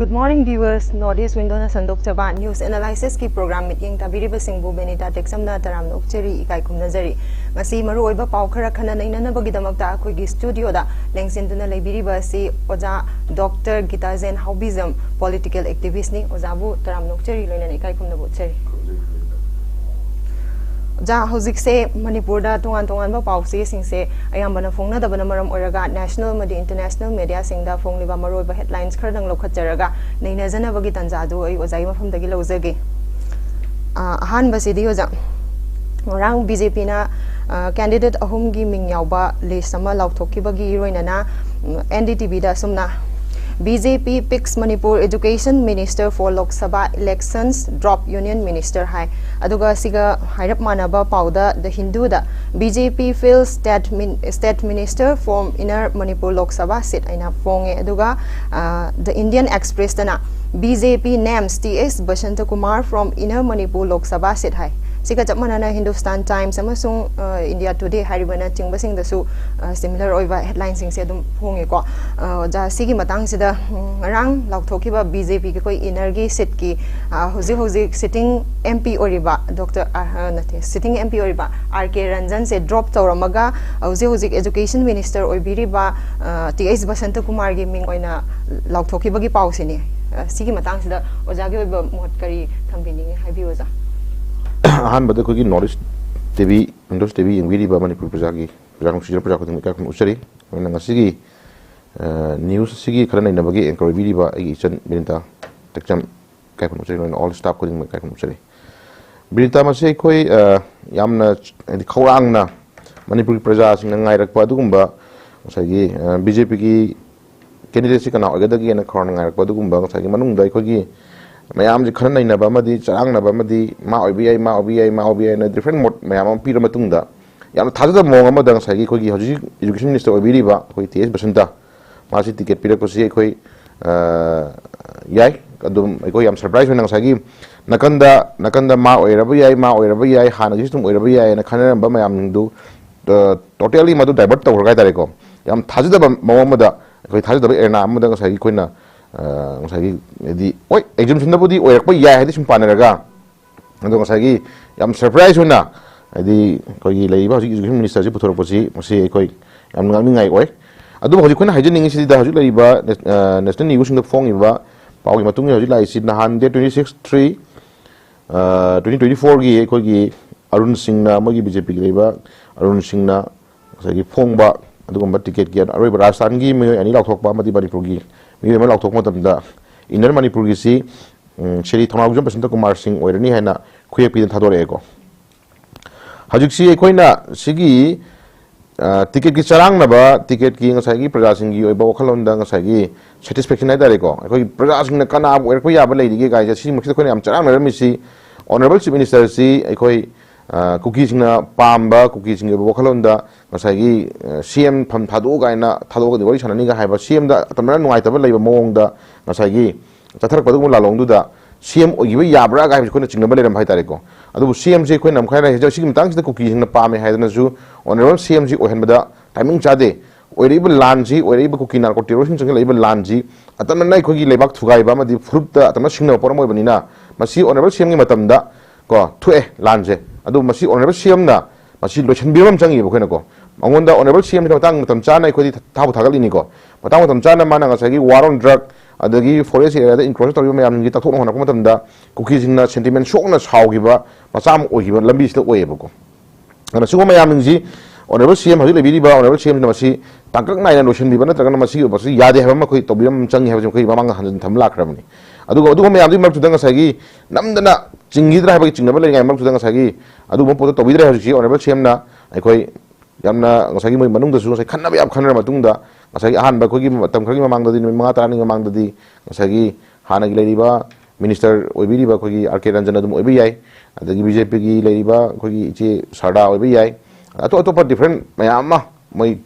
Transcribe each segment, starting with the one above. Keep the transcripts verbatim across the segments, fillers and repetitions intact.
Good morning, viewers. North East Window ꯅ ꯁꯟꯗꯣꯛꯆꯕ news analysis ꯀꯤ program ꯃꯤꯠꯌꯦꯡ ꯇꯥꯕꯤꯔꯤꯕꯁꯤꯡꯕꯨ ꯕꯦꯅꯤꯇꯥ ꯇꯦꯛꯆꯝꯅ ꯇꯔꯥꯝꯅ ꯑꯣꯛꯆꯔꯤ, ꯏꯀꯥꯏ ꯈꯨꯝꯅꯖꯔꯤ꯫ ꯉꯁꯤ ꯃꯔꯨꯑꯣꯏꯕ ꯄꯥꯎ ꯈꯔ ꯈꯟꯅ ꯅꯩꯅꯅꯕꯒꯤꯗꯃꯛꯇ ꯑꯩꯈꯣꯏꯒꯤ studio ꯗ ꯂꯦꯡꯁꯤꯟꯗꯨꯅ ꯂꯩꯕꯤꯔꯤꯕ ꯑꯁꯤ ꯑꯣꯖꯥ ꯗꯣꯛꯇꯔ ꯒꯤꯇꯥꯖꯦꯟ ꯍꯥꯎꯕꯤꯖꯝ, political activist ꯅꯤ꯫ ꯑꯣꯖꯥꯕꯨ ꯇꯔꯥꯝꯅ ꯑꯣꯛꯆꯔꯤ, ꯂꯣꯏꯅꯅ ꯏꯀꯥꯏ ꯈꯨꯝꯅꯕ ꯎꯠꯆꯔꯤ꯫ ꯑꯣꯖꯥ, ꯍꯧꯖꯤꯛꯁꯦ ꯃꯅꯤꯄꯨꯔꯗ ꯇꯣꯉꯥꯟ ꯇꯣꯉꯥꯟꯕ ꯄꯥꯎ ꯆꯦꯁꯤꯡꯁꯦ ꯑꯌꯥꯝꯕꯅ ꯐꯣꯡꯅꯗꯕꯅ ꯃꯔꯝ ꯑꯣꯏꯔꯒ national ꯑꯃꯗꯤ international media ꯁꯤꯡꯗ ꯐꯣꯡꯂꯤꯕ ꯃꯔꯨꯑꯣꯏꯕ headlines ꯈꯔꯗꯪ ꯂꯧꯈꯠꯆꯔꯒ ꯅꯩꯅꯖꯅꯕꯒꯤ ꯇꯥꯟꯖꯥꯗꯨ ꯑꯩ ꯑꯣꯖꯥꯒꯤ ꯃꯐꯝꯗꯒꯤ ꯂꯧꯖꯒꯦ꯫ ꯑ, ꯑꯍꯥꯟꯕꯁꯤꯗꯤ ꯑꯣꯖꯥ, ꯉꯔꯥꯡ ꯕꯤ ꯖꯦ ꯄꯤꯅ, ꯑ, candidate ꯑꯍꯨꯝꯒꯤ ꯃꯤꯡ ꯌꯥꯎꯕ list ꯑꯃ ꯂꯥꯎꯊꯣꯛꯈꯤꯕꯒꯤ ꯂꯣꯏꯅꯅ, ꯎꯝ, N D T V ꯗ ꯑꯁꯨꯝꯅ, "B J P picks Manipur education minister for Lok Sabha elections, drop union minister" ꯍꯥꯏ꯫ ꯑꯗꯨꯒ ꯁꯤꯒ ꯍꯥꯏꯔꯞ ꯃꯥꯟꯅꯕ ꯄꯥꯎꯗ The Hindu the, "B J P fields state min-, state minister from Inner Manipur Lok Sabha seat" ꯍꯥꯏꯅ ꯐꯣꯡꯉꯦ꯫ ꯑꯗꯨꯒ, ꯑ, The Indian Express ꯇꯅ, "B J P names T S Basanta Kumar from Inner Manipur Lok Sabha seat" ꯍꯥꯏ꯫ ꯁꯤꯒ ꯆꯞ ꯃꯥꯟꯅꯅ Hindustan Times ꯑꯃꯁꯨꯡ, ꯑ, India Today ꯍꯥꯏꯔꯤꯕꯅꯆꯤꯡꯕꯁꯤꯡꯗꯁꯨ, ꯑ, similar ꯑꯣꯏꯕ headline ꯁꯤꯡꯁꯦ ꯑꯗꯨꯝ ꯐꯣꯡꯉꯦꯀꯣ꯫ ꯑ, ꯑꯣꯖꯥ, ꯁꯤꯒꯤ ꯃꯇꯥꯡꯁꯤꯗ, ꯎꯝ, ꯉꯔꯥꯡ ꯂꯥꯎꯊꯣꯛꯈꯤꯕ B J P ꯒꯤ ꯑꯩꯈꯣꯏ inner ꯒꯤ seat ꯀꯤ, ꯑ, ꯍꯧꯖꯤꯛ ꯍꯧꯖꯤꯛ sitting M P ꯑꯣꯏꯔꯤꯕ ꯗꯣꯛꯇꯔ, ꯑ, ꯑ, ꯅꯠꯇꯦ, sitting M P ꯑꯣꯏꯔꯤꯕ R K ꯔꯟꯖꯟꯁꯦ drop ꯇꯧꯔꯝꯃꯒ ꯍꯧꯖꯤꯛ ꯍꯧꯖꯤꯛ education minister ꯑꯣꯏꯕꯤꯔꯤꯕ, ꯑ, T S ꯕꯁꯟꯇ ꯀꯨꯃꯥꯔꯒꯤ ꯃꯤꯡ ꯑꯣꯏꯅ ꯂꯥꯎꯊꯣꯛꯈꯤꯕꯒꯤ ꯄꯥꯎꯁꯤꯅꯤ꯫ ꯑ, ꯁꯤꯒꯤ ꯃꯇꯥꯡꯁꯤꯗ ꯑꯣꯖꯥꯒꯤ ꯑꯣꯏꯕ ꯃꯣꯠ ꯀꯔꯤ ꯊꯝꯕꯤꯅꯤꯡꯉꯤ? ꯍꯥꯏꯕꯤꯌꯨ, ꯑꯣꯖꯥ꯫ ꯑꯍꯥꯟꯕꯗ ꯑꯩꯈꯣꯏꯒꯤ North East T V, Windows T V ꯌꯦꯡꯕꯤꯔꯤꯕ Manipur ꯄ꯭ꯔꯖꯥꯒꯤ, ꯄ꯭ꯔꯖꯥ ꯅꯨꯡꯁꯤꯖꯅ ꯄ꯭ꯔꯖꯥ ꯈꯨꯗꯤꯡꯃꯛ ꯏꯀꯥꯏ ꯈꯨꯝꯅ ꯎꯠꯆꯔꯤ꯫ ꯑꯗꯨꯅ ꯉꯁꯤꯒꯤ, ꯑ, news ꯑꯁꯤꯒꯤ ꯈꯔ ꯅꯩꯅꯕꯒꯤ anchor ꯑꯣꯏꯕꯤꯔꯤꯕ ꯑꯩꯒꯤ ꯏꯆꯟ ꯕꯤꯅꯤꯇꯥ ꯇꯦꯛꯆꯝ ꯏꯀꯥꯏ ꯈꯨꯝꯅ ꯎꯠꯆꯔꯤ꯫ ꯂꯣꯏꯅ all staff ꯈꯨꯗꯤꯡꯃꯛ ꯏꯀꯥꯏ ꯈꯨꯝꯅ ꯎꯠꯆꯔꯤ꯫ ꯕꯤꯅꯤꯇꯥ, ꯃꯁꯤ ꯑꯩꯈꯣꯏ, ꯑ, ꯌꯥꯝꯅ, ꯍꯥꯏꯗꯤ, ꯈꯧꯔꯥꯡꯅ ꯃꯅꯤꯄꯨꯔꯒꯤ ꯄ꯭ꯔꯖꯥꯁꯤꯡꯅ ꯉꯥꯏꯔꯛꯄ ꯑꯗꯨꯒꯨꯝꯕ ꯉꯁꯥꯏꯒꯤ, ꯑ, B J P ꯒꯤ candidate ꯁꯤ ꯀꯅꯥ ꯑꯣꯏꯒꯗꯒꯦꯅ ꯈꯧꯔꯥꯡꯅ ꯉꯥꯏꯔꯛꯄ ꯑꯗꯨꯒꯨꯝꯕ ꯉꯁꯥꯏꯒꯤ ꯃꯅꯨꯡꯗ ꯑꯩꯈꯣꯏꯒꯤ ꯃꯌꯥꯝꯁꯦ ꯈꯟꯅ ꯅꯩꯅꯕ ꯑꯃꯗꯤ ꯆꯔꯥꯡꯅꯕ ꯑꯃꯗꯤ ꯃꯥ ꯑꯣꯏꯕ ꯌꯥꯏ, ꯃꯥ ꯑꯣꯏꯕ ꯌꯥꯏ, ꯃꯥ ꯑꯣꯏꯕ ꯌꯥꯏꯅ different ꯃꯣꯠ ꯃꯌꯥꯝ ꯑꯃ ꯄꯤꯔ ꯃꯇꯨꯡꯗ ꯌꯥꯝꯅ ꯊꯥꯖꯗꯕ ꯃꯑꯣꯡ ꯑꯃꯗ ꯉꯁꯥꯏꯒꯤ ꯑꯩꯈꯣꯏꯒꯤ ꯍꯧꯖꯤꯛ education minister ꯑꯣꯏꯕꯤꯔꯤꯕ ꯑꯩꯈꯣꯏ T S ꯕꯁꯟꯇ ꯃꯥꯁꯤ ticket ꯄꯤꯔꯛꯄꯁꯤ ꯑꯩꯈꯣꯏ, ꯑ, ꯌꯥꯏ꯫ ꯑꯗꯨꯝ ꯑꯩꯈꯣꯏ ꯌꯥꯝ surprise ꯑꯣꯏꯅ ꯉꯁꯥꯏꯒꯤ ꯅꯥꯀꯟꯗ, ꯅꯥꯀꯟꯗ ꯃꯥ ꯑꯣꯏꯔꯕ ꯌꯥꯏ, ꯃꯥ ꯑꯣꯏꯔꯕ ꯌꯥꯏ, ꯍꯥꯟꯅꯒꯤꯁꯨ ꯑꯗꯨꯝ ꯑꯣꯏꯔꯕ ꯌꯥꯏꯅ ꯈꯟꯅꯔꯝꯕ ꯃꯌꯥꯝꯗꯨ, ꯑ, totally ꯃꯗꯨ divert ꯇꯧꯈ꯭ꯔꯒ ꯍꯥꯏꯇꯥꯔꯦꯀꯣ, ꯌꯥꯝ ꯊꯥꯖꯗꯕ ꯃꯑꯣꯡ ꯑꯃꯗ, ꯑꯩꯈꯣꯏ ꯊꯥꯖꯗꯕ ꯑꯦꯔꯦꯅꯥ ꯑꯃꯗ ꯉꯁꯥꯏꯒꯤ ꯑꯩꯈꯣꯏꯅ, ꯑ, ꯉꯁꯥꯏꯒꯤ, ꯍꯥꯏꯗꯤ, ꯍꯣꯏ, exemptionꯗꯕꯨꯗꯤ ꯑꯣꯏꯔꯛꯄ ꯌꯥꯏ ꯍꯥꯏꯗꯤ ꯁꯨꯝ ꯄꯥꯟꯅꯔꯒ, ꯑꯗꯣ ꯉꯁꯥꯏꯒꯤ ꯌꯥꯝ surprise ꯑꯣꯏꯅ, ꯍꯥꯏꯗꯤ, ꯑꯩꯈꯣꯏꯒꯤ ꯂꯩꯔꯤꯕ ꯍꯧꯖꯤꯛ education ministerꯁꯤ ꯄꯨꯊꯣꯔꯛꯄꯁꯤ, ꯃꯁꯤ ꯑꯩꯈꯣꯏ ꯌꯥꯝ ꯉꯥꯡꯅꯤꯡꯉꯥꯏ ꯑꯣꯏ꯫ ꯑꯗꯨꯕꯨ ꯍꯧꯖꯤꯛ ꯑꯩꯈꯣꯏꯅ ꯍꯥꯏꯖꯅꯤꯡꯉꯤꯁꯤꯗ, ꯍꯧꯖꯤꯛ ꯂꯩꯔꯤꯕ ꯅꯦ-, ꯑ, national news ꯁꯤꯡꯗ ꯐꯣꯡꯉꯤꯕ ꯄꯥꯎꯒꯤ ꯃꯇꯨꯡ ꯏꯟꯅ, ꯍꯧꯖꯤꯛ ꯂꯥꯛꯏꯁꯤ ꯅꯍꯥꯟ date twenty six three, ꯑ, twenty twenty fourꯒꯤ ꯑꯩꯈꯣꯏꯒꯤ ꯑꯔꯨꯟ ꯁꯤꯡꯅ, ꯃꯣꯏꯒꯤ BJPꯒꯤ ꯂꯩꯕ ꯑꯔꯨꯟ ꯁꯤꯡꯅ ꯉꯁꯥꯏꯒꯤ ꯐꯣꯡꯕ ꯑꯗꯨꯒꯨꯝꯕ ticketꯀꯤ ꯑꯔꯣꯏꯕ ꯔꯥꯖꯁꯊꯥꯟꯒꯤ ꯃꯤꯑꯣꯏ ꯑꯅꯤ ꯂꯥꯎꯊꯣꯛꯄ ꯑꯃꯗꯤ ꯃꯅꯤꯄꯨꯔꯒꯤ ꯃꯤꯑꯣꯏ ꯑꯃ ꯂꯥꯎꯊꯣꯛꯄ ꯃꯇꯝꯗ, inner ꯃꯅꯤꯄꯨꯔꯒꯤꯁꯤ, ꯎꯝ, ꯁ꯭ꯔꯤ ꯊꯧꯅꯥꯎꯖꯝ ꯕꯁꯟꯇ ꯀꯨꯃꯥꯔ ꯁꯤꯡ ꯑꯣꯏꯔꯅꯤ ꯍꯥꯏꯅ ꯈꯨꯌꯦꯛ ꯄꯤꯗꯅ ꯊꯥꯗꯣꯔꯛꯑꯦꯀꯣ꯫ ꯍꯧꯖꯤꯛꯁꯤ ꯑꯩꯈꯣꯏꯅ ꯁꯤꯒꯤ, ꯑ, ticketꯀꯤ ꯆꯔꯥꯡꯅꯕ, ticketꯀꯤ ꯉꯁꯥꯏꯒꯤ ꯄ꯭ꯔꯖꯥꯁꯤꯡꯒꯤ ꯑꯣꯏꯕ ꯋꯥꯈꯜꯂꯣꯟꯗ ꯉꯁꯥꯏꯒꯤ satisfaction ꯍꯥꯏꯇꯥꯔꯦꯀꯣ, ꯑꯩꯈꯣꯏꯒꯤ ꯄ꯭ꯔꯖꯥꯁꯤꯡꯅ ꯀꯅꯥꯕꯨ ꯑꯣꯏꯔꯛꯄ ꯌꯥꯕ ꯂꯩꯔꯤꯒꯦ ꯀꯥꯏꯁꯦ, ꯁꯤꯃꯛꯁꯤꯗ ꯑꯩꯈꯣꯏꯅ ꯌꯥꯝ ꯆꯔꯥꯡꯅꯔꯝꯃꯤꯁꯤ honourable chief ministerꯁꯤ ꯑꯩꯈꯣꯏ, ꯑ, ꯀꯨꯀꯤꯁꯤꯡꯅ ꯄꯥꯝꯕ, ꯀꯨꯀꯤꯁꯤꯡꯒꯤ ꯑꯣꯏꯕ ꯋꯥꯈꯜꯂꯣꯟꯗ ꯉꯁꯥꯏꯒꯤ, ꯑ, CM ꯐꯝ ꯊꯥꯗꯣꯛꯎ ꯀꯥꯏꯅ, ꯊꯥꯗꯣꯛꯑꯒꯗꯤ ꯋꯥꯔꯤ ꯁꯥꯟꯅꯅꯤꯒ ꯍꯥꯏꯕ, CMꯗ ꯑꯇꯝꯅꯅ ꯅꯨꯡꯉꯥꯏꯇꯕ ꯂꯩꯕ ꯃꯑꯣꯡꯗ ꯉꯁꯥꯏꯒꯤ ꯆꯠꯊꯔꯛꯄ ꯑꯗꯨꯒꯨꯝꯕ ꯂꯥꯂꯣꯡꯗꯨꯗ CM ꯑꯣꯏꯈꯤꯕ ꯌꯥꯕ꯭ꯔꯥ ꯀꯥꯏꯕꯁꯤ ꯑꯩꯈꯣꯏꯅ ꯆꯤꯡꯅꯕ ꯂꯩꯔꯝꯕ ꯍꯥꯏꯇꯥꯔꯦꯀꯣ꯫ ꯑꯗꯨꯕꯨ CMꯁꯤ ꯑꯩꯈꯣꯏꯅ ꯑꯃꯨꯛ ꯍꯥꯏꯔꯦ, ꯁꯤꯒꯤ ꯃꯇꯥꯡꯁꯤꯗ ꯀꯨꯀꯤꯁꯤꯡꯅ ꯄꯥꯝꯃꯦ ꯍꯥꯏꯗꯅꯁꯨ honourable CMꯁꯤ ꯑꯣꯏꯍꯟꯕꯗ timing ꯆꯥꯗꯦ꯫ ꯑꯣꯏꯔꯛꯏꯕ ꯂꯥꯟꯁꯤ, ꯑꯣꯏꯔꯛꯏꯕ ꯀꯨꯀꯤ narco terroristꯁꯤꯡ ꯆꯪꯁꯤꯜꯂꯛꯏꯕ ꯂꯥꯟꯁꯤ ꯑꯇꯝꯅꯅ ꯑꯩꯈꯣꯏꯒꯤ ꯂꯩꯕꯥꯛ ꯊꯨꯒꯥꯏꯕ ꯑꯃꯗꯤ ꯐꯨꯔꯨꯞꯇ ꯑꯇꯝꯅ ꯁꯤꯡꯅꯕ ꯄꯣꯠ ꯑꯃ ꯑꯣꯏꯕꯅꯤꯅ, ꯃꯁꯤ honourable CMꯒꯤ ꯃꯇꯝꯗ ꯀꯣ ꯊꯣꯛꯑꯦ ꯂꯥꯟꯁꯦ꯫ ꯑꯗꯨ ꯃꯁꯤ honourable CMꯅ ꯃꯁꯤ ꯂꯣꯏꯁꯤꯟꯕꯤꯕ ꯑꯃ ꯆꯪꯉꯤꯕ ꯑꯩꯈꯣꯏꯅꯀꯣ꯫ ꯃꯉꯣꯟꯗ honourable CMꯁꯤꯅ ꯃꯇꯥꯡ ꯃꯇꯝ ꯆꯥꯅ ꯑꯩꯈꯣꯏꯗꯤ ꯊꯥꯕꯨ ꯊꯥꯒꯠꯂꯤꯅꯤꯀꯣ꯫ ꯃꯇꯥꯡ ꯃꯇꯝ ꯆꯥꯅ ꯃꯥꯅ ꯉꯁꯥꯏꯒꯤ war on drug, ꯑꯗꯒꯤ forest areaꯗ encroach ꯇꯧꯔꯤꯕ ꯃꯌꯥꯝꯁꯤꯡꯁꯤ ꯇꯛꯊꯣꯛꯅ ꯍꯣꯠꯅꯔꯛꯄ ꯃꯇꯝꯗ ꯀꯨꯀꯤꯁꯤꯡꯅ sentiment ꯁꯣꯛꯅ ꯁꯥꯎꯈꯤꯕ ꯃꯆꯥ ꯑꯃ ꯑꯣꯏꯈꯤꯕ ꯂꯝꯕꯤꯁꯤꯗ ꯑꯣꯏꯌꯦꯕꯀꯣ꯫ ꯑꯗꯨꯅ ꯁꯤꯒꯨꯝꯕ ꯃꯌꯥꯝꯁꯤꯡꯁꯤ honourable CM, ꯍꯧꯖꯤꯛ ꯂꯩꯕꯤꯔꯤꯕ honourable CMꯁꯤꯅ ꯃꯁꯤ ꯇꯥꯡꯀꯛ ꯅꯥꯏꯅ ꯂꯣꯏꯁꯤꯟꯕꯤꯕ ꯅꯠꯇ꯭ꯔꯒꯅ ꯃꯁꯤ, ꯃꯁꯤ ꯌꯥꯗꯦ ꯍꯥꯏꯕ ꯑꯃ ꯑꯩꯈꯣꯏ ꯇꯧꯕꯤꯔꯝꯕ ꯑꯃ ꯆꯪꯉꯤ ꯍꯥꯏꯕꯁꯤ ꯑꯩꯈꯣꯏ ꯃꯃꯥꯡꯗ ꯍꯟꯖꯤꯟ ꯊꯝꯕ ꯂꯥꯛꯈ꯭ꯔꯕꯅꯤ꯫ ꯑꯗꯨꯒ ꯑꯗꯨꯒꯨꯝꯕ ꯃꯌꯥꯝꯗꯨꯒꯤ ꯃꯔꯛꯇꯨꯗ ꯉꯁꯥꯏꯒꯤ ꯅꯝꯗꯅ ꯆꯤꯡꯈꯤꯗ꯭ꯔꯥ ꯍꯥꯏꯕꯒꯤ ꯆꯤꯡꯅꯕ ꯂꯩꯔꯤꯉꯩ ꯃꯔꯛꯇꯨꯗ ꯉꯁꯥꯏꯒꯤ ꯑꯗꯨꯒꯨꯝꯕ ꯄꯣꯠꯇꯣ ꯇꯧꯕꯤꯗ꯭ꯔꯦ꯫ ꯍꯧꯖꯤꯛꯁꯤ honourable CMꯅ ꯑꯩꯈꯣꯏ ꯌꯥꯝꯅ ꯉꯁꯥꯏꯒꯤ ꯃꯣꯏ ꯃꯅꯨꯡꯗꯁꯨ ꯉꯁꯥꯏ ꯈꯟꯅꯕ ꯌꯥꯝ ꯈꯟꯅꯔ ꯃꯇꯨꯡꯗ, ꯉꯁꯥꯏꯒꯤ ꯑꯍꯥꯟꯕ ꯑꯩꯈꯣꯏꯒꯤ ꯃꯇꯝ ꯈꯔꯒꯤ ꯃꯃꯥꯡꯗꯗꯤ, ꯅꯨꯃꯤꯠ ꯃꯉꯥ ꯇꯔꯥꯅꯤꯒꯤ ꯃꯃꯥꯡꯗꯗꯤ, ꯉꯁꯥꯏꯒꯤ ꯍꯥꯟꯅꯒꯤ ꯂꯩꯔꯤꯕ minister ꯑꯣꯏꯕꯤꯔꯤꯕ ꯑꯩꯈꯣꯏꯒꯤ R K ꯔꯟꯖꯟ ꯑꯗꯨꯝ ꯑꯣꯏꯕ ꯌꯥꯏ, ꯑꯗꯒꯤ BJPꯒꯤ ꯂꯩꯔꯤꯕ ꯑꯩꯈꯣꯏꯒꯤ ꯏꯆꯦ ꯁꯔꯗꯥ ꯑꯣꯏꯕ ꯌꯥꯏ, ꯑꯇꯣꯞ ꯑꯇꯣꯞꯄ different ꯃꯌꯥꯝ ꯑꯃ ꯃꯣꯏ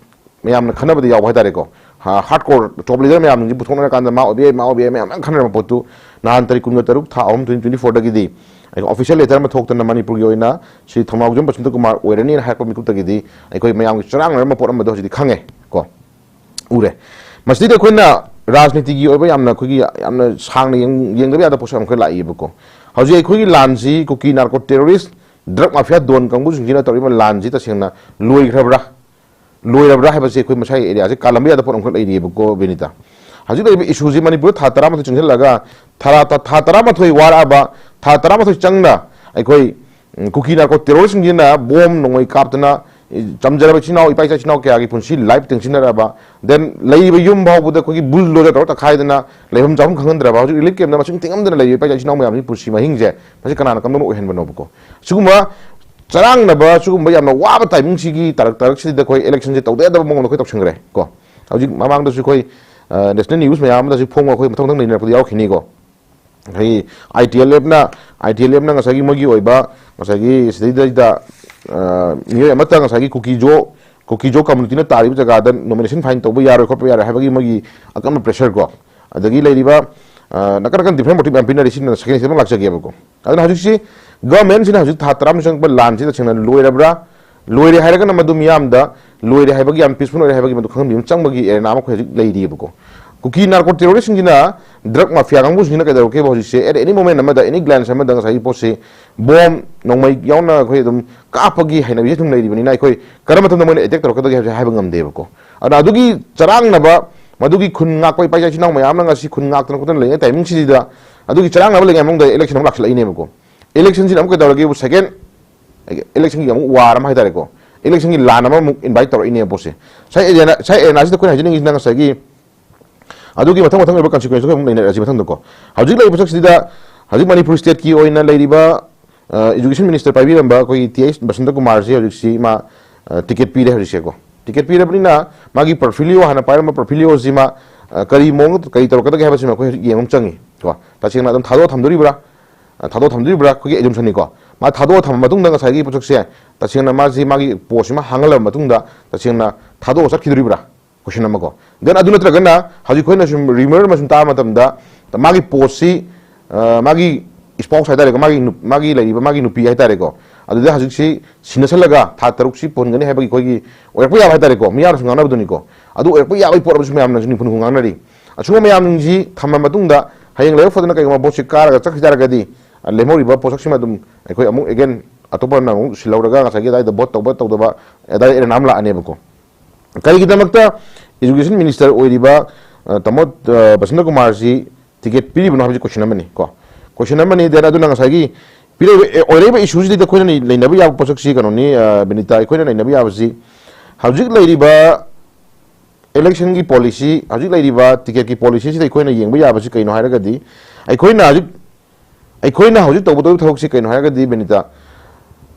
ꯃꯌꯥꯝꯅ ꯈꯟꯅꯕꯗ ꯌꯥꯎꯕ ꯍꯥꯏꯇꯥꯔꯦꯀꯣ꯫ ꯍꯥ-, hardcore top leader ꯃꯌꯥꯝꯁꯤꯡꯁꯤ ꯄꯨꯊꯣꯛꯅꯔꯀꯥꯟꯗ ꯃꯥ ꯑꯣꯏꯕ ꯌꯥꯏ, ꯃꯥ ꯑꯣꯏꯕ ꯌꯥꯏ, ꯃꯌꯥꯝ ꯃꯌꯥꯝ ꯈꯟꯅꯔꯕ ꯄꯣꯠꯇꯨ ꯅꯍꯥꯟ ꯇꯥꯔꯤꯛ ꯀꯨꯟꯒ ꯇꯔꯨꯛ ꯊꯥ ꯑꯍꯨꯝ twenty twenty fourꯗꯒꯤꯗꯤ ꯑꯩꯈꯣꯏ official letter ꯑꯃ ꯊꯣꯛꯇꯅ ꯃꯅꯤꯄꯨꯔꯒꯤ ꯑꯣꯏꯅ ꯁ꯭ꯔꯤ ꯊꯧꯅꯥꯎꯖꯝ ꯕꯁꯟꯇ ꯀꯨꯃꯥꯔ ꯑꯣꯏꯔꯅꯤꯅ ꯍꯥꯏꯔꯛꯄ ꯃꯤꯀꯨꯞꯇꯒꯤꯗꯤ ꯑꯩꯈꯣꯏ ꯃꯌꯥꯝꯒꯤ ꯆꯔꯥꯡꯅꯔꯝꯕ ꯄꯣꯠ ꯑꯃꯗꯣ ꯍꯧꯖꯤꯛꯇꯤ ꯈꯪꯉꯦ ꯀꯣ, ꯎꯔꯦ꯫ ꯃꯁꯤꯗꯩꯗ ꯑꯩꯈꯣꯏꯅ ꯔꯥꯖꯅꯤꯇꯤꯒꯤ ꯑꯣꯏꯕ ꯌꯥꯝꯅ ꯑꯩꯈꯣꯏꯒꯤ ꯌꯥꯝꯅ ꯁꯥꯡꯅ ꯌꯦꯡ-, ꯌꯦꯡꯗꯕ ꯌꯥꯗꯕ ꯄꯣꯠꯁꯛ ꯑꯃ ꯈꯔ ꯂꯥꯛꯏꯕꯀꯣ꯫ ꯍꯧꯖꯤꯛ ꯑꯩꯈꯣꯏꯒꯤ ꯂꯥꯟꯁꯤ ꯀꯨꯀꯤ ꯅꯥꯔꯀꯣ ꯇꯦꯔꯣꯔꯤꯁ, ꯗ꯭ꯔꯒ ꯃꯥꯐꯤꯌꯥ ꯗꯣꯟ ꯀꯥꯡꯕꯨꯁꯤꯡꯁꯤꯅ ꯇꯧꯔꯤꯕ ꯂꯥꯟꯁꯤ ꯇꯁꯦꯡꯅ ꯂꯣꯏꯈ꯭ꯔꯕ꯭ꯔꯥ? ꯂꯣꯏꯔꯕ꯭ꯔꯥ ꯍꯥꯏꯕꯁꯤ ꯑꯩꯈꯣꯏ ꯃꯁꯥꯒꯤ ꯑꯦꯔꯤꯌꯥꯁꯦ ꯀꯥꯜꯂꯝꯕ ꯌꯥꯗꯕ ꯄꯣꯠ ꯑꯃꯈꯛ ꯂꯩꯔꯤꯑꯕꯀꯣ, ꯕꯤꯅꯤꯇꯥ꯫ ꯍꯧꯖꯤꯛ ꯂꯩꯔꯤꯕ ꯏꯁꯨꯁꯤ ꯃꯅꯤꯄꯨꯔꯗ ꯊꯥ ꯇꯔꯥꯃꯥꯊꯣꯏ ꯆꯪꯁꯤꯜꯂꯒ ꯊꯥ, ꯊꯥ, ꯊꯥ ꯇꯔꯥꯃꯥꯊꯣꯏ ꯋꯥꯔꯛꯑꯕ, ꯊꯥ ꯇꯔꯥꯃꯥꯊꯣꯏ ꯆꯪꯅ ꯑꯩꯈꯣꯏ, ꯎꯝ, ꯀꯨꯀꯤ ꯅꯥꯔꯀꯣ ꯇꯦꯔꯣꯔꯤꯁꯁꯤꯡꯁꯤꯅ ꯕꯣꯝ ꯅꯣꯡꯃꯩ ꯀꯥꯞꯇꯅ, ꯏ-, ꯆꯝꯖꯔꯕ ꯏꯆꯤꯟ ꯏꯅꯥꯎ, ꯏꯄꯥ ꯏꯆꯥ ꯏꯆꯤꯟ ꯏꯅꯥꯎ ꯀꯌꯥꯒꯤ ꯄꯨꯟꯁꯤ ꯂꯥꯏꯐ ꯇꯦꯡꯁꯤꯟꯅꯔꯛꯑꯕ, then ꯂꯩꯔꯤꯕ ꯌꯨꯝ ꯐꯥꯎꯕꯗ ꯑꯩꯈꯣꯏꯒꯤ ꯕꯨꯜꯗꯣꯖꯔ ꯇꯧꯔ ꯇꯛꯈꯥꯏꯗꯅ ꯂꯩꯐꯝ ꯆꯥꯐꯝ ꯈꯪꯍꯟꯗ꯭ꯔꯕ, ꯍꯧꯖꯤꯛ ꯔꯤꯂꯤꯐ ꯀꯦꯝꯞꯇ ꯃꯁꯤꯡ ꯊꯤꯉꯝꯗꯅ ꯂꯩꯔꯤꯕ ꯏꯄꯥ ꯏꯆꯥ ꯏꯆꯤꯟ ꯏꯅꯥꯎ ꯃꯌꯥꯝꯁꯤꯒꯤ ꯄꯨꯟꯁꯤ ꯃꯍꯤꯡꯁꯦ ꯃꯁꯤ ꯀꯅꯥꯅ ꯀꯝꯗꯧꯅ ꯑꯣꯏꯍꯟꯕꯅꯣꯕꯀꯣ? ꯁꯤꯒꯨꯝꯕ ꯆꯔꯥꯡꯅꯕ, ꯁꯤꯒꯨꯝꯕ ꯌꯥꯝꯅ ꯋꯥꯕ ꯇꯥꯏꯃꯤꯡꯁꯤꯒꯤ ꯇꯥꯔꯛ ꯇꯔꯨꯛꯁꯤꯗ ꯑꯩꯈꯣꯏ ꯏꯂꯦꯛꯁꯟꯁꯦ ꯇꯧꯗ ꯌꯥꯗꯕ ꯃꯑꯣꯡꯗ ꯑꯩꯈꯣꯏ ꯇꯧꯁꯟꯈ꯭ꯔꯦ ꯀꯣ꯫ ꯍꯧꯖꯤꯛ ꯃꯃꯥꯡꯗꯁꯨ ꯑꯩꯈꯣꯏ, ꯑ, ꯅꯦꯁꯅꯦꯜ ꯅ꯭ꯌꯨꯁ ꯃꯌꯥꯝ ꯑꯃꯗꯁꯨ ꯐꯣꯡꯕ ꯑꯩꯈꯣꯏ ꯃꯊꯪ ꯃꯊꯪ ꯅꯩꯅꯔꯛꯄꯗ ꯌꯥꯎꯔꯛꯈꯤꯅꯤꯀꯣ꯫ ꯑꯩꯈꯣꯏꯒꯤ ꯑꯥꯏ ꯇꯤ ꯑꯦꯜ ꯑꯦꯐꯅ, ꯑꯥꯏ ꯇꯤ ꯑꯦꯜ ꯑꯦꯐꯅ ꯉꯁꯥꯏꯒꯤ ꯃꯣꯏꯒꯤ ꯑꯣꯏꯕ, ꯉꯁꯥꯏꯒꯤ ꯁꯤꯗꯩꯗ, ꯑ, ꯃꯤꯑꯣꯏ ꯑꯃꯠꯇ ꯉꯁꯥꯏꯒꯤ ꯀꯨꯀꯤꯖꯣ, ꯀꯨꯀꯤꯖꯣ ꯀꯝꯃꯨꯅꯤꯇꯤꯅ ꯇꯥꯔꯤꯕ ꯖꯒꯥꯗ ꯅꯣꯃꯤꯅꯦꯁꯟ ꯐꯥꯏꯜ ꯇꯧꯕ ꯌꯥꯔꯣꯏ ꯈꯣꯠꯄ ꯌꯥꯔꯣꯏ ꯍꯥꯏꯕꯒꯤ ꯃꯣꯏꯒꯤ ꯑꯀꯟꯕ ꯄ꯭ꯔꯦꯁꯔ ꯀꯣ꯫ ꯑꯗꯒꯤ ꯂꯩꯔꯤꯕ, ꯑ, ꯅꯥꯀꯟ ꯅꯥꯀꯟ ꯗꯤꯐ꯭ꯔꯦꯟ ꯃꯣꯇꯤꯚ ꯃꯌꯥꯝ ꯄꯤꯅꯔꯤ, ꯁꯤꯅ ꯁꯦꯀꯦꯟ ꯁꯤꯗ ꯑꯃꯨꯛ ꯂꯥꯛꯆꯒꯦꯕꯀꯣ꯫ ꯑꯗꯨꯅ ꯍꯧꯖꯤꯛꯁꯤ ꯒꯚꯔꯟꯃꯦꯟꯁꯤꯅ ꯍꯧꯖꯤꯛ ꯊꯥ ꯇꯔꯥꯃꯨꯛ ꯆꯪꯉꯛꯄ ꯂꯥꯟꯁꯤꯗ ꯇꯁꯦꯡꯅ ꯂꯣꯏꯔꯕ꯭ꯔꯥ? ꯂꯣꯏꯔꯦ ꯍꯥꯏꯔꯒꯅ ꯃꯗꯨ ꯃꯤꯌꯥꯝꯗ ꯂꯣꯏꯔꯦ ꯍꯥꯏꯕꯒꯤ, ꯌꯥꯝ ꯄꯤꯁꯐꯨꯜ ꯑꯣꯏꯔꯦ ꯍꯥꯏꯕꯒꯤ ꯃꯗꯨ ꯈꯪꯍꯟꯕꯤꯕ ꯑꯃ ꯆꯪꯕꯒꯤ ꯑꯦꯔꯦꯅꯥ ꯑꯃ ꯑꯩꯈꯣꯏ ꯍꯧꯖꯤꯛ ꯂꯩꯔꯤꯑꯕꯀꯣ꯫ ꯀꯨꯀꯤ ꯅꯥꯔꯀꯣ ꯇꯦꯔꯣꯔꯤꯁꯁꯤꯡꯁꯤꯅ, ꯗ꯭ꯔꯒ ꯃꯥꯐꯤꯌꯥ ꯀꯥꯡꯕꯨꯁꯤꯡꯁꯤꯅ ꯀꯩꯗꯧꯔꯛꯀꯦꯕ ꯍꯧꯖꯤꯛꯁꯦ, at any moment ꯑꯃꯗ, any glance ꯑꯃꯗ ꯉꯁꯥꯏꯒꯤ ꯄꯣꯠꯁꯤ ꯕꯣꯝ ꯅꯣꯡꯃꯩ ꯌꯥꯎꯅ ꯑꯩꯈꯣꯏ ꯑꯗꯨꯝ ꯀꯥꯞꯄꯒꯤ ꯍꯩꯅꯕꯤꯁꯦ ꯑꯗꯨꯝ ꯂꯩꯔꯤꯕꯅꯤꯅ ꯑꯩꯈꯣꯏ ꯀꯔꯝꯕ ꯃꯇꯝꯗ ꯃꯣꯏꯅ ꯑꯦꯇꯦꯛ ꯇꯧꯔꯛꯀꯗꯒꯦ ꯍꯥꯏꯕꯁꯦ ꯍꯥꯏꯕ ꯉꯝꯗꯦꯕꯀꯣ꯫ ꯑꯗꯨꯅ ꯑꯗꯨꯒꯤ ꯆꯔꯥꯡꯅꯕ, ꯃꯗꯨꯒꯤ ꯈꯨꯟ ꯉꯥꯛꯄ ꯏꯄꯥ ꯏꯆꯥ ꯏꯆꯤꯟ ꯏꯅꯥꯎ ꯃꯌꯥꯝꯅ ꯉꯁꯤ ꯈꯨꯟ ꯉꯥꯛꯇꯅ ꯈꯣꯠꯇꯅ ꯂꯩꯔꯤꯉꯩ ꯇꯥꯏꯃꯤꯡꯁꯤꯗ, ꯑꯗꯨꯒꯤ ꯆꯔꯥꯡꯅꯕ ꯂꯩꯉꯩ ꯃꯅꯨꯡꯗ ꯏꯂꯦꯛꯁꯟ ꯑꯃꯨꯛ ꯂꯥꯛꯁꯤꯜꯂꯛꯏꯅꯦꯕꯀꯣ꯫ ꯏꯂꯦꯛꯁꯟꯁꯤꯅ ꯑꯃꯨꯛ ꯀꯩꯗꯧꯔꯒꯦꯕꯨ, ꯁꯦꯀꯦꯟ ꯏꯂꯦꯛꯁꯟꯒꯤ ꯑꯃꯨꯛ ꯋꯥꯔ ꯑꯃ ꯍꯥꯏꯇꯥꯔꯦꯀꯣ, ꯏꯂꯦꯛꯁꯟꯒꯤ ꯂꯥꯟ ꯑꯃꯃꯨꯛ ꯏꯟꯚꯥꯏꯠ ꯇꯧꯔꯛꯏꯅꯦꯕ ꯄꯣꯠꯁꯦ꯫ ꯉꯁꯥꯏ ꯑꯦꯔꯤꯌꯥ-, ꯉꯁꯥꯏ ꯑꯦꯔꯦꯅꯥꯁꯤꯗ ꯑꯩꯈꯣꯏꯅ ꯍꯥꯏꯖꯅꯤꯡꯉꯤꯁꯤꯅ ꯉꯁꯥꯏꯒꯤ ꯑꯗꯨꯒꯤ ꯃꯊꯪ ꯃꯊꯪ ꯑꯣꯏꯕ ꯀꯟꯁꯤꯀ꯭ꯋꯦꯟꯁꯇꯨ ꯑꯩꯈꯣꯏ ꯑꯃꯨꯛ ꯅꯩꯅꯔꯁꯤ ꯃꯊꯪꯗꯀꯣ꯫ ꯍꯧꯖꯤꯛ ꯂꯩꯔꯤꯕ ꯁꯛꯁꯤꯗ ꯍꯧꯖꯤꯛ ꯃꯅꯤꯄꯨꯔ ꯁ꯭ꯇꯦꯠꯀꯤ ꯑꯣꯏꯅ ꯂꯩꯔꯤꯕ, ꯑ, ꯏꯗꯨꯀꯦꯁꯟ ꯃꯤꯅꯤꯁꯇꯔ ꯄꯥꯏꯕꯤꯔꯝꯕ ꯑꯩꯈꯣꯏꯒꯤ ꯇꯤ ꯑꯩꯆ ꯕꯁꯟꯇ ꯀꯨꯃꯥꯔꯁꯤ ꯍꯧꯖꯤꯛꯁꯤ ꯃꯥ, ꯑ, ꯇꯤꯀꯦꯠ ꯄꯤꯔꯦ ꯍꯧꯖꯤꯛꯁꯦꯀꯣ꯫ ꯇꯤꯀꯦꯠ ꯄꯤꯔꯕꯅꯤꯅ ꯃꯥꯒꯤ ꯄꯣꯔꯠꯐꯣꯂꯤꯌꯣ, ꯍꯥꯟꯅ ꯄꯥꯏꯔꯝꯕ ꯄꯣꯔꯠꯐꯣꯂꯤꯌꯣꯁꯤ ꯃꯥ, ꯑ, ꯀꯔꯤ ꯃꯑꯣꯡꯗ ꯀꯔꯤ ꯇꯧꯔꯛꯀꯗꯒꯦ ꯍꯥꯏꯕꯁꯤꯃ ꯑꯩꯈꯣꯏ ꯍꯧꯖꯤꯛ ꯌꯦꯡꯕ ꯑꯃ ꯆꯪꯉꯤ ꯀꯣ꯫ ꯇꯁꯦꯡꯅ ꯑꯗꯨꯝ ꯊꯥꯗꯣꯛꯑ ꯊꯝꯗꯣꯔꯤꯕ꯭ꯔꯥ? ꯑ, ꯊꯥꯗꯣꯛꯑ ꯊꯝꯗꯣꯔꯤꯕ꯭ꯔꯥ? ꯑꯩꯈꯣꯏꯒꯤ ꯑꯦꯖꯨꯝꯁꯟꯅꯤꯀꯣ꯫ ꯃꯥ ꯊꯥꯗꯣꯛꯑ ꯊꯝꯃ ꯃꯇꯨꯡꯗ ꯉꯁꯥꯏꯒꯤ ꯄꯣꯠꯁꯛꯁꯦ ꯇꯁꯦꯡꯅ ꯃꯥꯁꯤ ꯃꯥꯒꯤ ꯄꯣꯁꯁꯤꯃ ꯍꯥꯡꯍꯜꯂꯕ ꯃꯇꯨꯡꯗ ꯇꯁꯦꯡꯅ ꯊꯥꯗꯣꯛꯑ ꯆꯠꯈꯤꯗꯣꯔꯤꯕ꯭ꯔꯥ? ꯀꯣꯏꯁꯟ ꯑꯃꯀꯣ꯫ Then ꯑꯗꯨ ꯅꯠꯇ꯭ꯔꯒꯅ ꯍꯧꯖꯤꯛ ꯑꯩꯈꯣꯏꯅ ꯁꯨꯝ ꯔꯤꯃꯔ ꯑꯃ ꯁꯨꯝ ꯇꯥꯕ ꯃꯇꯝꯗ ꯃꯥꯒꯤ ꯄꯣꯁꯁꯤ, ꯑ, ꯃꯥꯒꯤ ꯏꯁꯄꯥꯎꯁ ꯍꯥꯏꯇꯥꯔꯦꯀꯣ, ꯃꯥꯒꯤ ꯅꯨ-, ꯃꯥꯒꯤ ꯂꯩꯔꯤꯕ ꯃꯥꯒꯤ ꯅꯨꯄꯤ ꯍꯥꯏꯇꯥꯔꯦꯀꯣ, ꯑꯗꯨꯗ ꯍꯧꯖꯤꯛꯁꯤ ꯁꯤꯟꯅꯁꯜꯂꯒ ꯊꯥ ꯇꯔꯨꯛꯁꯤ ꯄꯨꯟꯒꯅꯤ ꯍꯥꯏꯕꯒꯤ ꯑꯩꯈꯣꯏꯒꯤ ꯑꯣꯏꯔꯛꯄ ꯌꯥꯕ ꯍꯥꯏꯇꯥꯔꯦꯀꯣ, ꯃꯤꯌꯥꯝꯅꯁꯨ ꯉꯥꯡꯅꯕꯗꯨꯅꯤꯀꯣ꯫ ꯑꯗꯨ ꯑꯣꯏꯔꯛꯄ ꯌꯥꯕꯒꯤ ꯄꯣꯠ ꯑꯃꯁꯨ ꯃꯌꯥꯝꯅꯁꯨ ꯅꯤꯡꯐꯨ ꯍꯨꯝꯐꯨ ꯉꯥꯡꯅꯔꯤ꯫ ꯑꯁꯨꯝꯕ ꯃꯌꯥꯝꯁꯤꯡꯁꯤ ꯊꯝꯃ ꯃꯇꯨꯡꯗ ꯍꯌꯦꯡ ꯂꯥꯏꯕꯛ ꯐꯗꯅ ꯀꯩꯒꯨꯝꯕ ꯚꯣꯠꯁꯤ ꯀꯥꯔꯒ ꯆꯠꯈꯤ ꯇꯥꯔꯒꯗꯤ, ꯑ, ꯂꯦꯝꯍꯧꯔꯤꯕ ꯄꯣꯠꯁꯛꯁꯤꯃ ꯑꯗꯨꯝ ꯑꯩꯈꯣꯏ ꯑꯃꯨꯛ again ꯑꯇꯣꯞꯄꯅ ꯑꯃꯨꯛ ꯁꯤꯜꯍꯧꯔꯒ ꯉꯁꯥꯏꯒꯤ ꯑꯗꯥꯏꯗ ꯚꯣꯠ ꯇꯧꯕ ꯇꯧꯗꯕ ꯑꯗꯥꯏ ꯑꯦꯔꯦꯅꯥ ꯑꯃ ꯂꯥꯛꯑꯅꯦꯕꯀꯣ꯫ ꯀꯔꯤꯒꯤꯗꯃꯛꯇ education minister ꯑꯣꯏꯔꯤꯕ, ꯑ, ꯇꯥꯃꯣ, ꯑ, ꯕꯁꯟꯇ ꯀꯨꯃꯥꯔꯁꯤ ticket ꯄꯤꯔꯤꯕꯅꯣ ꯍꯥꯏꯕꯁꯤ question ꯑꯃꯅꯤ ꯀꯣ꯫ Question ꯑꯃꯅꯤ꯫ Then ꯑꯗꯨꯅ ꯉꯁꯥꯏꯒꯤ ꯄꯤꯔꯛꯏꯕ, ꯑꯦ, ꯑꯣꯏꯔꯛꯏꯕ issue ꯁꯤꯗ ꯑꯩꯈꯣꯏꯅ ꯅꯩ-, ꯅꯩꯅꯕ ꯌꯥꯕ ꯄꯣꯠꯁꯛꯁꯤ ꯀꯩꯅꯣꯅꯤ, ꯑ, ꯕꯤꯅꯤꯇꯥ, ꯑꯩꯈꯣꯏꯅ ꯅꯩꯅꯕ ꯌꯥꯕꯁꯤ ꯍꯧꯖꯤꯛ ꯂꯩꯔꯤꯕ election ꯒꯤ policy, ꯍꯧꯖꯤꯛ ꯂꯩꯔꯤꯕ ticket ꯀꯤ policy ꯁꯤꯗ ꯑꯩꯈꯣꯏꯅ ꯌꯦꯡꯕ ꯌꯥꯕꯁꯤ ꯀꯩꯅꯣ ꯍꯥꯏꯔꯒꯗꯤ, ꯑꯩꯈꯣꯏꯅ ꯍꯧꯖꯤꯛ, ꯑꯩꯈꯣꯏꯅ ꯍꯧꯖꯤꯛ ꯇꯧꯒꯗꯧꯔꯤꯕ ꯊꯕꯛꯁꯤ ꯀꯩꯅꯣ ꯍꯥꯏꯔꯒꯗꯤ, ꯕꯤꯅꯤꯇꯥ,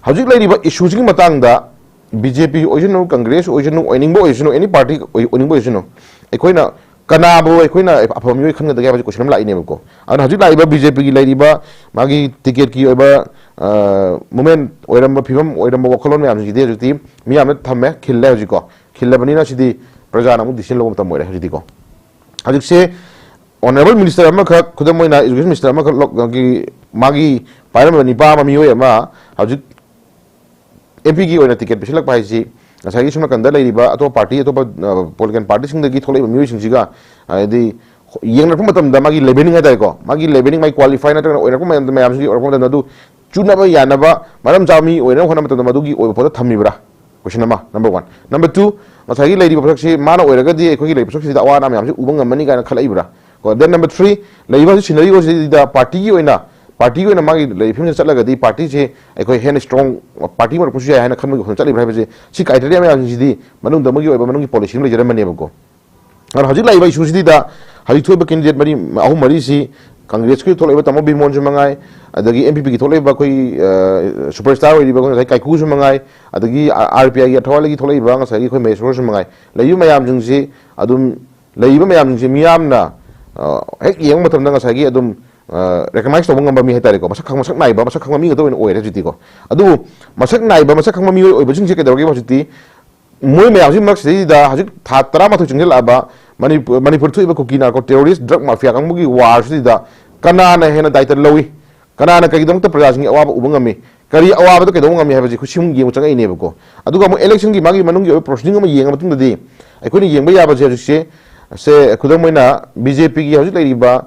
ꯍꯧꯖꯤꯛ ꯂꯩꯔꯤꯕ issue ꯁꯤꯒꯤ ꯃꯇꯥꯡꯗ B J P ꯑꯣꯏꯁꯅꯨ, Congress ꯑꯣꯏꯁꯅꯨ, ꯑꯣꯏꯅꯤꯡꯕ ꯑꯣꯏꯁꯅꯨ, any party ꯑꯣꯏ-, ꯑꯣꯏꯅꯤꯡꯕ ꯑꯣꯏꯁꯅꯨ, ꯑꯩꯈꯣꯏꯅ ꯀꯅꯥꯕꯨ ꯑꯩꯈꯣꯏꯅ ꯑꯐꯕ ꯃꯤꯑꯣꯏ ꯈꯟꯒꯗꯒꯦ ꯍꯥꯏꯕꯁꯤ question ꯑꯃ ꯂꯥꯛꯏꯅꯦꯕꯀꯣ꯫ ꯑꯗꯨꯅ ꯍꯧꯖꯤꯛ ꯂꯥꯛꯏꯕ B J P ꯒꯤ ꯂꯩꯔꯤꯕ ꯃꯥꯒꯤ ticket ꯀꯤ ꯑꯣꯏꯕ, ꯑ, movement ꯑꯣꯏꯔꯝꯕ, ꯐꯤꯕꯝ ꯑꯣꯏꯔꯝꯕ, ꯋꯥꯈꯜꯂꯣꯟ ꯃꯌꯥꯝꯁꯤꯡꯁꯤꯗꯤ ꯍꯧꯖꯤꯛꯇꯤ ꯃꯤꯌꯥꯝꯅ ꯊꯝꯃꯦ, ꯈꯤꯜꯂꯦ ꯍꯧꯖꯤꯛꯀꯣ꯫ ꯈꯤꯜꯂꯕꯅꯤꯅ ꯁꯤꯗꯤ ꯄ꯭ꯔꯖꯥꯅ ꯑꯃꯨꯛ decision ꯂꯧꯕ ꯃꯇꯝ ꯑꯣꯏꯔꯦ ꯍꯧꯖꯤꯛꯇꯤꯀꯣ꯫ ꯍꯧꯖꯤꯛꯁꯦ honourable minister ꯑꯃꯈꯛ, ꯈꯨꯗꯝ ꯑꯣꯏꯅ education minister ꯑꯃꯈꯛ ꯂꯧ-, ꯒꯤ, ꯃꯥꯒꯤ ꯄꯥꯏꯔꯝꯕ ꯅꯤꯄꯥ ꯑꯃ, ꯃꯤꯑꯣꯏ ꯑꯃ ꯍꯧꯖꯤꯛ M P ꯒꯤ ꯑꯣꯏꯅ ticket ꯄꯤꯁꯤꯜꯂꯛꯄ ꯍꯥꯏꯁꯤ ꯉꯁꯥꯏꯒꯤ ꯁꯣꯝ ꯅꯥꯀꯟꯗ ꯂꯩꯔꯤꯕ ꯑꯇꯣꯞꯄ party, ꯑꯇꯣꯞꯄ, ꯑ, political party ꯁꯤꯡꯗꯒꯤ ꯊꯣꯛꯂꯛꯏꯕ ꯃꯤꯑꯣꯏꯁꯤꯡꯁꯤꯒ, ꯍꯥꯏꯗꯤ ꯌꯦꯡꯅꯔꯛꯄ ꯃꯇꯝꯗ ꯃꯥꯒꯤ levelling ꯍꯥꯏꯇꯥꯔꯦꯀꯣ, ꯃꯥꯒꯤ levelling, ꯃꯥꯒꯤ qualify ꯅꯠꯇ꯭ꯔꯒꯅ ꯑꯣꯏꯔꯛꯄ ꯃꯌꯥꯝ-, ꯃꯌꯥꯝꯁꯤꯒꯤ ꯑꯣꯏꯔꯛꯄ ꯃꯇꯝꯗ ꯑꯗꯨ ꯆꯨꯅꯕ ꯌꯥꯅꯕ ꯃꯔꯝ ꯆꯥꯕ ꯃꯤ ꯑꯣꯏꯅꯕ ꯍꯣꯠꯅꯕ ꯃꯇꯝꯗ ꯃꯗꯨꯒꯤ ꯑꯣꯏꯕ ꯄꯣꯠꯇ ꯊꯝꯃꯤꯕ꯭ꯔꯥ? Question ꯑꯃ, number one꯫ Number two, ꯉꯁꯥꯏꯒꯤ ꯂꯩꯔꯤꯕ ꯄꯣꯠꯁꯛꯁꯤ ꯃꯥꯅ ꯑꯣꯏꯔꯒꯗꯤ ꯑꯩꯈꯣꯏꯒꯤ ꯂꯩꯔꯤꯕ ꯄꯣꯠꯁꯛꯁꯤꯗ ꯑꯋꯥ ꯑꯅꯥ ꯃꯌꯥꯝꯁꯤ ꯎꯕ ꯉꯝꯃꯅꯤ ꯀꯥꯏꯅ ꯈꯜꯂꯛꯏꯕ꯭ꯔꯥ? ꯀꯣ, then number three, ꯂꯩꯔꯤꯕ ꯍꯧꯖꯤꯛ scenario ꯁꯤꯗ party ꯒꯤ ꯑꯣꯏꯅ, party ꯒꯤ ꯑꯣꯏꯅ ꯃꯥꯒꯤ ꯂꯩꯔꯤꯕ ꯐꯤꯕꯝꯁꯤꯗ ꯆꯠꯂꯒꯗꯤ party ꯁꯦ ꯑꯩꯈꯣꯏ ꯍꯦꯟꯅ strong party ꯑꯣꯏꯔꯛꯄꯁꯨ ꯌꯥꯏ ꯍꯥꯏꯅ ꯈꯟꯕꯒꯤ ꯋꯥꯈꯜ ꯆꯠꯂꯤꯕ꯭ꯔꯥ ꯍꯥꯏꯕꯁꯦ, ꯁꯤ criteria ꯃꯌꯥꯝꯁꯤꯡꯁꯤꯗꯤ ꯃꯅꯨꯡꯗ ꯑꯃꯒꯤ ꯑꯣꯏꯕ ꯃꯅꯨꯡꯒꯤ policy ꯑꯃ ꯂꯩꯖꯔꯝꯕꯅꯦꯕꯀꯣ꯫ ꯑꯗꯨꯅ ꯍꯧꯖꯤꯛ ꯂꯥꯛꯏꯕ issue ꯁꯤꯗ ꯍꯧꯖꯤꯛ ꯊꯣꯛꯏꯕ candidate ꯃꯔꯤ, ꯑꯍꯨꯝ ꯃꯔꯤꯁꯤ Congress ꯀꯤ ꯊꯣꯛꯂꯛꯏꯕ ꯇꯥꯃꯣ ꯕꯤꯃꯣꯟꯁꯨ ꯃꯉꯥꯏ, ꯑꯗꯒꯤ M P P ꯒꯤ ꯊꯣꯛꯂꯛꯏꯕ ꯑꯩꯈꯣꯏ, ꯑ, superstar ꯑꯣꯏꯔꯤꯕ ꯑꯩꯈꯣꯏ ꯉꯁꯥꯏ ꯀꯥꯏꯀꯨꯁꯨ ꯃꯉꯥꯏ, ꯑꯗꯒꯤ R P I ꯒꯤ ꯊꯋꯥꯏꯂꯩꯒꯤ ꯊꯣꯛꯂꯛꯏꯕ ꯉꯁꯥꯏꯒꯤ ꯑꯩꯈꯣꯏ ꯃꯍꯦꯁꯣꯔꯁꯨ ꯃꯉꯥꯏ, ꯂꯩꯔꯤꯕ ꯃꯌꯥꯝꯁꯤꯡꯁꯤ ꯑꯗꯨꯝ, ꯂꯩꯔꯤꯕ ꯃꯌꯥꯝꯁꯤꯡꯁꯤ ꯃꯤꯌꯥꯝꯅ, ꯑ, ꯍꯦꯛ ꯌꯦꯡꯕ ꯃꯇꯝꯗ ꯉꯁꯥꯏꯒꯤ ꯑꯗꯨꯝ, ꯑ, recognize ꯇꯧꯕ ꯉꯝꯕ ꯃꯤ ꯍꯥꯏꯇꯥꯔꯦꯀꯣ, ꯃꯁꯛ ꯈꯪ-, ꯃꯁꯛ ꯅꯥꯏꯕ, ꯃꯁꯛ ꯈꯪꯕ ꯃꯤ ꯉꯥꯛꯇ ꯑꯣꯏꯅ ꯑꯣꯏꯔꯦ ꯍꯧꯖꯤꯛꯇꯤꯀꯣ꯫ ꯑꯗꯨꯕꯨ ꯃꯁꯛ ꯅꯥꯏꯕ, ꯃꯁꯛ ꯈꯪꯕ ꯃꯤꯑꯣꯏ ꯑꯣꯏꯕꯁꯤꯡꯁꯦ ꯀꯩꯗꯧꯔꯒꯦꯕ ꯍꯧꯖꯤꯛꯇꯤ? ꯃꯣꯏ ꯃꯌꯥꯝꯁꯤ ꯃꯔꯛꯁꯤꯗꯩꯗ ꯍꯧꯖꯤꯛ ꯊꯥ ꯇꯔꯥꯃꯥꯊꯣꯏ ꯆꯪꯁꯤꯜꯂꯛꯑꯕ ꯃꯅꯤꯄꯨꯔ, ꯃꯅꯤꯄꯨꯔ ꯊꯣꯛꯏꯕ ꯀꯨꯀꯤ narco terrorist drug mafia ꯀꯥꯡꯕꯨꯒꯤ war ꯁꯤꯗ ꯀꯅꯥꯅ ꯍꯦꯟꯅ ꯗꯥꯏꯇ ꯂꯧꯏ? ꯀꯅꯥꯅ ꯀꯩꯒꯤꯗꯃꯛꯇ ꯄ꯭ꯔꯖꯥꯁꯤꯡꯒꯤ ꯑꯋꯥꯕ ꯎꯕ ꯉꯝꯃꯤ? ꯀꯔꯤ ꯑꯋꯥꯕꯗ ꯀꯩꯗꯧꯕ ꯉꯝꯃꯤ ꯍꯥꯏꯕꯁꯤ ꯑꯩꯈꯣꯏ ꯁꯤꯃꯨꯛ ꯌꯦꯡꯕ ꯆꯪꯉꯛꯏꯅꯦꯕꯀꯣ꯫ ꯑꯗꯨꯒ ꯑꯃꯨꯛ election ꯒꯤ ꯃꯥꯒꯤ ꯃꯅꯨꯡꯒꯤ ꯑꯣꯏꯕ proceeding ꯑꯃ ꯌꯦꯡꯉ ꯃꯇꯨꯡꯗꯗꯤ ꯑꯩꯈꯣꯏꯅ ꯌꯦꯡꯕ ꯌꯥꯕꯁꯦ ꯍꯧꯖꯤꯛꯁꯦ, ꯁꯦ ꯈꯨꯗꯝ ꯑꯣꯏꯅ ꯕꯤ ꯖꯦ ꯄꯤꯒꯤ ꯍꯧꯖꯤꯛ ꯂꯩꯔꯤꯕ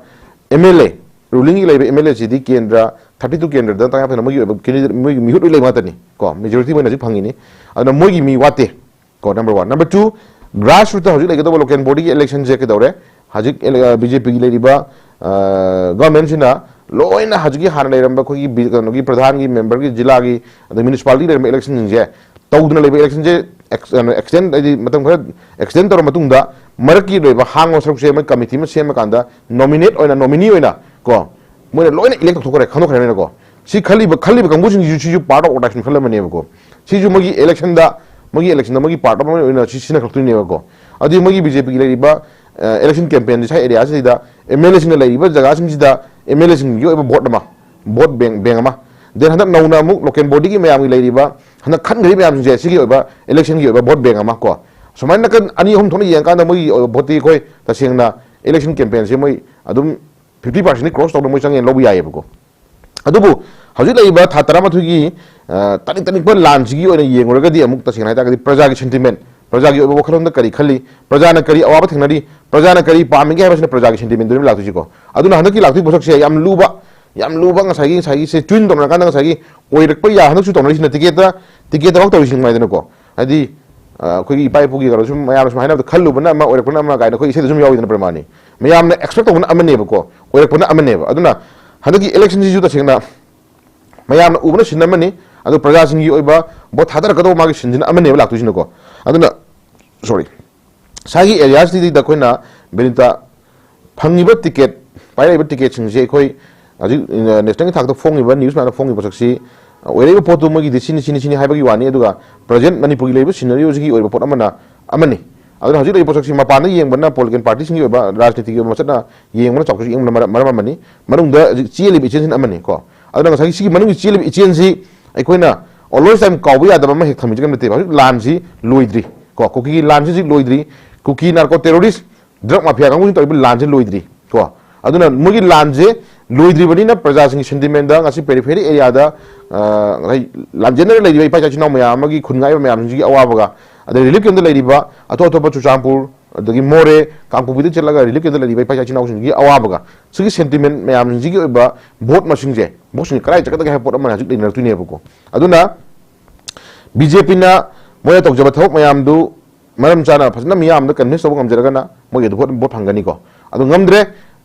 ꯑꯦꯝ ꯑꯦꯜ ꯑꯦ, ꯔꯨꯂꯤꯡꯒꯤ ꯂꯩꯕ ꯑꯦꯝ ꯑꯦꯜ ꯑꯦꯁꯤꯗꯤ ꯀꯦꯟꯗ꯭ꯔ ꯊꯥꯔꯇꯤ ꯇꯨ ꯀꯦꯟꯗ꯭ꯔꯗ ꯇꯉꯥꯏ ꯐꯗꯅ ꯃꯣꯏꯒꯤ ꯑꯣꯏꯕ ꯀꯦꯟꯗꯤꯗꯦꯠ, ꯃꯣꯏꯒꯤ ꯃꯤꯍꯨꯠ ꯂꯣꯏ ꯂꯩꯕ ꯉꯥꯛꯇꯅꯤ ꯀꯣ, ꯃꯦꯖꯣꯔꯤꯇꯤ ꯑꯣꯏꯅ ꯍꯧꯖꯤꯛ ꯐꯪꯉꯤꯅꯤ꯫ ꯑꯗꯨꯅ ꯃꯣꯏꯒꯤ ꯃꯤ ꯋꯥꯠꯇꯦ ꯀꯣ, number one. Number two, grass ꯔꯨꯠꯇ ꯍꯧꯖꯤꯛ ꯂꯩꯒꯗꯧꯕ ꯂꯣꯀꯦꯜ ꯕꯣꯗꯤꯒꯤ ꯏꯂꯦꯛꯁꯟꯁꯦ ꯀꯩꯗꯧꯔꯦ? ꯍꯧꯖꯤꯛ ꯕꯤ ꯖꯦ ꯄꯤꯒꯤ ꯂꯩꯔꯤꯕ ꯒꯚꯔꯟꯃꯦꯟꯁꯤꯅ ꯂꯣꯏꯅ ꯍꯧꯖꯤꯛꯀꯤ ꯍꯥꯟꯅ ꯂꯩꯔꯝꯕ ꯑꯩꯈꯣꯏꯒꯤ ꯕꯤ-, ꯀꯩꯅꯣꯒꯤ ꯄ꯭ꯔꯙꯥꯟꯒꯤ, ꯃꯦꯝꯕꯔꯒꯤ, ꯖꯤꯂꯥꯒꯤ, ꯑꯗꯩ ꯃ꯭ꯌꯨꯅꯤꯁꯤꯄꯥꯂꯤꯇꯤ ꯂꯩꯔꯝꯕ ꯏꯂꯦꯛꯁꯟꯁꯤꯡꯁꯦ ꯇꯧꯗꯅ ꯂꯩꯕ ꯏꯂꯦꯛꯁꯟꯁꯦ ꯑꯦꯛꯁ-, ꯀꯩꯅꯣ, ꯑꯦꯛꯁꯇꯦꯟ, ꯍꯥꯏꯗꯤ ꯃꯇꯝ ꯈꯔ ꯑꯦꯛꯁꯇꯦꯟ ꯇꯧꯔ ꯃꯇꯨꯡꯗ ꯃꯔꯛꯀꯤ ꯂꯩꯕ ꯍꯥꯡꯕ ꯁꯔꯨꯛꯁꯦ ꯃꯣꯏ ꯀꯃꯤꯇꯤ ꯑꯃ ꯁꯦꯝꯃꯀꯥꯟꯗ ꯅꯣꯃꯤꯅꯦꯠ ꯑꯣꯏꯅ, ꯅꯣꯃꯤꯅꯤ ꯑꯣꯏꯅ ꯀꯣ, ꯃꯣꯏꯅ ꯂꯣꯏꯅ ꯏꯂꯦꯛ ꯇꯧꯊꯣꯛꯈ꯭ꯔꯦ, ꯈꯟꯗꯣꯛꯈ꯭ꯔꯦꯅꯀꯣ꯫ ꯁꯤ ꯈꯜꯂꯤꯕ, ꯈꯜꯂꯤꯕ ꯀꯥꯡꯕꯨꯁꯤꯡꯁꯤꯁꯨ ꯁꯤꯁꯨ ꯄꯥꯔꯠ ꯑꯣꯐ ꯑꯣꯔꯒꯅꯥꯏꯖꯦꯁꯟ ꯃꯈꯜ ꯑꯃꯅꯦꯕꯀꯣ꯫ ꯁꯤꯁꯨ ꯃꯣꯏꯒꯤ ꯏꯂꯦꯛꯁꯟꯗ, ꯃꯣꯏꯒꯤ ꯏꯂꯦꯛꯁꯟꯗ ꯃꯣꯏꯒꯤ ꯄꯥꯔꯠ ꯑꯃ ꯑꯣꯏꯅ ꯁꯤ ꯁꯤꯖꯤꯟꯅꯈꯠꯂꯛꯇꯣꯏꯅꯦꯕꯀꯣ꯫ ꯑꯗꯨꯗꯤ ꯃꯣꯏꯒꯤ ꯕꯤ ꯖꯦ ꯄꯤꯒꯤ ꯂꯩꯔꯤꯕ ꯏꯂꯦꯛꯁꯟ ꯀꯦꯝꯄꯦꯟꯁꯤ ꯁ꯭ꯋꯥꯏ ꯑꯦꯔꯤꯌꯥꯁꯤꯗ ꯑꯦꯝ ꯑꯦꯜ ꯑꯦꯁꯤꯡꯅ ꯂꯩꯔꯤꯕ ꯖꯒꯥꯁꯤꯡꯁꯤꯗ ꯑꯦꯝ ꯑꯦꯜ ꯑꯦꯁꯤꯡꯒꯤ ꯑꯣꯏꯕ ꯚꯣꯠ ꯑꯃ, ꯚꯣꯠ ꯕꯦꯡ, ꯕꯦꯡ ꯑꯃ, ꯗꯦꯟ ꯍꯟꯗꯛ ꯅꯧꯅ ꯑꯃꯨꯛ ꯂꯣꯀꯦꯜ ꯕꯣꯗꯤꯒꯤ ꯃꯌꯥꯝꯒꯤ ꯂꯩꯔꯤꯕ ꯍꯟꯗꯛ ꯈꯟꯈ꯭ꯔꯤꯕ ꯃꯌꯥꯝꯁꯤꯡꯁꯦ ꯁꯤꯒꯤ ꯑꯣꯏꯕ ꯏꯂꯦꯛꯁꯟꯒꯤ ꯑꯣꯏꯕ ꯚꯣꯠ ꯕꯦꯡ ꯑꯃ ꯀꯣ꯫ ꯁꯨꯃꯥꯏꯅ ꯅꯥꯀꯟ ꯑꯅꯤ ꯑꯍꯨꯝ ꯊꯣꯛꯅ ꯌꯦꯡꯉꯀꯥꯟꯗ ꯃꯣꯏꯒꯤ ꯑꯣꯏꯕ ꯚꯣꯠꯇꯤ ꯑꯩꯈꯣꯏ ꯇꯁꯦꯡꯅ ꯏꯂꯦꯛꯁꯟ ꯀꯦꯝꯄꯦꯟꯁꯦ ꯃꯣꯏ ꯑꯗꯨꯝ ꯐꯤꯐꯇꯤ ꯄꯥꯔꯁꯦꯟꯗꯤ ꯀ꯭ꯔꯣꯁ ꯇꯧꯗꯅ ꯃꯣꯏ ꯆꯪꯉꯦꯅ ꯂꯧꯕ ꯌꯥꯏꯌꯦꯕꯀꯣ꯫ ꯑꯗꯨꯕꯨ ꯍꯧꯖꯤꯛ ꯂꯩꯔꯤꯕ ꯊꯥ ꯇꯔꯥꯃꯥꯊꯣꯏꯒꯤ, ꯑ, ꯇꯥꯅꯤꯡ ꯇꯥꯅꯤꯡꯕ ꯂꯥꯟꯁꯤꯒꯤ ꯑꯣꯏꯅ ꯌꯦꯡꯉꯨꯔꯒꯗꯤ ꯑꯃꯨꯛ ꯇꯁꯦꯡꯅ ꯍꯥꯏꯇꯥꯔꯒꯗꯤ ꯄ꯭ꯔꯖꯥꯒꯤ ꯁꯦꯟꯇꯤꯃꯦꯟ, ꯄ꯭ꯔꯖꯥꯒꯤ ꯑꯣꯏꯕ ꯋꯥꯈꯜꯂꯣꯟꯗ ꯀꯔꯤ ꯈꯜꯂꯤ, ꯄ꯭ꯔꯖꯥꯅ ꯀꯔꯤ ꯑꯋꯥꯕ ꯊꯦꯡꯅꯔꯤ, ꯄ꯭ꯔꯖꯥꯅ ꯀꯔꯤ ꯄꯥꯝꯃꯤꯒꯦ ꯍꯥꯏꯕꯁꯤꯅ ꯄ꯭ꯔꯖꯥꯒꯤ ꯁꯦꯟꯇꯤꯃꯦꯟꯗꯨꯅ ꯂꯥꯛꯇꯣꯏꯁꯤꯀꯣ꯫ ꯑꯗꯨꯅ ꯍꯟꯗꯛꯀꯤ ꯂꯥꯛꯇꯣꯏ ꯄꯣꯠꯁꯛꯁꯦ ꯌꯥꯝ ꯂꯨꯕ, ꯌꯥꯝ ꯂꯨꯕ ꯉꯁꯥꯏꯒꯤ, ꯉꯁꯥꯏꯒꯤ ꯁꯦ ꯇ꯭ꯋꯤꯟ ꯇꯧꯅꯔꯀꯥꯟꯗ ꯉꯁꯥꯏꯒꯤ ꯑꯣꯏꯔꯛꯄ ꯌꯥꯏ, ꯍꯟꯗꯛꯁꯨ ꯇꯧꯅꯔꯤꯁꯤꯅ ꯇꯤꯀꯦꯠꯇ, ꯇꯤꯀꯦꯠꯇꯐꯥꯎ ꯇꯧꯔꯤꯁꯤ ꯉꯥꯏꯗꯅꯀꯣ꯫ ꯍꯥꯏꯗꯤ, ꯑ, ꯑꯩꯈꯣꯏꯒꯤ ꯏꯄꯥ ꯏꯄꯨꯒꯤ ꯀꯩꯅꯣ ꯁꯨꯝ ꯃꯌꯥꯝꯅ ꯁꯨꯝ ꯍꯥꯏꯅꯕꯗ ꯈꯜꯂꯨꯕꯅ ꯑꯃ, ꯑꯣꯏꯔꯛꯄꯅ ꯑꯃ ꯀꯥꯏꯅ ꯑꯩꯈꯣꯏ ꯏꯁꯩꯗ ꯁꯨꯝ ꯌꯥꯎꯋꯤꯗꯅ ꯄ꯭ꯔꯃꯥꯟꯅꯤ꯫ ꯃꯌꯥꯝꯅ ꯑꯦꯛꯁꯄꯦꯛ ꯇꯧꯕꯅ ꯑꯃꯅꯦꯕꯀꯣ, ꯑꯣꯏꯔꯛꯄꯅ ꯑꯃꯅꯦꯕ꯫ ꯑꯗꯨꯅ ꯍꯟꯗꯛꯀꯤ ꯏꯂꯦꯛꯁꯟꯁꯤꯁꯨ ꯇꯁꯦꯡꯅ ꯃꯌꯥꯝꯅ ꯎꯕꯅ ꯁꯤꯟ ꯑꯃꯅꯤ, ꯑꯗꯨ ꯄ꯭ꯔꯖꯥꯁꯤꯡꯒꯤ ꯑꯣꯏꯕ ꯚꯣꯠ ꯊꯥꯗꯔꯛꯀꯗꯧꯕ ꯃꯥꯒꯤ ꯁꯤꯟꯁꯤꯅ ꯑꯃꯅꯦꯕ ꯂꯥꯛꯇꯣꯏꯁꯤꯅꯀꯣ꯫ ꯑꯗꯨꯅ, ꯁꯣꯔꯤ, ꯁ꯭ꯋꯥꯏꯒꯤ ꯑꯦꯔꯤꯌꯥꯁꯤꯗꯩꯗ ꯑꯩꯈꯣꯏꯅ ꯕꯤꯅꯤꯇꯥ ꯐꯪꯉꯤꯕ ꯇꯤꯀꯦꯠ, ꯄꯥꯏꯔꯛꯏꯕ ꯇꯤꯀꯦꯠꯁꯤꯡꯁꯦ ꯑꯩꯈꯣꯏ ꯍꯧꯖꯤꯛ, ꯑ, ꯅꯦꯁꯅꯦꯜꯒꯤ ꯊꯥꯛꯇ ꯐꯣꯡꯉꯤꯕ, ꯅ꯭ꯌꯨꯁ ꯃꯌꯥꯝꯗ ꯐꯣꯡꯉꯤꯕ ꯄꯣꯠꯁꯛꯁꯤ, ꯑ, ꯑꯣꯏꯔꯛꯏꯕ ꯄꯣꯠꯇꯨ ꯃꯣꯏꯒꯤꯗꯤ ꯁꯤꯅꯤ, ꯁꯤꯅꯤ, ꯁꯤꯅꯤ ꯍꯥꯏꯕꯒꯤ ꯋꯥꯅꯤ, ꯑꯗꯨꯒ ꯄ꯭ꯔꯖꯦꯟ ꯃꯅꯤꯄꯨꯔꯒꯤ ꯂꯩꯔꯤꯕ ꯁꯤꯅꯔꯤꯑꯣꯁꯤꯒꯤ ꯑꯣꯏꯕ ꯄꯣꯠ ꯑꯃꯅ ꯑꯃꯅꯤ꯫ ꯑꯗꯨꯅ ꯍꯧꯖꯤꯛ ꯂꯩꯔꯤꯕ ꯄꯣꯠꯁꯛꯁꯤ ꯃꯄꯥꯟꯗ ꯌꯦꯡꯕꯅ ꯄꯣꯂꯤꯇꯤꯀꯦꯜ ꯄꯥꯔꯇꯤꯁꯤꯡꯒꯤ ꯑꯣꯏꯕ ꯔꯥꯖꯅꯤꯇꯤꯒꯤ ꯑꯣꯏꯕ ꯃꯆꯠꯅ ꯌꯦꯡꯕꯅ ꯆꯥꯎꯊꯣꯛ ꯌꯦꯡꯕꯅ ꯃꯔꯝ, ꯃꯔꯝ ꯑꯃꯅꯤ꯫ ꯃꯅꯨꯡꯗ ꯍꯧꯖꯤꯛ ꯆꯦꯜꯂꯤꯕ ꯏꯆꯦꯜꯁꯤꯅ ꯑꯃꯅꯤ ꯀꯣ꯫ ꯑꯗꯨꯅ ꯉꯁꯥꯏꯒꯤ ꯁꯤꯒꯤ ꯃꯅꯨꯡꯒꯤ ꯆꯦꯜꯂꯤꯕ ꯏꯆꯦꯜꯁꯤ ꯑꯩꯈꯣꯏꯅ always time ꯀꯥꯎꯕ ꯌꯥꯗꯕ ꯑꯃ ꯍꯦꯛ ꯊꯝꯕꯤꯖꯒꯗꯕ ꯅꯠꯇꯦꯕ꯫ ꯍꯧꯖꯤꯛ ꯂꯥꯟꯁꯤ ꯂꯣꯏꯗ꯭ꯔꯤ ꯀꯣ, ꯀꯨꯀꯤꯒꯤ ꯂꯥꯟꯁꯤ ꯍꯧꯖꯤꯛ ꯂꯣꯏꯗ꯭ꯔꯤ꯫ ꯀꯨꯀꯤ ꯅꯥꯔꯀꯣ ꯇꯦꯔꯣꯔꯤꯁ, ꯗ꯭ꯔꯒ ꯃꯥꯐꯤꯌꯥ ꯀꯥꯡꯕꯨꯁꯤꯅ ꯇꯧꯔꯤꯕ ꯂꯥꯟꯁꯦ ꯂꯣꯏꯗ꯭ꯔꯤ ꯀꯣ꯫ ꯑꯗꯨꯅ ꯃꯣꯏꯒꯤ ꯂꯥꯟꯁꯦ ꯂꯣꯏꯗ꯭ꯔꯤꯕꯅꯤꯅ ꯄ꯭ꯔꯖꯥꯁꯤꯡꯒꯤ ꯁꯦꯟꯇꯤꯃꯦꯟꯗ ꯉꯁꯤ ꯄꯦꯔꯤꯐꯦꯔꯤ ꯑꯦꯔꯤꯌꯥꯗ, ꯑ, ꯉꯁꯥꯏ ꯂꯥꯟꯖꯦꯟꯅꯔ ꯂꯩꯔꯤꯕ ꯏꯄꯥ ꯏꯆꯥ ꯏꯆꯤꯟ ꯏꯅꯥꯎ ꯃꯌꯥꯝ ꯑꯃꯒꯤ ꯈꯨꯟ ꯉꯥꯛꯏꯕ ꯃꯌꯥꯝꯁꯤꯡꯁꯤꯒꯤ ꯑꯋꯥꯕꯒ, ꯑꯗꯩ ꯔꯤꯂꯤꯐ ꯀꯦꯝꯞꯇ ꯂꯩꯔꯤꯕ ꯑꯇꯣꯞ ꯑꯇꯣꯞꯄ ꯆꯨꯔꯆꯥꯟꯄꯨꯔ, ꯑꯗꯒꯤ ꯃꯣꯔꯦ, ꯀꯥꯡꯄꯣꯛꯄꯤꯗ ꯆꯠꯂꯒ relief camp ꯇ ꯂꯩꯔꯤꯕ ꯏꯄꯥ ꯏꯆꯥ ꯏꯆꯤꯟ ꯏꯅꯥꯎꯁꯤꯡꯒꯤ ꯑꯋꯥꯕꯒ, ꯁꯤꯒꯤ sentiment ꯃꯌꯥꯝꯁꯤꯡꯁꯤꯒꯤ ꯑꯣꯏꯕ vote ꯃꯁꯤꯡꯁꯦ, vote ꯁꯤꯡꯁꯦ ꯀꯗꯥꯏ ꯆꯠꯀꯗꯒꯦ ꯍꯥꯏꯕ ꯄꯣꯠ ꯑꯃ ꯍꯧꯖꯤꯛ ꯂꯩꯅꯔꯛꯇꯣꯏꯅꯦꯕꯀꯣ꯫ ꯑꯗꯨꯅ ꯕꯤ ꯖꯦ ꯄꯤꯅ ꯃꯣꯏꯅ ꯇꯧꯖꯕ ꯊꯕꯛ ꯃꯌꯥꯝꯗꯨ ꯃꯔꯝ ꯆꯥꯅ ꯐꯖꯅ ꯃꯤꯌꯥꯝꯗ convince ꯇꯧꯕ ꯉꯝꯖꯔꯒꯅ ꯃꯣꯏꯒꯤ ꯑꯗꯨ vote, vote ꯐꯪꯒꯅꯤꯀꯣ꯫ ꯑꯗꯨ ꯉꯝꯗ꯭ꯔꯦ,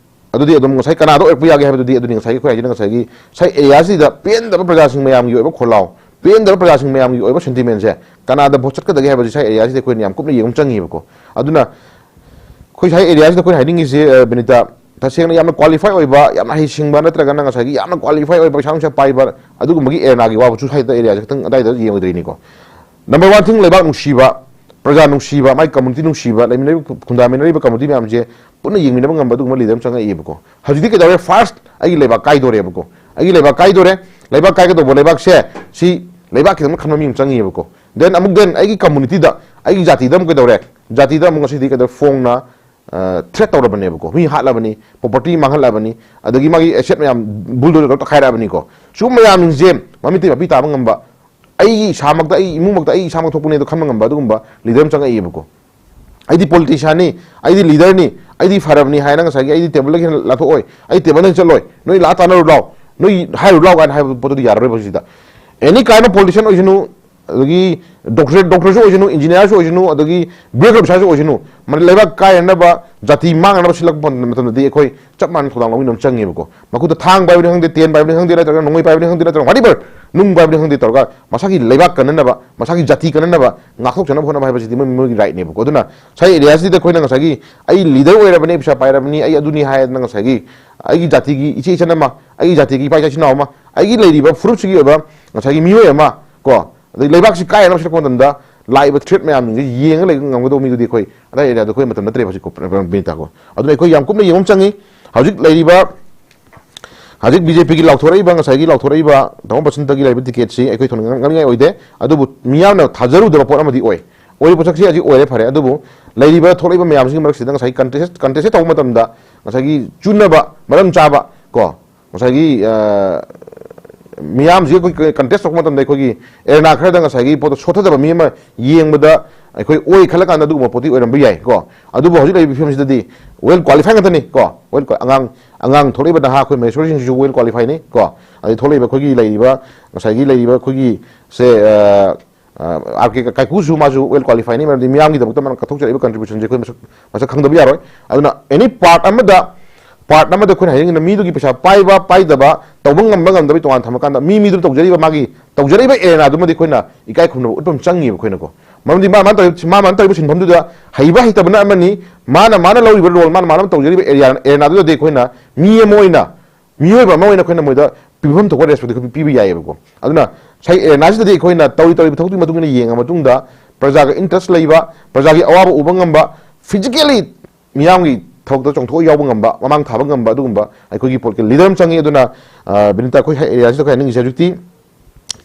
ꯑꯗꯨꯗꯤ ꯑꯗꯨꯝ ꯉꯁꯥꯏ ꯀꯅꯥꯗ ꯑꯣꯏꯔꯛꯄ ꯌꯥꯒꯦ ꯍꯥꯏꯕꯗꯨꯗꯤ, ꯑꯗꯨꯗꯤ ꯉꯁꯥꯏꯒꯤ ꯑꯩꯈꯣꯏ ꯍꯥꯏꯁꯤꯅ ꯉꯁꯥꯏꯒꯤ ꯉꯁꯥꯏ area ꯁꯤꯗ ꯄꯦꯟꯗꯕ ꯄ꯭ꯔꯖꯥꯁꯤꯡ ꯃꯌꯥꯝꯒꯤ ꯑꯣꯏꯕ ꯈꯣꯜꯂꯥꯎ, ꯄꯦꯟꯗꯕ ꯄ꯭ꯔꯖꯥꯁꯤꯡ ꯃꯌꯥꯝꯒꯤ ꯑꯣꯏꯕ sentiment ꯁꯦ ꯀꯅꯥꯗ vote ꯆꯠꯀꯗꯒꯦ ꯍꯥꯏꯕꯁꯤ ꯉꯁꯥꯏ area ꯁꯤꯗ ꯑꯩꯈꯣꯏꯅ ꯌꯥꯝ ꯀꯨꯞꯅ ꯌꯦꯡꯕ ꯆꯪꯉꯤꯕꯀꯣ꯫ ꯑꯗꯨꯅ ꯑꯩꯈꯣꯏ ꯉꯁꯥꯏ area ꯁꯤꯗ ꯑꯩꯈꯣꯏꯅ ꯍꯥꯏꯅꯤꯡꯉꯤꯁꯦ, ꯑ, ꯕꯤꯅꯤꯇꯥ, ꯇꯁꯦꯡꯅ ꯌꯥꯝꯅ qualify ꯑꯣꯏꯕ, ꯌꯥꯝꯅ ꯍꯩꯁꯤꯡꯕ, ꯅꯠꯇ꯭ꯔꯒꯅ ꯉꯁꯥꯏꯒꯤ ꯌꯥꯝꯅ qualify ꯑꯣꯏꯕ, ꯄꯩꯁꯥ ꯅꯨꯡꯁꯥ ꯄꯥꯏꯕ, ꯑꯗꯨꯒꯨꯝꯕꯒꯤ ꯑꯦꯔꯦꯅꯥꯒꯤ ꯋꯥꯕꯨꯁꯨ ꯁ꯭ꯋꯥꯏꯗ ꯑꯦꯔꯤꯌꯥꯁꯦ ꯈꯤꯇꯪ ꯑꯗꯥꯏꯗ ꯌꯦꯡꯉꯨꯗ꯭ꯔꯤꯅꯤꯀꯣ꯫ Number one thing, ꯂꯩꯕꯥꯛ ꯅꯨꯡꯁꯤꯕ, ꯄ꯭ꯔꯖꯥ ꯅꯨꯡꯁꯤꯕ, ꯃꯥꯏ community ꯅꯨꯡꯁꯤꯕ, ꯂꯩꯃꯤꯟꯅꯔꯤꯕ, ꯈꯨꯟꯗꯥꯃꯤꯟꯅꯔꯤꯕ community ꯃꯌꯥꯝꯁꯦ ꯄꯨꯟꯅ ꯌꯦꯡꯃꯤꯟꯅꯕ ꯉꯝꯕ ꯑꯗꯨꯒꯨꯝꯕ leader ꯑꯃ ꯆꯪꯉꯛꯏꯕꯀꯣ꯫ ꯍꯧꯖꯤꯛꯇꯤ ꯀꯩꯗꯧꯔꯦ? First ꯑꯩꯒꯤ ꯂꯩꯕꯥꯛ ꯀꯥꯏꯗꯣꯔꯦꯕꯀꯣ꯫ ꯑꯩꯒꯤ ꯂꯩꯕꯥꯛ ꯀꯥꯏꯗꯣꯔꯦ, ꯂꯩꯕꯥꯛ ꯀꯥꯏꯒꯗꯧꯕ ꯂꯩꯕꯥꯛꯁꯦ ꯁꯤ ꯂꯩꯕꯥꯛ ꯈꯤꯇꯪ ꯈꯟꯕ ꯃꯤ ꯑꯃ ꯆꯪꯉꯤꯕꯀꯣ꯫ Then ꯑꯃꯨꯛ then ꯑꯩꯒꯤ community ꯗ, ꯑꯩꯒꯤ ꯖꯥꯇꯤꯗ ꯑꯃꯨꯛ ꯀꯩꯗꯧꯔꯦ? ꯖꯥꯇꯤꯗ ꯑꯃꯨꯛ ꯉꯁꯤꯗꯤ ꯀꯩꯗꯧꯔꯦ? ꯐꯣꯡꯅ ꯑ, threat ꯇꯧꯔꯕꯅꯦꯕꯀꯣ, ꯃꯤ ꯍꯥꯠꯂꯕꯅꯤ, property ꯃꯥꯡꯍꯜꯂꯕꯅꯤ, ꯑꯗꯒꯤ ꯃꯥꯒꯤ asset ꯃꯌꯥꯝ bulldozer ꯇꯧꯔ ꯇꯛꯈꯥꯏꯔꯛꯑꯕꯅꯤꯀꯣ꯫ ꯁꯤꯒꯨꯝꯕ ꯃꯌꯥꯝꯁꯦ ꯃꯃꯤꯠꯇꯩ ꯃꯄꯤ ꯇꯥꯕ ꯉꯝꯕ, ꯑꯩ ꯏꯁꯥꯃꯛꯇ, ꯑꯩ ꯏꯃꯨꯡꯃꯛꯇ, ꯑꯩ ꯏꯁꯥꯃꯛ ꯊꯣꯛꯄꯅꯦ ꯑꯗꯣ ꯈꯟꯕ ꯉꯝꯕ ꯑꯗꯨꯒꯨꯝꯕ leader ꯑꯃ ꯆꯪꯉꯛꯏꯕꯀꯣ꯫ "ꯑꯩꯗꯤ politician ꯅꯤ, ꯑꯩꯗꯤ leader ꯅꯤ, ꯑꯩꯗꯤ ꯐꯔꯕꯅꯤ" ꯍꯥꯏꯅ ꯉꯁꯥꯏꯒꯤ "ꯑꯩꯗꯤ table ꯗꯒꯤ ꯍꯦꯟꯅ ꯂꯥꯟꯊꯣꯛꯑꯣꯏ, ꯑꯩ table ꯗꯒꯤ ꯆꯠꯂꯣꯏ, ꯅꯣꯏ ꯂꯥꯛꯑ ꯇꯥꯟꯅꯔꯨ ꯂꯥꯎ, ꯅꯣꯏ ꯍꯥꯏꯔꯨ ꯂꯥꯎ" ꯀꯥꯏꯅ ꯍꯥꯏꯕ ꯄꯣꯠꯇꯨꯗꯤ ꯌꯥꯔꯔꯣꯏꯕ ꯁꯤꯗ꯫ Any kind of politician ꯑꯣꯏꯁꯅꯨ, ꯑꯗꯒꯤ doctor, doctor ꯁꯨ ꯑꯣꯏꯁꯅꯨ, engineer ꯁꯨ ꯑꯣꯏꯁꯅꯨ, ꯑꯗꯒꯤ bureaucrat officer ꯁꯨ ꯑꯣꯏꯁꯅꯨ, ꯃ-, ꯂꯩꯕꯥꯛ ꯀꯥꯏꯅꯅꯕ, ꯖꯥꯇꯤ ꯃꯥꯡꯅꯅꯕ ꯁꯤꯜꯂꯛꯄ ꯃꯇꯝꯗꯗꯤ ꯑꯩꯈꯣꯏ ꯆꯞ ꯃꯥꯟꯅ ꯊꯧꯗꯥꯡ ꯂꯧꯃꯤꯟꯅꯕ ꯆꯪꯉꯦꯕꯀꯣ꯫ ꯃꯈꯨꯠꯇ ꯊꯥꯡ ꯄꯥꯏꯕꯅꯤ ꯈꯪꯗꯦ, ꯇꯦꯟ ꯄꯥꯏꯕꯅꯤ ꯈꯪꯗꯦ, ꯅꯠꯇ꯭ꯔꯒ ꯅꯣꯡꯃꯩ ꯄꯥꯏꯕꯅꯤ ꯈꯪꯗꯦ, ꯅꯠꯇ꯭ꯔꯒ whatever, ꯅꯨꯡ ꯄꯥꯏꯕꯅꯤ ꯈꯪꯗꯦ, ꯇꯧꯔꯒ ꯃꯁꯥꯒꯤ ꯂꯩꯕꯥꯛ ꯀꯟꯅꯅꯕ, ꯃꯁꯥꯒꯤ ꯖꯥꯇꯤ ꯀꯟꯅꯅꯕ, ꯉꯥꯛꯊꯣꯛꯆꯅꯕ ꯍꯣꯠꯅꯕ ꯍꯥꯏꯕꯁꯤꯗꯤ ꯃꯣꯏ, ꯃꯣꯏꯒꯤ right ꯅꯦꯕꯀꯣ꯫ ꯑꯗꯨꯅ ꯉꯁꯥꯏ area ꯁꯤꯗ ꯑꯩꯈꯣꯏꯅ ꯉꯁꯥꯏꯒꯤ "ꯑꯩ leader ꯑꯣꯏꯔꯕꯅꯤ, ꯄꯩꯁꯥ ꯄꯥꯏꯔꯕꯅꯤ, ꯑꯩ ꯑꯗꯨꯅꯤ" ꯍꯥꯏꯗꯅ ꯉꯁꯥꯏꯒꯤ ꯑꯩꯒꯤ ꯖꯥꯇꯤꯒꯤ ꯏꯆꯦ ꯏꯆꯟ ꯑꯃ, ꯑꯩꯒꯤ ꯖꯥꯇꯤꯒꯤ ꯏꯄꯥ ꯏꯆꯥ ꯏꯆꯤꯟ ꯏꯅꯥꯎ ꯑꯃ, ꯑꯩꯒꯤ ꯂꯩꯔꯤꯕ ꯐꯨꯔꯨꯞꯁꯤꯒꯤ ꯑꯣꯏꯕ ꯉꯁꯥꯏꯒꯤ ꯃꯤꯑꯣꯏ ꯑꯃ ꯀꯣ, ꯑꯗꯩ ꯂꯩꯕꯥꯛꯁꯤ ꯀꯥꯏꯅꯕ ꯁꯤꯜꯂꯛꯄ ꯃꯇꯝꯗ ꯂꯥꯛꯏꯕ threat ꯃꯌꯥꯝꯁꯤꯡꯁꯦ ꯌꯦꯡꯉ ꯂꯩꯕ ꯉꯝꯒꯗꯧꯕ ꯃꯤꯗꯨꯗꯤ ꯑꯩꯈꯣꯏ ꯑꯗꯥꯏ area ꯗ ꯑꯩꯈꯣꯏ ꯃꯇꯝ ꯅꯠꯇ꯭ꯔꯦꯕ ꯍꯧꯖꯤꯛ ꯀꯣ, ꯕꯤꯅꯤꯇꯥ ꯀꯣ꯫ ꯑꯗꯨꯅ ꯑꯩꯈꯣꯏ ꯌꯥꯝ ꯀꯨꯞꯅ ꯌꯦꯡꯕ ꯑꯃ ꯆꯪꯉꯤ꯫ ꯍꯧꯖꯤꯛ ꯂꯩꯔꯤꯕ, ꯍꯧꯖꯤꯛ ꯕꯤ ꯖꯦ ꯄꯤ ꯒꯤ ꯂꯥꯎꯊꯣꯔꯛꯏꯕ, ꯉꯁꯥꯏꯒꯤ ꯂꯥꯎꯊꯣꯔꯛꯏꯕ ꯇꯥꯃꯣ ꯕꯁꯟꯇꯒꯤ ꯂꯩꯔꯤꯕ ticket ꯁꯤ ꯑꯩꯈꯣꯏ ꯊꯣꯡ ꯉꯥꯡꯅꯤꯡꯉꯥꯏ ꯑꯣꯏꯗꯦ꯫ ꯑꯗꯨꯕꯨ ꯃꯤꯌꯥꯝꯅ ꯊꯥꯖꯔꯨꯗꯕ ꯄꯣꯠ ꯑꯃꯗꯤ ꯑꯣꯏ꯫ ꯑꯣꯏꯔꯤꯕ ꯄꯣꯠꯁꯛꯁꯤ ꯍꯧꯖꯤꯛ ꯑꯣꯏꯔꯦ, ꯐꯔꯦ꯫ ꯑꯗꯨꯕꯨ ꯂꯩꯔꯤꯕ ꯊꯣꯛꯂꯛꯏꯕ ꯃꯌꯥꯝꯁꯤꯒꯤ ꯃꯔꯛꯁꯤꯗ ꯉꯁꯥꯏꯒꯤ contest, contest ꯇꯧꯕ ꯃꯇꯝꯗ ꯉꯁꯥꯏꯒꯤ ꯆꯨꯅꯕ, ꯃꯔꯝ ꯆꯥꯕ ꯀꯣ, ꯉꯁꯥꯏꯒꯤ, ꯑ, ꯃꯤꯌꯥꯝꯁꯤꯒ ꯑꯩꯈꯣꯏ contest ꯇꯧꯔꯛꯄ ꯃꯇꯝꯗ ꯑꯩꯈꯣꯏꯒꯤ arena ꯈꯔꯗ ꯉꯁꯥꯏꯒꯤ ꯄꯣꯠꯇꯣ ꯁꯣꯠꯊꯗꯕ ꯃꯤ ꯑꯃ ꯌꯦꯡꯕꯗ ꯑꯩꯈꯣꯏ ꯑꯣꯏ ꯈꯜꯂ ꯀꯥꯟꯗ ꯑꯗꯨꯒꯨꯝꯕ ꯄꯣꯠꯇꯤ ꯑꯣꯏꯔꯝꯕ ꯌꯥꯏ ꯀꯣ꯫ ꯑꯗꯨꯕꯨ ꯍꯧꯖꯤꯛ ꯂꯩꯔꯤꯕ ꯐꯤꯕꯝꯁꯤꯗꯗꯤ well qualified ꯉꯥꯛꯇꯅꯤ ꯀꯣ꯫ Well, ꯑꯉꯥꯡ ꯑꯉꯥꯡ ꯊꯣꯛꯂꯛꯏꯕ ꯅꯍꯥ ꯑꯩꯈꯣꯏ ꯃꯍꯦꯁꯣꯔꯁꯤꯡꯁꯤꯁꯨ well qualified ꯅꯤ ꯀꯣ꯫ ꯑꯗꯩ ꯊꯣꯛꯂꯛꯏꯕ ꯑꯩꯈꯣꯏꯒꯤ ꯂꯩꯔꯤꯕ ꯉꯁꯥꯏꯒꯤ ꯂꯩꯔꯤꯕ ꯑꯩꯈꯣꯏꯒꯤ ꯁꯦ ꯑꯥꯔ ꯀꯦ ꯀꯥꯏꯀꯨꯁꯨ ꯃꯥꯁꯨ well qualified ꯅꯤ, ꯃꯔꯝꯗꯤ ꯃꯤꯌꯥꯝꯒꯤꯗꯃꯛꯇ ꯃꯥꯅ ꯀꯠꯊꯣꯛꯆꯔꯛꯏꯕ contribution ꯁꯦ ꯑꯩꯈꯣꯏ ꯃꯁꯛ ꯃꯁꯛ ꯈꯪꯗꯕ ꯌꯥꯔꯣꯏ꯫ ꯑꯗꯨꯅ any part ꯑꯃꯗ part ꯑꯃꯗ ꯑꯩꯈꯣꯏꯅ ꯍꯥꯏꯅꯤꯡꯉꯤꯅ ꯃꯤꯗꯨꯒꯤ ꯄꯩꯁꯥ ꯄꯥꯏꯕ ꯄꯥꯏꯗꯕ ꯇꯧꯕ ꯉꯝꯕ ꯉꯝꯗꯕꯒꯤ ꯇꯣꯉꯥꯟ ꯊꯝꯃꯀꯥꯟꯗ ꯃꯤ ꯃꯤꯗꯨꯅ ꯇꯧꯖꯔꯤꯕ ꯃꯥꯒꯤ ꯇꯧꯖꯔꯤꯕ ꯑꯦꯔꯦꯅꯥꯗꯨꯃꯗꯤ ꯑꯩꯈꯣꯏꯅ ꯏꯀꯥꯏ ꯈꯨꯝꯅꯕ ꯎꯠꯄ ꯑꯃ ꯆꯪꯉꯤꯕ ꯑꯩꯈꯣꯏꯅꯀꯣ꯫ ꯃꯔꯝꯗꯤ ꯃꯥ ꯃꯥꯅ ꯇꯧꯔꯤꯕ ꯃꯥ ꯃꯥꯅ ꯇꯧꯔꯤꯕ ꯁꯤꯟꯐꯝꯗꯨꯗ ꯍꯩꯕ ꯍꯩꯇꯕꯅ ꯑꯃꯅꯤ, ꯃꯥꯅ ꯃꯥꯅ ꯂꯧꯔꯤꯕ role ꯃꯥꯅ ꯃꯥꯅ ꯇꯧꯖꯔꯤꯕ ꯑꯦꯔꯤꯌꯥ ꯑꯦꯔꯦꯅꯥꯗꯨꯗꯗꯤ ꯑꯩꯈꯣꯏꯅ ꯃꯤ ꯑꯃ ꯑꯣꯏꯅ ꯃꯤꯑꯣꯏꯕ ꯑꯃ ꯑꯣꯏꯅ ꯑꯩꯈꯣꯏꯅ ꯃꯣꯏꯗ ꯄꯤꯐꯝ ꯊꯣꯛꯄ respect ꯑꯩꯈꯣꯏ ꯄꯤꯕ ꯌꯥꯏꯌꯦꯕꯀꯣ꯫ ꯑꯗꯨꯅ ꯉꯁꯥꯏ ꯑꯦꯔꯦꯅꯥꯁꯤꯗꯗꯤ ꯑꯩꯈꯣꯏꯅ ꯇꯧꯔꯤ ꯇꯧꯔꯤꯕ ꯊꯕꯛꯇꯨꯒꯤ ꯃꯇꯨꯡ ꯏꯟꯅ ꯌꯦꯡꯉ ꯃꯇꯨꯡꯗ ꯄ꯭ꯔꯖꯥꯒ interest ꯂꯩꯕ, ꯄ꯭ꯔꯖꯥꯒꯤ ꯑꯋꯥꯕ ꯎꯕ ꯉꯝꯕ, physically ꯃꯤꯌꯥꯝꯒꯤ ꯊꯕꯛꯇ ꯆꯣꯡꯊꯣꯛꯑ ꯌꯥꯎꯕ ꯉꯝꯕ, ꯃꯃꯥꯡ ꯊꯥꯕ ꯉꯝꯕ ꯑꯗꯨꯒꯨꯝꯕ ꯑꯩꯈꯣꯏꯒꯤ ꯄꯣꯠꯀꯤ leader ꯑꯃ ꯆꯪꯉꯤ꯫ ꯑꯗꯨꯅ ꯑ, ꯕꯤꯅꯤꯇꯥ, ꯑꯩꯈꯣꯏ ꯑꯦꯔꯤꯌꯥꯁꯤꯗ ꯑꯩꯈꯣꯏ ꯍꯥꯏꯅꯤꯡꯉꯤꯁꯦ ꯍꯧꯖꯤꯛꯇꯤ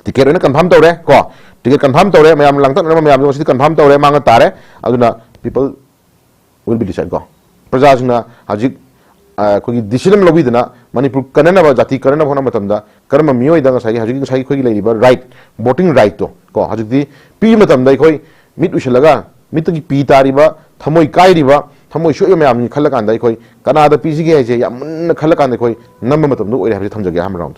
ticket ꯂꯣꯏꯅ confirm ꯇꯧꯔꯦ ꯀꯣ꯫ Ticket confirm ꯇꯧꯔꯦ, ꯃꯌꯥꯝ ꯂꯥꯡꯇꯛꯅꯔꯝꯕ ꯃꯌꯥꯝꯗꯣ ꯉꯁꯤꯗꯤ confirm ꯇꯧꯔꯦ, ꯃꯥꯡꯉ ꯇꯥꯔꯦ꯫ ꯑꯗꯨꯅ people will be decide ꯀꯣ꯫ ꯄ꯭ꯔꯖꯥꯁꯤꯡꯅ ꯍꯧꯖꯤꯛ ꯑ, ꯑꯩꯈꯣꯏꯒꯤ decision ꯑꯃ ꯂꯧꯕꯤꯗꯅ ꯃꯅꯤꯄꯨꯔ ꯀꯟꯅꯅꯕ, ꯖꯥꯇꯤ ꯀꯟꯅꯅꯕ ꯍꯣꯠꯅꯕ ꯃꯇꯝꯗ ꯀꯔꯝꯕ ꯃꯤꯑꯣꯏꯗ ꯉꯁꯥꯏꯒꯤ ꯍꯧꯖꯤꯛ ꯉꯁꯥꯏꯒꯤ ꯑꯩꯈꯣꯏꯒꯤ ꯂꯩꯔꯤꯕ right, voting right ꯇꯣ ꯀꯣ ꯍꯧꯖꯤꯛꯇꯤ ꯄꯤꯕ ꯃꯇꯝꯗ ꯑꯩꯈꯣꯏ ꯃꯤꯠ ꯎꯏꯁꯤꯜꯂꯒ ꯃꯤꯠꯇꯒꯤ ꯄꯤ ꯇꯥꯔꯤꯕ, ꯊꯃꯣꯏ ꯀꯥꯏꯔꯤꯕ, ꯊꯃꯣꯏ ꯁꯣꯛꯏꯕ ꯃꯌꯥꯝꯁꯤ ꯈꯜꯂ ꯀꯥꯟꯗ ꯑꯩꯈꯣꯏ ꯀꯅꯥꯗ ꯄꯤꯁꯤꯒꯦ ꯍꯥꯏꯁꯦ ꯌꯥꯝ ꯃꯨꯟꯅ ꯈꯜꯂ ꯀꯥꯟꯗ ꯑꯩꯈꯣꯏ ꯅꯝꯕ ꯃꯇꯝꯗ ꯑꯣꯏꯔꯦ ꯍꯥꯏꯕꯁꯦ ꯊꯝꯖꯒꯦ ꯑꯍꯥꯟꯕ round꯫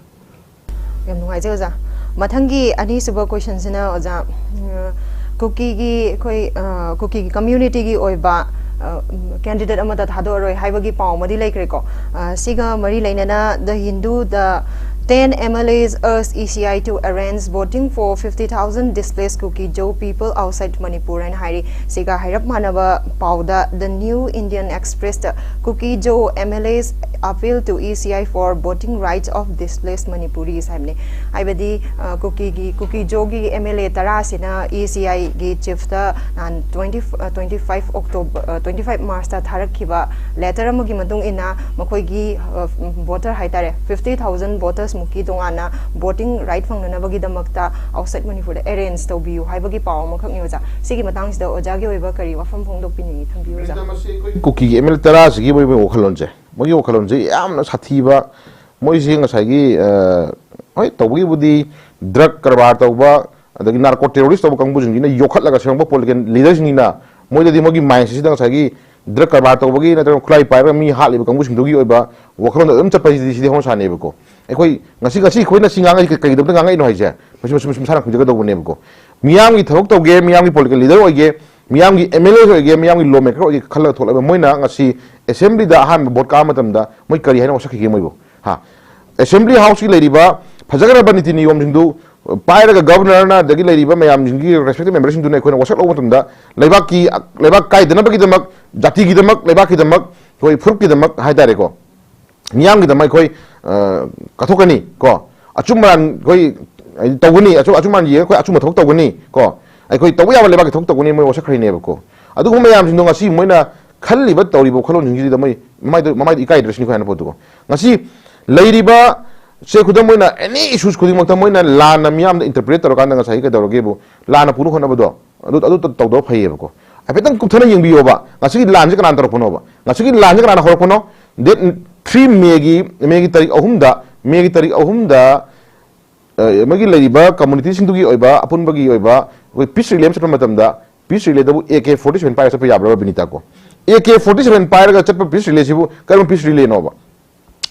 ꯌꯥꯝ ꯅꯨꯡꯉꯥꯏꯖꯩ ꯑꯣꯖꯥ꯫ ꯃꯊꯪꯒꯤ ꯑꯅꯤꯁꯨꯕ question ꯁꯤꯅ ꯑꯣꯖꯥ, ꯎꯝ, ꯀꯨꯀꯤꯒꯤ ꯑꯩꯈꯣꯏ, ꯑ, ꯀꯨꯀꯤꯒꯤ community ꯒꯤ ꯑꯣꯏꯕ, ꯑ, ꯎꯝ, candidate ꯑꯃꯠꯇ ꯊꯥꯗꯣꯛꯑꯔꯣꯏ ꯍꯥꯏꯕꯒꯤ ꯄꯥꯎ ꯑꯃꯗꯤ ꯂꯩꯈ꯭ꯔꯦꯀꯣ꯫ ꯑ, ꯁꯤꯒ ꯃꯔꯤ ꯂꯩꯅꯅ The Hindu the ten M L As urge E C I to arrange voting for fifty thousand displaced Kuki-Zo people outside Manipur ꯍꯥꯏꯅ ꯍꯥꯏꯔꯤ꯫ ꯁꯤꯒ ꯍꯥꯏꯔꯞ ꯃꯥꯟꯅꯕ ꯄꯥꯎꯗ The New Indian Express ꯇ Kuki-Zo M L As appeal to E C I for voting rights of displaced Manipuris ꯍꯥꯏꯕꯅꯤ꯫ ꯍꯥꯏꯕꯗꯤ, ꯑ, ꯀꯨꯀꯤꯒꯤ, ꯀꯨꯀꯤ-ꯖꯣꯒꯤ M L A ꯇꯔꯥꯁꯤꯅ E C I ꯒꯤ chief ꯇ ꯅꯍꯥꯟ twenty, ꯑ, twenty five October, ꯑ, twenty five March ꯇ ꯊꯥꯔꯛꯈꯤꯕ letter ꯑꯃꯒꯤ ꯃꯇꯨꯡ ꯏꯟꯅ ꯃꯈꯣꯏꯒꯤ, ꯑ, voter ꯍꯥꯏꯇꯥꯔꯦ, fifty thousand voters ꯃꯨꯛꯀꯤ ꯇꯣꯉꯥꯟꯅ voting right ꯐꯪꯅꯅꯕꯒꯤꯗꯃꯛꯇ outside ꯃꯅꯤꯄꯨꯔꯗ arrange ꯇꯧꯕꯤꯌꯨ ꯍꯥꯏꯕꯒꯤ ꯄꯥꯎ ꯑꯃꯈꯛꯅꯤ ꯑꯣꯖꯥ꯫ ꯁꯤꯒꯤ ꯃꯇꯥꯡꯁꯤꯗ ꯑꯣꯖꯥꯒꯤ ꯑꯣꯏꯕ ꯀꯔꯤ ꯋꯥꯐꯝ ꯐꯣꯡꯗꯣꯛꯄꯤꯅꯤꯡꯉꯤ? ꯊꯝꯕꯤꯌꯨ ꯑꯣꯖꯥ꯫ ꯀꯨꯀꯤꯒꯤ M L A ꯇꯔꯥꯁꯤꯒꯤ ꯑꯣꯏꯕ ꯋꯥꯈꯜꯂꯣꯟꯁꯦ, ꯃꯣꯏꯒꯤ ꯋꯥꯈꯜꯂꯣꯟꯁꯦ ꯌꯥꯝꯅ ꯁꯥꯊꯤꯕ꯫ ꯃꯣꯏꯁꯤ ꯉꯁꯥꯏꯒꯤ, ꯑ, ꯍꯣꯏ, ꯇꯧꯕꯒꯤꯕꯨꯗꯤ drug ꯀꯔꯕꯥꯔ ꯇꯧꯕ, ꯑꯗꯒꯤ narco terrorist ꯇꯧꯕ ꯀꯥꯡꯕꯨꯁꯤꯡꯁꯤꯅ ꯌꯣꯛꯈꯠꯂꯒ ꯁꯦꯝꯃꯛꯄ political leaderꯁꯤꯡꯁꯤꯅ ꯃꯣꯏꯗꯗꯤ ꯃꯣꯏꯒꯤ mindꯁꯤꯗ ꯉꯁꯥꯏꯒꯤ drug ꯀꯔꯕꯥꯔ ꯇꯧꯕꯒꯤ ꯅꯠꯇ꯭ꯔꯒ ꯈꯨꯠꯂꯥꯏ ꯄꯥꯏꯔꯒ ꯃꯤ ꯍꯥꯠꯂꯤꯕ ꯀꯥꯡꯕꯨꯁꯤꯡꯗꯨꯒꯤ ꯑꯣꯏꯕ ꯋꯥꯈꯜꯂꯣꯟꯗ ꯑꯗꯨꯝ ꯆꯠꯄꯁꯤꯗꯤ ꯁꯤꯗꯤ ꯍꯧꯅ ꯁꯥꯅꯦꯕꯀꯣ꯫ ꯑꯩꯈꯣꯏ ꯉꯁꯤ ꯉꯁꯤ ꯑꯩꯈꯣꯏꯅ ꯁꯤ ꯉꯥꯡꯉꯛꯏꯁꯦ ꯀꯩꯒꯤꯗꯃꯛꯇ ꯉꯥꯡꯉꯛꯏꯅꯣ ꯍꯥꯏꯁꯦ ꯃꯁꯤ ꯃꯁꯤ ꯃꯁꯥꯅ ꯈꯪꯖꯒꯗꯧꯕꯅꯦꯕꯀꯣ꯫ ꯃꯤꯌꯥꯝꯒꯤ ꯊꯕꯛ ꯇꯧꯒꯦ, ꯃꯤꯌꯥꯝꯒꯤ political leader ꯑꯣꯏꯒꯦ, ꯃꯤꯌꯥꯝꯒꯤ MLA ꯑꯣꯏꯒꯦ, ꯃꯤꯌꯥꯝꯒꯤ lawmaker ꯑꯣꯏꯒꯦ ꯈꯜꯂꯒ ꯊꯣꯛꯂꯛꯑꯕ ꯃꯣꯏꯅ ꯉꯁꯤ assemblyꯗ ꯑꯍꯥꯟꯕ vote ꯀꯥꯕ ꯃꯇꯝꯗ ꯃꯣꯏ ꯀꯔꯤ ꯍꯥꯏꯅ ꯋꯥꯁꯛꯈꯤꯒꯦ ꯃꯣꯏꯕꯨ? ꯍꯥ? Assembly houseꯀꯤ ꯂꯩꯔꯤꯕ ꯐꯖꯈ꯭ꯔꯕ ꯅꯤꯇꯤ ꯅꯤꯌꯣꯝꯁꯤꯡꯗꯨ ꯄꯥꯏꯔꯒ governorꯅ ꯑꯗꯒꯤ ꯂꯩꯔꯤꯕ ꯃꯌꯥꯝꯁꯤꯡꯒꯤ respected memberꯁꯤꯡꯗꯨꯅ ꯑꯩꯈꯣꯏꯅ ꯋꯥꯁꯛ ꯂꯧꯕ ꯃꯇꯝꯗ ꯂꯩꯕꯥꯛꯀꯤ, ꯂꯩꯕꯥꯛ ꯀꯥꯏꯗꯅꯕꯒꯤꯗꯃꯛ, ꯖꯥꯇꯤꯒꯤꯗꯃꯛ, ꯂꯩꯕꯥꯛꯀꯤꯗꯃꯛ, ꯑꯩꯈꯣꯏ ꯐꯨꯔꯨꯞꯀꯤꯗꯃꯛ ꯍꯥꯏꯇꯥꯔꯦꯀꯣ, ꯃꯤꯌꯥꯝꯒꯤꯗꯃꯛ ꯑꯩꯈꯣꯏ, ꯑ, ꯀꯠꯊꯣꯛꯀꯅꯤ ꯀꯣ, ꯑꯆꯨꯝ ꯑꯔꯥꯟ ꯑꯩꯈꯣꯏ ꯍꯥꯏꯗꯤ ꯇꯧꯒꯅꯤ, ꯑꯆꯨꯝ ꯑꯆꯨꯝ ꯑꯔꯥꯟ ꯌꯦꯡꯉꯒ ꯑꯩꯈꯣꯏ ꯑꯆꯨꯝꯕ ꯊꯕꯛ ꯇꯧꯒꯅꯤ ꯀꯣ, ꯑꯩꯈꯣꯏ ꯇꯧꯕ ꯌꯥꯕ ꯂꯩꯕꯥꯛꯀꯤ ꯊꯕꯛ ꯇꯧꯒꯅꯤ ꯃꯣꯏ ꯋꯥꯁꯛꯈ꯭ꯔꯤꯅꯦꯕꯀꯣ꯫ ꯑꯗꯨꯒꯨꯝꯕ ꯃꯌꯥꯝꯁꯤꯡꯗꯣ ꯉꯁꯤ ꯃꯣꯏꯅ ꯈꯜꯂꯤꯕ ꯇꯧꯔꯤꯕ ꯋꯥꯈꯜꯂꯣꯟꯁꯤꯡꯁꯤꯗ ꯃꯣꯏ ꯃꯃꯥꯏꯗ ꯃꯃꯥꯏꯗ ꯏꯀꯥꯏꯗ꯭ꯔꯁꯤꯅꯤ ꯑꯩꯈꯣꯏ ꯍꯥꯏꯅ ꯄꯣꯠꯇꯨꯀꯣ꯫ ꯉꯁꯤ ꯂꯩꯔꯤꯕ ꯁꯦ ꯈꯨꯗꯝ ꯑꯣꯏꯅ any issues ꯈꯨꯗꯤꯡꯃꯛꯇ ꯃꯣꯏꯅ ꯂꯥꯟꯅ ꯃꯤꯌꯥꯝꯗ interpret ꯇꯧꯔꯀꯥꯟꯗ ꯉꯁꯥꯏꯒꯤ ꯀꯩꯗꯧꯔꯒꯦꯕꯨ ꯂꯥꯟꯅ ꯄꯨꯅ ꯍꯣꯠꯅꯕꯗꯣ ꯑꯗꯨ ꯑꯗꯨ ꯇꯧꯗꯕ ꯐꯩꯌꯦꯕꯀꯣ꯫ ꯍꯥꯏꯐꯦꯠꯇꯪ ꯀꯨꯞꯊꯅ ꯌꯦꯡꯕꯤꯌꯣꯕ, ꯉꯁꯤꯒꯤ ꯂꯥꯟꯁꯦ ꯀꯅꯥꯅ ꯇꯧꯔꯛꯄꯅꯣꯕ? ꯉꯁꯤꯒꯤ ꯂꯥꯟꯁꯦ ꯀꯅꯥꯅ ꯍꯧꯔꯛꯄꯅꯣ? Date three Mayꯒꯤ, Mayꯒꯤ ꯇꯥꯔꯤꯛ ꯑꯍꯨꯝꯗ, Mayꯒꯤ ꯇꯥꯔꯤꯛ ꯑꯍꯨꯝꯗ, ꯑ, ꯃꯣꯏꯒꯤ ꯂꯩꯔꯤꯕ communityꯁꯤꯡꯗꯨꯒꯤ ꯑꯣꯏꯕ, ꯑꯄꯨꯟꯕꯒꯤ ꯑꯣꯏꯕ ꯑꯩꯈꯣꯏ peace relay ꯑꯃ ꯆꯠꯄ ꯃꯇꯝꯗ, peace relayꯗꯕꯨ AK forty seven ꯄꯥꯏꯔꯒ ꯆꯠꯄ ꯌꯥꯕ꯭ꯔꯕ ꯕꯤꯅꯤꯇꯥ ꯀꯣ? AK forty seven ꯄꯥꯏꯔꯒ ꯆꯠꯄ peace relayꯁꯤꯕꯨ ꯀꯔꯝꯕ peace relayꯅꯣꯕ?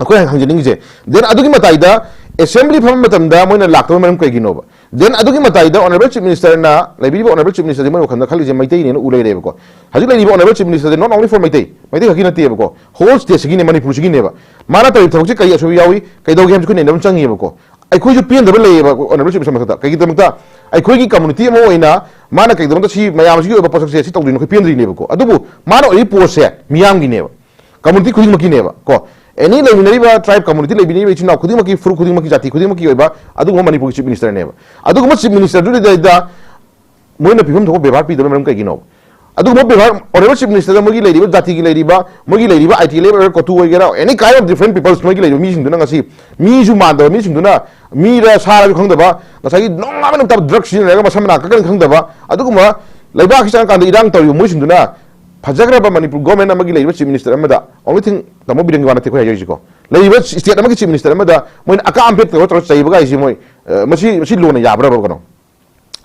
ꯑꯩꯈꯣꯏ ꯍꯪꯖꯅꯤꯡꯉꯤꯁꯦ꯫ Then ꯑꯗꯨꯒꯤ ꯃꯇꯥꯏꯗ assembly ꯐꯝꯕ ꯃꯇꯝꯗ ꯃꯣꯏꯅ ꯂꯥꯛꯇꯕ ꯃꯔꯝ ꯀꯩꯒꯤꯅꯣꯕ? Then ꯑꯗꯨꯒꯤ ꯃꯇꯥꯏꯗ honourable chief ministerꯅ, ꯂꯩꯕꯤꯔꯤꯕ honourable chief ministerꯁꯦ ꯃꯣꯏ ꯋꯥꯈꯜꯗ ꯈꯜꯂꯤꯁꯦ ꯃꯩꯇꯩꯅꯦꯅ ꯎ ꯂꯩꯔꯦꯕꯀꯣ꯫ ꯍꯧꯖꯤꯛ ꯂꯩꯔꯤꯕ honourable chief ministerꯁꯦ not only for Meitei, Meitei ꯈꯛꯀꯤ ꯅꯠꯇꯦꯕꯀꯣ, whole stateꯁꯤꯒꯤꯅꯦ, ꯃꯅꯤꯄꯨꯔꯁꯤꯒꯤꯅꯦꯕ꯫ ꯃꯥꯅ ꯇꯧꯔꯤꯕ ꯊꯕꯛꯁꯦ ꯀꯔꯤ ꯑꯁꯣꯏꯕ ꯌꯥꯎꯏ, ꯀꯩꯗꯧꯒꯦ ꯍꯥꯏꯕꯁꯤ ꯑꯩꯈꯣꯏ ꯅꯩꯅꯕ ꯑꯃ ꯆꯪꯉꯤꯕꯀꯣ꯫ ꯑꯩꯈꯣꯏꯁꯨ ꯄꯦꯟꯗꯕ ꯂꯩꯌꯦꯕ honourable chief minister ꯃꯊꯛꯇ꯫ ꯀꯩꯒꯤꯗꯃꯛꯇ? ꯑꯩꯈꯣꯏꯒꯤ community ꯑꯃ ꯑꯣꯏꯅ ꯃꯥꯅ ꯀꯩꯒꯤꯗꯃꯛꯇ ꯁꯤ ꯃꯌꯥꯝꯁꯤꯒꯤ ꯑꯣꯏꯕ ꯄꯣꯠꯁꯛꯁꯦ ꯁꯤ ꯇꯧꯗꯣꯏꯅꯣ ꯑꯩꯈꯣꯏ ꯄꯦꯟꯗ꯭ꯔꯤꯅꯦꯕꯀꯣ꯫ ꯑꯗꯨꯕꯨ ꯃꯥꯅ ꯑꯣꯏꯔꯤꯕ ꯄꯣꯠꯁꯦ ꯃꯤꯌꯥꯝꯒꯤꯅꯦꯕ, community ꯈꯨꯗꯤꯡꯃꯛꯀꯤꯅꯦꯕ ꯀꯣ꯫ Any ꯂꯩꯃꯤꯟꯅꯔꯤꯕ tribe community, ꯂꯩꯃꯤꯟꯅꯔꯤꯕ ꯏꯆꯤꯟ ꯏꯅꯥꯎ ꯈꯨꯗꯤꯡꯃꯛꯀꯤ, ꯐꯨꯔꯨꯞ ꯈꯨꯗꯤꯡꯃꯛꯀꯤ, ꯖꯥꯇꯤ ꯈꯨꯗꯤꯡꯃꯛꯀꯤ ꯑꯣꯏꯕ ꯑꯗꯨꯒꯨꯝꯕ ꯃꯅꯤꯄꯨꯔꯒꯤ chief ministerꯅꯦꯕ꯫ ꯑꯗꯨꯒꯨꯝꯕ chief ministerꯗꯨꯗ ꯃꯣꯏꯅ ꯄꯤꯐꯝ ꯊꯣꯛꯄ ꯕꯦꯕꯥꯔ ꯄꯤꯗꯕ ꯃꯔꯝ ꯀꯩꯒꯤꯅꯣ? ꯑꯗꯨꯒꯨꯝꯕ ꯕꯦꯕꯥꯔ honourable chief ministerꯗ ꯃꯣꯏꯒꯤ ꯂꯩꯔꯤꯕ ꯖꯥꯇꯤꯒꯤ ꯂꯩꯔꯤꯕ, ꯃꯣꯏꯒꯤ ꯂꯩꯔꯤꯕ ITLF ꯑꯣꯏꯒꯦꯔꯥ, ꯀꯣꯇꯨ ꯑꯣꯏꯒꯦꯔꯥ, any kind of different peoples ꯃꯣꯏꯒꯤ ꯂꯩꯔꯤꯕ ꯃꯤꯁꯤꯡꯗꯨꯅ ꯉꯁꯤ ꯃꯤꯁꯨ ꯃꯥꯟꯗꯕ ꯃꯤꯁꯤꯡꯗꯨꯅ ꯃꯤꯔ ꯁꯥꯔꯁꯨ ꯈꯪꯗꯕ, ꯉꯁꯥꯏꯒꯤ ꯅꯣꯡꯉꯥꯟꯕ ꯅꯨꯃꯤꯠ ꯇꯥꯕ drug ꯁꯤꯖꯤꯟꯅꯔꯒ ꯃꯁꯝ ꯃꯅꯥ ꯀꯛꯀꯅꯤ ꯈꯪꯗꯕ, ꯑꯗꯨꯒꯨꯝꯕ ꯂꯩꯕꯥꯛꯀꯤ ꯆꯪꯉꯀꯥꯟꯗ ꯏꯔꯥꯡ ꯇꯧꯔꯤꯕ ꯃꯣꯏꯁꯤꯡꯗꯨꯅ ꯐꯖꯈ꯭ꯔꯕ ꯃꯅꯤꯄꯨꯔ government ꯑꯃꯒꯤ ꯂꯩꯔꯤꯕ chief minister ꯑꯃꯗ, only thing ꯇꯥꯃꯣ ꯕꯤꯔꯦꯟꯒꯤ ꯋꯥ ꯅꯠꯇꯦ ꯑꯩꯈꯣꯏ ꯍꯥꯏꯖꯔꯤꯁꯤꯀꯣ, ꯂꯩꯔꯤꯕ state ꯑꯃꯒꯤ chief minister ꯑꯃꯗ ꯃꯣꯏꯅ ꯑꯀꯥꯝ ꯑꯝꯄꯦꯠ ꯇꯧꯔ ꯇꯧꯔ ꯆꯩꯕꯒꯥꯏꯁꯤ ꯃꯣꯏ, ꯑ, ꯃꯁꯤ, ꯃꯁꯤ ꯂꯣꯟꯅ ꯌꯥꯕ꯭ꯔꯕ ꯀꯩꯅꯣ?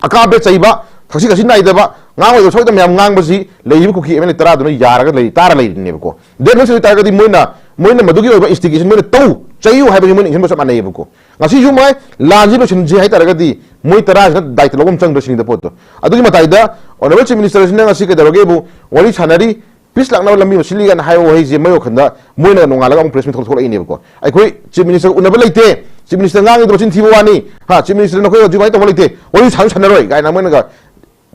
ꯑꯀꯥꯕ ꯆꯩꯕ, ꯊꯛꯁꯤ ꯈꯥꯁꯤ ꯅꯥꯏꯗꯕ, ꯉꯥꯡꯉꯣꯏꯗꯕ ꯁꯣꯏꯗꯕ ꯃꯌꯥꯝ ꯉꯥꯡꯕꯁꯤ ꯂꯩꯔꯤꯕ ꯀꯨꯀꯤ ꯑꯦꯝ ꯑꯦꯜ ꯑꯦ ꯇꯔꯥꯗꯨꯅ ꯌꯥꯔꯒ ꯂꯩ, ꯇꯥꯔ ꯂꯩꯔꯤꯅꯦꯕꯀꯣ꯫ ꯗꯦꯠ ꯃꯁꯤ ꯑꯣꯏꯇꯥꯔꯒꯗꯤ ꯃꯣꯏꯅ, ꯃꯣꯏꯅ ꯃꯗꯨꯒꯤ ꯑꯣꯏꯕ ꯏꯟꯁꯇꯤꯒꯦꯁꯟ ꯃꯣꯏꯅ ꯇꯧ, ꯆꯩꯌꯨ ꯍꯥꯏꯕꯁꯤ ꯃꯣꯏꯅ ꯏꯟꯁꯤꯟꯕ ꯆꯞ ꯃꯥꯟꯅꯩꯌꯦꯕꯀꯣ꯫ ꯉꯁꯤꯁꯨ ꯃꯣꯏ ꯂꯥꯟꯁꯤ ꯂꯣꯏꯁꯤꯟꯁꯤ ꯍꯥꯏꯇꯥꯔꯒꯗꯤ ꯃꯣꯏ ꯇꯔꯥꯁꯤꯅ ꯗꯥꯏꯇ ꯂꯧꯕ ꯑꯃ ꯆꯪꯗ꯭ꯔ ꯁꯤꯅꯤꯗ ꯄꯣꯠꯇꯣ꯫ ꯑꯗꯨꯒꯤ ꯃꯇꯥꯏꯗ ꯑꯣꯅꯔꯦꯕꯜ ꯆꯤꯐ ꯃꯤꯅꯤꯁꯇꯔꯁꯤꯅ ꯉꯁꯤ ꯀꯩꯗꯧꯔꯒꯦꯕꯨ ꯋꯥꯔꯤ ꯁꯥꯟꯅꯔꯤ, ꯄꯤꯁ ꯂꯥꯛꯅꯕ ꯂꯝꯕꯤ ꯑꯃ ꯁꯤꯜꯂꯤ ꯀꯥꯏꯅ ꯍꯥꯏꯕ ꯋꯥꯍꯩꯁꯦ ꯃꯣꯏ ꯋꯥꯈꯜꯗ ꯃꯣꯏꯅ ꯅꯣꯡꯉꯥꯜꯂꯒ ꯑꯃꯨꯛ ꯄ꯭ꯔꯦꯁ ꯃꯤꯠ ꯊꯣꯛꯂꯛꯏꯅꯦꯕꯀꯣ꯫ ꯑꯩꯈꯣꯏ ꯆꯤꯐ ꯃꯤꯅꯤꯁꯇꯔ ꯎꯅꯕ ꯂꯩꯇꯦ, ꯆꯤꯐ ꯃꯤꯅꯤꯁꯇꯔ ꯉꯥꯡꯉꯤꯗꯣ ꯃꯆꯤꯟ ꯊꯤꯕ ꯋꯥꯅꯤ, ꯍꯥ, ꯆꯤꯐ ꯃꯤꯅꯤꯁꯇꯔ ꯅꯈꯣꯏ ꯍꯧꯖꯤꯛ ꯁꯨꯃꯥꯏꯅ ꯇꯧꯕ ꯂꯩꯇꯦ, ꯋꯥꯔꯤ ꯁꯥꯁꯨ ꯁꯥꯟꯅꯔꯣꯏ ꯀꯥꯏꯅ ꯃꯣꯏꯅꯒ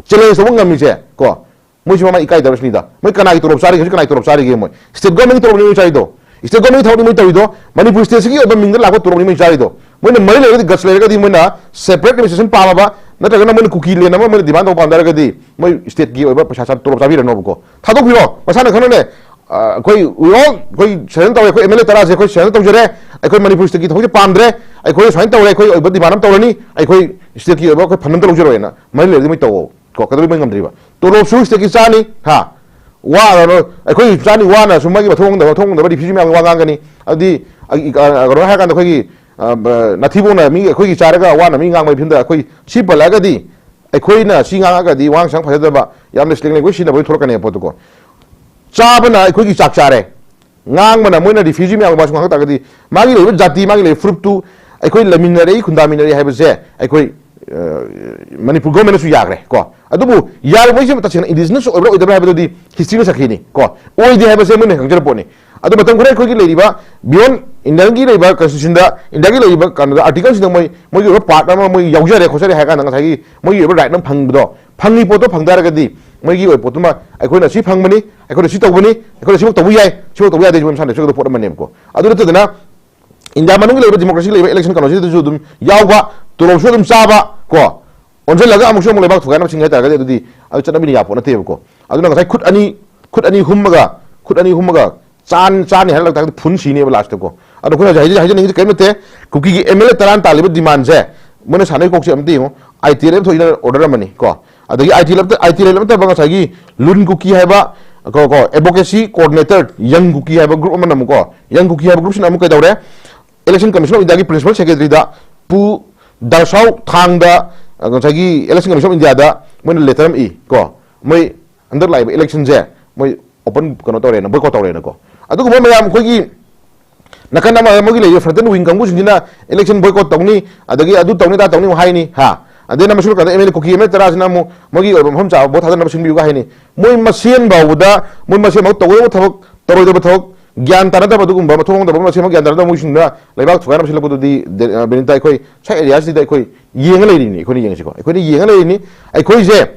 ꯆꯦꯂꯦꯟꯖ ꯇꯧꯕ ꯉꯝꯃꯤꯁꯦ ꯀꯣ꯫ ꯃꯣꯏꯁꯤ ꯃꯃꯥ ꯏꯀꯥꯏꯗꯕꯁꯤꯅꯤꯗ꯫ ꯃꯣꯏ ꯀꯅꯥꯒꯤ ꯇꯣꯂꯣꯞ ꯆꯥꯔꯤꯒꯦ? ꯍꯧꯖꯤꯛ ꯀꯅꯥꯒꯤ ꯇꯣꯂꯣꯞ ꯆꯥꯔꯤꯒꯦ? ꯃꯣꯏ ꯁ꯭ꯇꯦꯠ ꯒꯣꯔꯃꯦꯟꯒꯤ ꯇꯣꯂꯣꯞꯅꯤ ꯃꯣꯏ ꯆꯥꯔꯤꯗꯣ꯫ ꯁ꯭ꯇꯦꯠ ꯒꯣꯔꯃꯦꯟꯒꯤ ꯊꯕꯛꯅꯤ ꯃꯣꯏ ꯇꯧꯔꯤꯗꯣ꯫ ꯃꯅꯤꯄꯨꯔ ꯁ꯭ꯇꯦꯠꯁꯤꯒꯤ ꯑꯣꯏꯕ ꯃꯤꯡꯗ ꯂꯥꯛꯄ ꯇꯣꯂꯣꯞꯅꯤ ꯃꯣꯏ ꯆꯥꯔꯤꯗꯣ꯫ ꯃꯣꯏꯅ ꯃꯔꯤ ꯂꯩꯔꯒꯗꯤ, ꯒꯠꯁ ꯂꯩꯔꯒꯗꯤ, ꯃꯣꯏꯅ ꯁꯦꯄꯔꯦꯠ ꯑꯦꯗꯃꯤꯅꯤꯁꯇ꯭ꯔꯦꯁꯟ ꯄꯥꯝꯃꯕ, ꯅꯠꯇ꯭ꯔꯒꯅ ꯃꯣꯏꯅ ꯀꯨꯀꯤ ꯂꯦꯟ ꯑꯃ ꯃꯣꯏꯅ ꯗꯤꯃꯥꯟ ꯇꯧꯕ ꯄꯥꯝ ꯇꯥꯔꯒꯗꯤ ꯃꯣꯏ ꯁ꯭ꯇꯦꯠꯀꯤ ꯑꯣꯏꯕ ꯄꯩꯁꯥ ꯆꯥ-, ꯇꯣꯂꯣꯞ ꯆꯥꯕꯤꯔꯅꯣꯕꯀꯣ꯫ ꯊꯥꯗꯣꯛꯄꯤꯔꯣ꯫ ꯃꯁꯥꯅ ꯈꯪꯅꯅꯦ, ꯑ, ꯑꯩꯈꯣꯏ, we all, ꯑꯩꯈꯣꯏ ꯁꯦꯁꯟ ꯇꯧꯔꯦ, ꯑꯩꯈꯣꯏ ꯑꯦꯝ ꯑꯦꯜ ꯑꯦ ꯇꯔꯥꯁꯦ ꯑꯩꯈꯣꯏ ꯁꯦꯁꯟ ꯇꯧꯖꯔꯦ, ꯑꯩꯈꯣꯏ ꯃꯅꯤꯄꯨꯔ ꯁ꯭ꯇꯦꯠꯀꯤ ꯊꯕꯛꯁꯦ ꯄꯥꯝꯗ꯭ꯔꯦ, ꯑꯩꯈꯣꯏ ꯁꯨꯃꯥꯏꯅ ꯇꯧꯔꯦ, ꯑꯩꯈꯣꯏ ꯑꯣꯏꯕ ꯗꯤꯃꯥꯟ ꯑꯃ ꯇꯧꯔꯅꯤ, ꯑꯩꯈꯣꯏ ꯁ꯭ꯇꯦꯠꯀꯤ ꯑꯣꯏꯕ ꯑꯩꯈꯣꯏ ꯐꯟ ꯑꯃ ꯇꯧꯖꯔꯣꯏꯅ ꯃꯔꯤ ꯂꯩꯔꯗꯤ ꯃꯣꯏ ꯇꯧꯑꯣ꯫ ꯀꯣ, ꯀꯩꯗꯧꯕꯩ ꯃꯣꯏ ꯉꯝꯗ꯭ꯔꯤꯕ? ꯇꯣꯂꯣꯞꯁꯨ ꯁ꯭ꯇꯦꯠꯀꯤ ꯆꯥꯅꯤ, ꯍꯥ? ꯋꯥ, ꯀꯩꯅꯣ, ꯑꯩꯈꯣꯏ ꯆꯥꯅꯤ ꯋꯥꯅ ꯁꯨꯝ ꯃꯥꯒꯤ ꯃꯊꯧ ꯈꯪꯗꯕ, ꯃꯊꯧ ꯈꯪꯗꯕ ꯔꯤꯐ꯭ꯌꯨꯖꯤ ꯃꯌꯥꯝꯒꯤ ꯋꯥ ꯉꯥꯡꯒꯅꯤ꯫ ꯑꯗꯨꯗꯤ, ꯑ, ꯑ, ꯀꯩꯅꯣ ꯍꯥꯏꯔꯀꯥꯟꯗ ꯑꯩꯈꯣꯏꯒꯤ, ꯑ, ꯕ-, ꯅꯥꯊꯤꯕꯣꯡꯅ ꯃꯤ, ꯑꯩꯈꯣꯏꯒꯤ ꯆꯥꯔꯒ ꯋꯥꯅ ꯃꯤ ꯉꯥꯡꯕꯒꯤ ꯐꯤꯕꯝꯗ ꯑꯩꯈꯣꯏ ꯁꯤ ꯄꯜꯂꯛꯑꯒꯗꯤ, ꯑꯩꯈꯣꯏꯅ ꯁꯤ ꯉꯥꯡꯉꯒꯗꯤ ꯋꯥꯉꯥꯡ ꯁꯉꯥꯡ ꯐꯖꯗꯕ, ꯌꯥꯝꯅ slang language ꯁꯤꯖꯤꯟꯅꯕꯒꯤ ꯊꯣꯛꯂꯛꯀꯅꯦꯕ ꯄꯣꯠꯇꯨꯀꯣ꯫ ꯆꯥꯕꯅ ꯑꯩꯈꯣꯏꯒꯤ ꯆꯥꯛ ꯆꯥꯔꯦ, ꯉꯥꯡꯕꯅ ꯃꯣꯏꯅ ꯔꯤꯐ꯭ꯌꯨꯖꯤ ꯃꯌꯥꯝꯒꯤ ꯋꯥꯁꯨ ꯉꯥꯡꯉꯛ ꯇꯥꯔꯒꯗꯤ, ꯃꯥꯒꯤ ꯂꯩꯔꯤꯕ ꯖꯥꯇꯤ, ꯃꯥꯒꯤ ꯂꯩꯔꯤꯕ ꯐꯨꯔꯨꯞꯇꯨ, ꯑꯩꯈꯣꯏ ꯂꯩꯃꯤꯟꯅꯔꯛꯏ, ꯈꯨꯟꯗꯥꯃꯤꯟꯅꯔꯛꯏ ꯍꯥꯏꯕꯁꯦ ꯑꯩꯈꯣꯏ, ꯑ, ꯃꯅꯤꯄꯨꯔ ꯒꯣꯔꯃꯦꯟꯅꯁꯨ ꯌꯥꯈ꯭ꯔꯦ ꯀꯣ꯫ ꯑꯗꯨꯕꯨ ꯌꯥꯔꯤꯕ ꯃꯣꯏꯁꯦ ꯇꯁꯦꯡꯅ ꯏꯟꯗꯤꯖꯤꯅꯁ ꯑꯣꯏꯕ꯭ꯔꯥ ꯑꯣꯏꯗꯕ꯭ꯔꯥ ꯍꯥꯏꯕꯗꯨꯗꯤ ꯍꯤꯁꯇ꯭ꯔꯤꯅ ꯁꯥꯈꯤꯅꯤ ꯀꯣ꯫ ꯑꯣꯏꯗꯦ ꯍꯥꯏꯕꯁꯦ ꯃꯣꯏꯅ ꯈꯪꯖꯔ ꯄꯣꯠꯅꯤ꯫ ꯑꯗꯣ ꯃꯇꯝ ꯈꯔ ꯑꯩꯈꯣꯏꯒꯤ ꯂꯩꯔꯤꯕ beyond Indiaꯒꯤ ꯂꯩꯔꯤꯕ constitutionꯗ, ꯏꯟꯗꯤꯌꯥꯒꯤ ꯂꯩꯔꯤꯕ ꯀꯩꯅꯣꯗ, articleꯁꯤꯡꯗ ꯃꯣꯏ, ꯃꯣꯏꯒꯤ ꯑꯣꯏꯕ part ꯑꯃ ꯃꯣꯏ ꯌꯥꯎꯖꯔꯦ ꯈꯣꯠꯆꯔꯦ ꯍꯥꯏ ꯀꯥꯟꯗ ꯉꯁꯥꯏꯒꯤ ꯃꯣꯏꯒꯤ ꯑꯣꯏꯕ right ꯑꯃ ꯐꯪꯕꯗꯣ, ꯐꯪꯉꯤ ꯄꯣꯠꯇꯣ ꯐꯪ ꯇꯥꯔꯒꯗꯤ ꯃꯣꯏꯒꯤ ꯑꯣꯏꯕ ꯄꯣꯠꯇꯨꯃ ꯑꯩꯈꯣꯏꯅ ꯁꯤ ꯐꯪꯕꯅꯤ, ꯑꯩꯈꯣꯏꯅ ꯁꯤ ꯇꯧꯕꯅꯤ, ꯑꯩꯈꯣꯏꯅ ꯁꯤꯃꯛ ꯇꯧꯕ ꯌꯥꯏ, ꯁꯤꯃꯛ ꯇꯧꯕ ꯌꯥꯗꯦ, ꯃꯁꯥꯅ ꯂꯦꯞꯆꯒꯗꯕ ꯄꯣꯠ ꯑꯃꯅꯦꯕꯀꯣ꯫ ꯑꯗꯨ ꯅꯠꯇꯗꯅ ꯏꯟꯗꯤꯌꯥ ꯃꯅꯨꯡꯒꯤ ꯂꯩꯔꯤꯕ democracy ꯂꯩꯕ electionꯒꯤ ꯀꯩꯅꯣꯁꯤꯗꯁꯨ ꯑꯗꯨꯝ ꯌꯥꯎꯕ, ꯇꯣꯂꯣꯞꯁꯨ ꯑꯗꯨꯝ ꯆꯥꯕ ꯀꯣ, ꯑꯣꯟꯁꯤꯜꯂꯒ ꯑꯃꯨꯛꯁꯨ ꯑꯃꯨꯛ ꯂꯩꯕꯥꯛ ꯊꯨꯒꯥꯏꯅꯕ ꯁꯤꯡ ꯍꯥꯏꯇꯥꯔꯒꯗꯤ ꯑꯗꯨꯗꯤ ꯑꯗꯨ ꯆꯠꯅꯕꯤꯅ ꯌꯥꯄꯣꯠ ꯅꯠꯇꯦꯕꯀꯣ꯫ ꯑꯗꯨꯅ ꯉꯁꯥꯏ ꯈꯨꯠ ꯑꯅꯤ, ꯈꯨꯠ ꯑꯅꯤ ꯍꯨꯝꯃꯒ, ꯈꯨꯠ ꯑꯅꯤ ꯍꯨꯝꯃꯒ ꯆꯥꯟ-, ꯆꯥꯅꯤ ꯍꯥꯏꯔ ꯂꯥꯛꯇꯥꯔꯒꯗꯤ ꯐꯨꯟ ꯁꯤꯅꯦꯕ lastꯇꯀꯣ꯫ ꯑꯗꯣ ꯑꯩꯈꯣꯏꯅ ꯍꯧꯖꯤꯛ ꯍꯥꯏꯖ-, ꯍꯥꯏꯖꯅꯤꯡꯉꯤꯁꯦ ꯀꯔꯤꯝ ꯅꯠꯇꯦ, ꯀꯨꯀꯤꯒꯤ ꯑꯦꯝ ꯑꯦꯜ ꯑꯦ ꯇꯔꯥꯅ ꯇꯥꯜꯂꯤꯕ demandꯁꯦ ꯃꯣꯏꯅ ꯁꯥꯟꯅꯔꯤ ꯀꯣꯛꯁꯦ ꯑꯝꯇ ꯌꯦꯡꯉꯣ꯫ ꯑꯥꯏ ꯇꯤ ꯑꯦꯜ ꯑꯦꯐ ꯊꯣꯛꯏꯅ order ꯑꯃꯅꯤ ꯀꯣ, ꯑꯗꯒꯤ ꯑꯥꯏ ꯇꯤ ꯑꯦꯜ ꯑꯦꯐ, ꯑꯥꯏ ꯇꯤ ꯑꯦꯜ ꯑꯦꯐ ꯅꯠꯇꯕ ꯉꯁꯥꯏꯒꯤ ꯂꯨꯟ ꯀꯨꯀꯤ ꯍꯥꯏꯕ ꯀꯣ, ꯀꯣ, advocacy coordinator ꯌꯪ ꯀꯨꯀꯤ ꯍꯥꯏꯕ group ꯑꯃꯅ ꯑꯃꯨꯛꯀꯣ, ꯌꯪ ꯀꯨꯀꯤ ꯍꯥꯏꯕ groupꯁꯤꯅ ꯑꯃꯨꯛ ꯀꯩꯗꯧꯔꯦ? Election Commission of Indiaꯒꯤ principal secretaryꯗ ꯄꯨ ꯗꯔꯁꯥꯎ ꯊꯥꯡꯗ ꯉꯁꯥꯏꯒꯤ Election Commission of India ꯗ ꯃꯣꯏꯅ letter ꯑꯃ ꯏ ꯀꯣ, ꯃꯣꯏ ꯍꯟꯗꯛ ꯂꯥꯛꯏꯕ election ꯁꯦ ꯃꯣꯏ open ꯀꯩꯅꯣ ꯇꯧꯔꯦꯅ, boycott ꯇꯧꯔꯦꯅꯀꯣ꯫ ꯑꯗꯨꯒꯨꯝꯕ ꯃꯌꯥꯝ ꯑꯩꯈꯣꯏꯒꯤ ꯅꯥꯀꯟ ꯑꯃ ꯃꯣꯏꯒꯤ ꯂꯩꯔꯤꯕ front wing ꯀꯥꯡꯕꯨꯁꯤꯡꯁꯤꯅ election boycott ꯇꯧꯅꯤ, ꯑꯗꯒꯤ ꯑꯗꯨ ꯇꯧꯅꯤ, ꯑꯗꯥ ꯇꯧꯅꯤ ꯑꯃꯨꯛ ꯍꯥꯏꯅꯤ, ꯍꯥ? ꯑꯗꯩ ꯅꯝꯕ ꯁꯨꯔꯀꯥꯟꯗ M L A, Kuki M L A ꯇꯔꯥꯁꯤꯅ ꯑꯃꯨꯛ ꯃꯣꯏꯒꯤ ꯑꯣꯏꯕ ꯃꯐꯝ ꯆꯥꯕ vote ꯊꯥꯗꯅꯕ ꯁꯤꯟꯕꯤꯌꯨꯒ ꯍꯥꯏꯅꯤ꯫ ꯃꯣꯏ ꯃꯁꯦꯟ ꯐꯥꯎꯕꯗ, ꯃꯣꯏ ꯃꯁꯦꯟ ꯐꯥꯎ ꯇꯧꯒꯗꯕ ꯊꯕꯛ, ꯇꯧꯔꯣꯏꯗꯕ ꯊꯕꯛ, ꯒ꯭ꯌꯥꯟ ꯇꯥꯅꯗꯕ, ꯑꯗꯨꯒꯨꯝꯕ ꯃꯊꯣꯡ ꯈꯪꯗꯕ ꯃꯁꯦꯟ ꯐꯥꯎ ꯒ꯭ꯌꯥꯟ ꯇꯥꯅꯗꯕ ꯃꯣꯏꯁꯤꯡꯗꯨꯅ ꯂꯩꯕꯥꯛ ꯊꯨꯒꯥꯏꯅꯕ ꯁꯤꯜꯂꯛꯄꯗꯨꯗꯤ, ꯗꯦ-, ꯑ, ꯕꯤꯅꯤꯇꯥ, ꯑꯩꯈꯣꯏ ꯁ꯭ꯋꯥꯏ area ꯁꯤꯗ ꯑꯩꯈꯣꯏ ꯌꯦꯡꯉ ꯂꯩꯔꯤꯅꯤ, ꯑꯩꯈꯣꯏꯅ ꯌꯦꯡꯉꯤꯁꯤꯀꯣ꯫ ꯑꯩꯈꯣꯏꯅ ꯌꯦꯡꯉ ꯂꯩꯔꯤꯅꯤ꯫ ꯑꯩꯈꯣꯏꯁꯦ,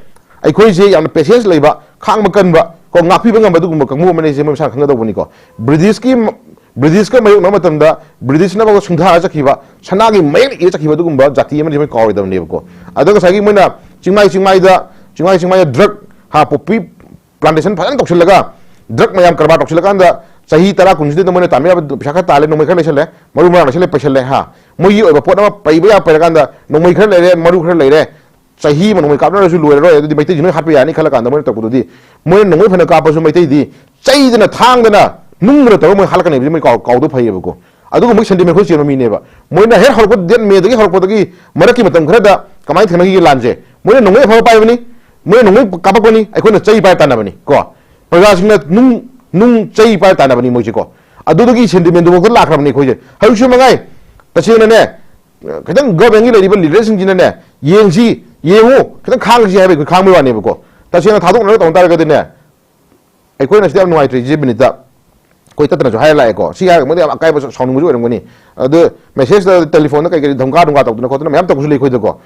ꯑꯩꯈꯣꯏꯁꯦ ꯌꯥꯝꯅ patience ꯂꯩꯕ, ꯈꯥꯡꯕ ꯀꯟꯕ, ꯀꯣ, ꯉꯥꯛꯄꯤꯕ ꯉꯝꯕ ꯑꯗꯨꯒꯨꯝꯕ ꯀꯥꯡꯕꯨ ꯑꯃꯅꯤ, ꯁꯦ ꯃꯣꯏ ꯃꯁꯥꯅ ꯈꯪꯒꯗꯧꯕꯅꯤꯀꯣ꯫ ꯕ꯭ꯔꯤꯇꯤꯁꯀꯤ ꯃ-, ꯕ꯭ꯔꯤꯇꯤꯁꯀ ꯃꯥꯌꯣꯛꯅꯕ ꯃꯇꯝꯗ ꯕ꯭ꯔꯤꯇꯤꯁꯅ ꯐꯥꯎꯕ ꯁꯨꯡꯊꯥꯔ ꯆꯠꯈꯤꯕ, ꯁꯅꯥꯒꯤ ꯃꯌꯦꯛꯅ ꯏꯔ ꯆꯠꯈꯤꯕ ꯑꯗꯨꯒꯨꯝꯕ ꯖꯥꯇꯤ ꯑꯃꯗꯤ ꯃꯣꯏ ꯀꯥꯎꯔꯣꯏꯗꯕꯅꯦꯕꯀꯣ꯫ ꯑꯗꯣ ꯉꯁꯥꯏꯒꯤ ꯃꯣꯏꯅ ꯆꯤꯡꯃꯥꯏ, ꯆꯤꯡꯃꯥꯏꯗ, ꯆꯤꯡꯃꯥꯏ, ꯆꯤꯡꯃꯥꯏꯗ drug, ꯍꯥ, poppy plantation ꯐꯖꯅ ꯇꯧꯁꯤꯜꯂꯒ, drug ꯃꯌꯥꯝ ꯀꯔꯕꯥꯔ ꯇꯧꯁꯤꯜꯂꯀꯥꯟꯗ, ꯆꯍꯤ ꯇꯔꯥ ꯀꯨꯟꯁꯤꯗ ꯃꯣꯏꯅ ꯇꯥꯟꯕ ꯌꯥꯕ ꯄꯩꯁꯥ ꯈꯔ ꯇꯥꯜꯂꯦ, ꯅꯣꯡꯃꯩ ꯈꯔ ꯂꯩꯁꯜꯂꯦ, ꯃꯔꯨ ꯃꯔꯥꯡ ꯂꯩꯁꯜꯂꯦ, ꯄꯩꯁꯜꯂꯦ, ꯍꯥ꯫ ꯃꯣꯏꯒꯤ ꯑꯣꯏꯕ ꯄꯣꯠ ꯑꯃ ꯄꯩꯕ ꯌꯥ ꯄꯩꯔꯀꯥꯟꯗ, ꯅꯣꯡꯃꯩ ꯈꯔ ꯂꯩꯔꯦ, ꯃꯔꯨ ꯈꯔ ꯂꯩꯔꯦ, ꯆꯍꯤ ꯑꯃ ꯅꯣꯡꯃꯩ ꯀꯥꯞꯅꯔꯁꯨ ꯂꯣꯏꯔꯔꯣꯏ, ꯑꯗꯨꯗꯤ ꯃꯩꯇꯩꯁꯤ ꯂꯣꯏ ꯍꯥꯠꯄ ꯌꯥꯅꯤ ꯈꯜꯂ ꯀꯥꯟꯗ ꯃꯣꯏꯅ ꯇꯧꯔꯛꯄꯗꯨꯗꯤ, ꯃꯣꯏꯅ ꯅꯣꯡꯃꯩ ꯐꯅ ꯀꯥꯞꯄꯁꯨ ꯃꯩꯇꯩꯗꯤ ꯆꯩꯗꯅ, ꯊꯥꯡꯗꯅ, ꯅꯨꯡꯗꯅ ꯇꯧꯔꯒ ꯃꯣꯏ ꯍꯥꯠꯂꯛꯀꯅꯦꯕ, ꯃꯣꯏ ꯀꯥꯎ-, ꯀꯥꯎꯗ ꯐꯩꯌꯦꯕꯀꯣ꯫ ꯑꯗꯨꯒꯨꯝꯕꯒꯤ sentiment ꯑꯩꯈꯣꯏ ꯆꯦꯟꯕ ꯃꯤꯅꯦꯕ꯫ ꯃꯣꯏꯅ ꯍꯦꯛ ꯍꯧꯔꯛꯄ, date May ꯗꯒꯤ ꯍꯧꯔꯛꯄꯗꯒꯤ ꯃꯔꯛꯀꯤ ꯃꯇꯝ ꯈꯔꯗ ꯀꯃꯥꯏꯅ ꯊꯦꯡꯅꯈꯤꯒꯦ ꯂꯥꯟꯁꯦ? ꯃꯣꯏꯅ ꯅꯣꯡꯃꯩ ꯑꯐꯕ ꯄꯥꯏꯕꯅꯤ, ꯃꯣꯏꯅ ꯅꯣꯡꯃꯩ ꯀꯥꯞꯄꯛꯄꯅꯤ, ꯑꯩꯈꯣꯏꯅ ꯆꯩ ꯄꯥꯏꯔ ꯇꯥꯟꯅꯕꯅꯤ ꯀꯣ꯫ ꯄ꯭ꯔꯖꯥꯁꯤꯡꯅ ꯅꯨꯡ, ꯅꯨꯡ ꯆꯩ ꯄꯥꯏꯔ ꯇꯥꯟꯅꯕꯅꯤ ꯃꯣꯏꯁꯦ ꯀꯣ꯫ ꯑꯗꯨꯗꯒꯤ sentiment ꯗꯨꯐꯥꯎꯗ ꯂꯥꯛꯈ꯭ꯔꯕꯅꯤ ꯑꯩꯈꯣꯏꯁꯦ꯫ ꯍꯧꯖꯤꯛꯁꯨ ꯃꯉꯥꯏ, ꯇꯁꯦꯡꯅꯅꯦ, ꯈꯤꯇꯪ government ꯀꯤ ꯂꯩꯔꯤꯕ leader ꯁꯤꯡꯁꯤꯅꯅꯦ, ꯌꯦꯡꯁꯤ, ꯌꯦꯡꯉꯨ, ꯈꯤꯇꯪ ꯈꯥꯡꯁꯤ ꯍꯥꯏꯕ ꯑꯩꯈꯣꯏ ꯈꯥꯡꯕꯩ ꯋꯥꯅꯦꯕꯀꯣ꯫ ꯇꯁꯦꯡꯅ ꯊꯥꯗꯣꯛꯅꯔꯒ ꯇꯧ ꯇꯥꯔꯒꯗꯤꯅꯦ, ꯑꯩꯈꯣꯏꯅ ꯁꯤꯗ ꯌꯥꯝ ꯅꯨꯡꯉꯥꯏꯇ꯭ꯔꯤꯁꯦ ꯕꯤꯅꯤꯇꯥ, ꯑꯩꯈꯣꯏ ꯇꯠꯇꯅꯁꯨ ꯍꯥꯏꯔ ꯂꯥꯛꯑꯦꯀꯣ꯫ ꯁꯤ ꯍꯥꯏꯔꯒ ꯃꯣꯏꯗ ꯌꯥꯝ ꯑꯀꯥꯏꯕ ꯁꯥꯎꯅꯤꯡꯕꯁꯨ ꯑꯣꯏꯔꯝꯒꯅꯤ꯫ ꯑꯗꯨ message ꯇ, telephone ꯗ ꯀꯩ ꯀꯩ ꯙꯝꯀꯥ ꯙꯝꯀꯥ ꯇꯧꯗꯅ ꯈꯣꯠꯇꯅ ꯃꯌꯥꯝ ꯇꯧꯕꯁꯨ ꯂꯩ ꯑꯩꯈꯣꯏꯗꯀꯣ꯫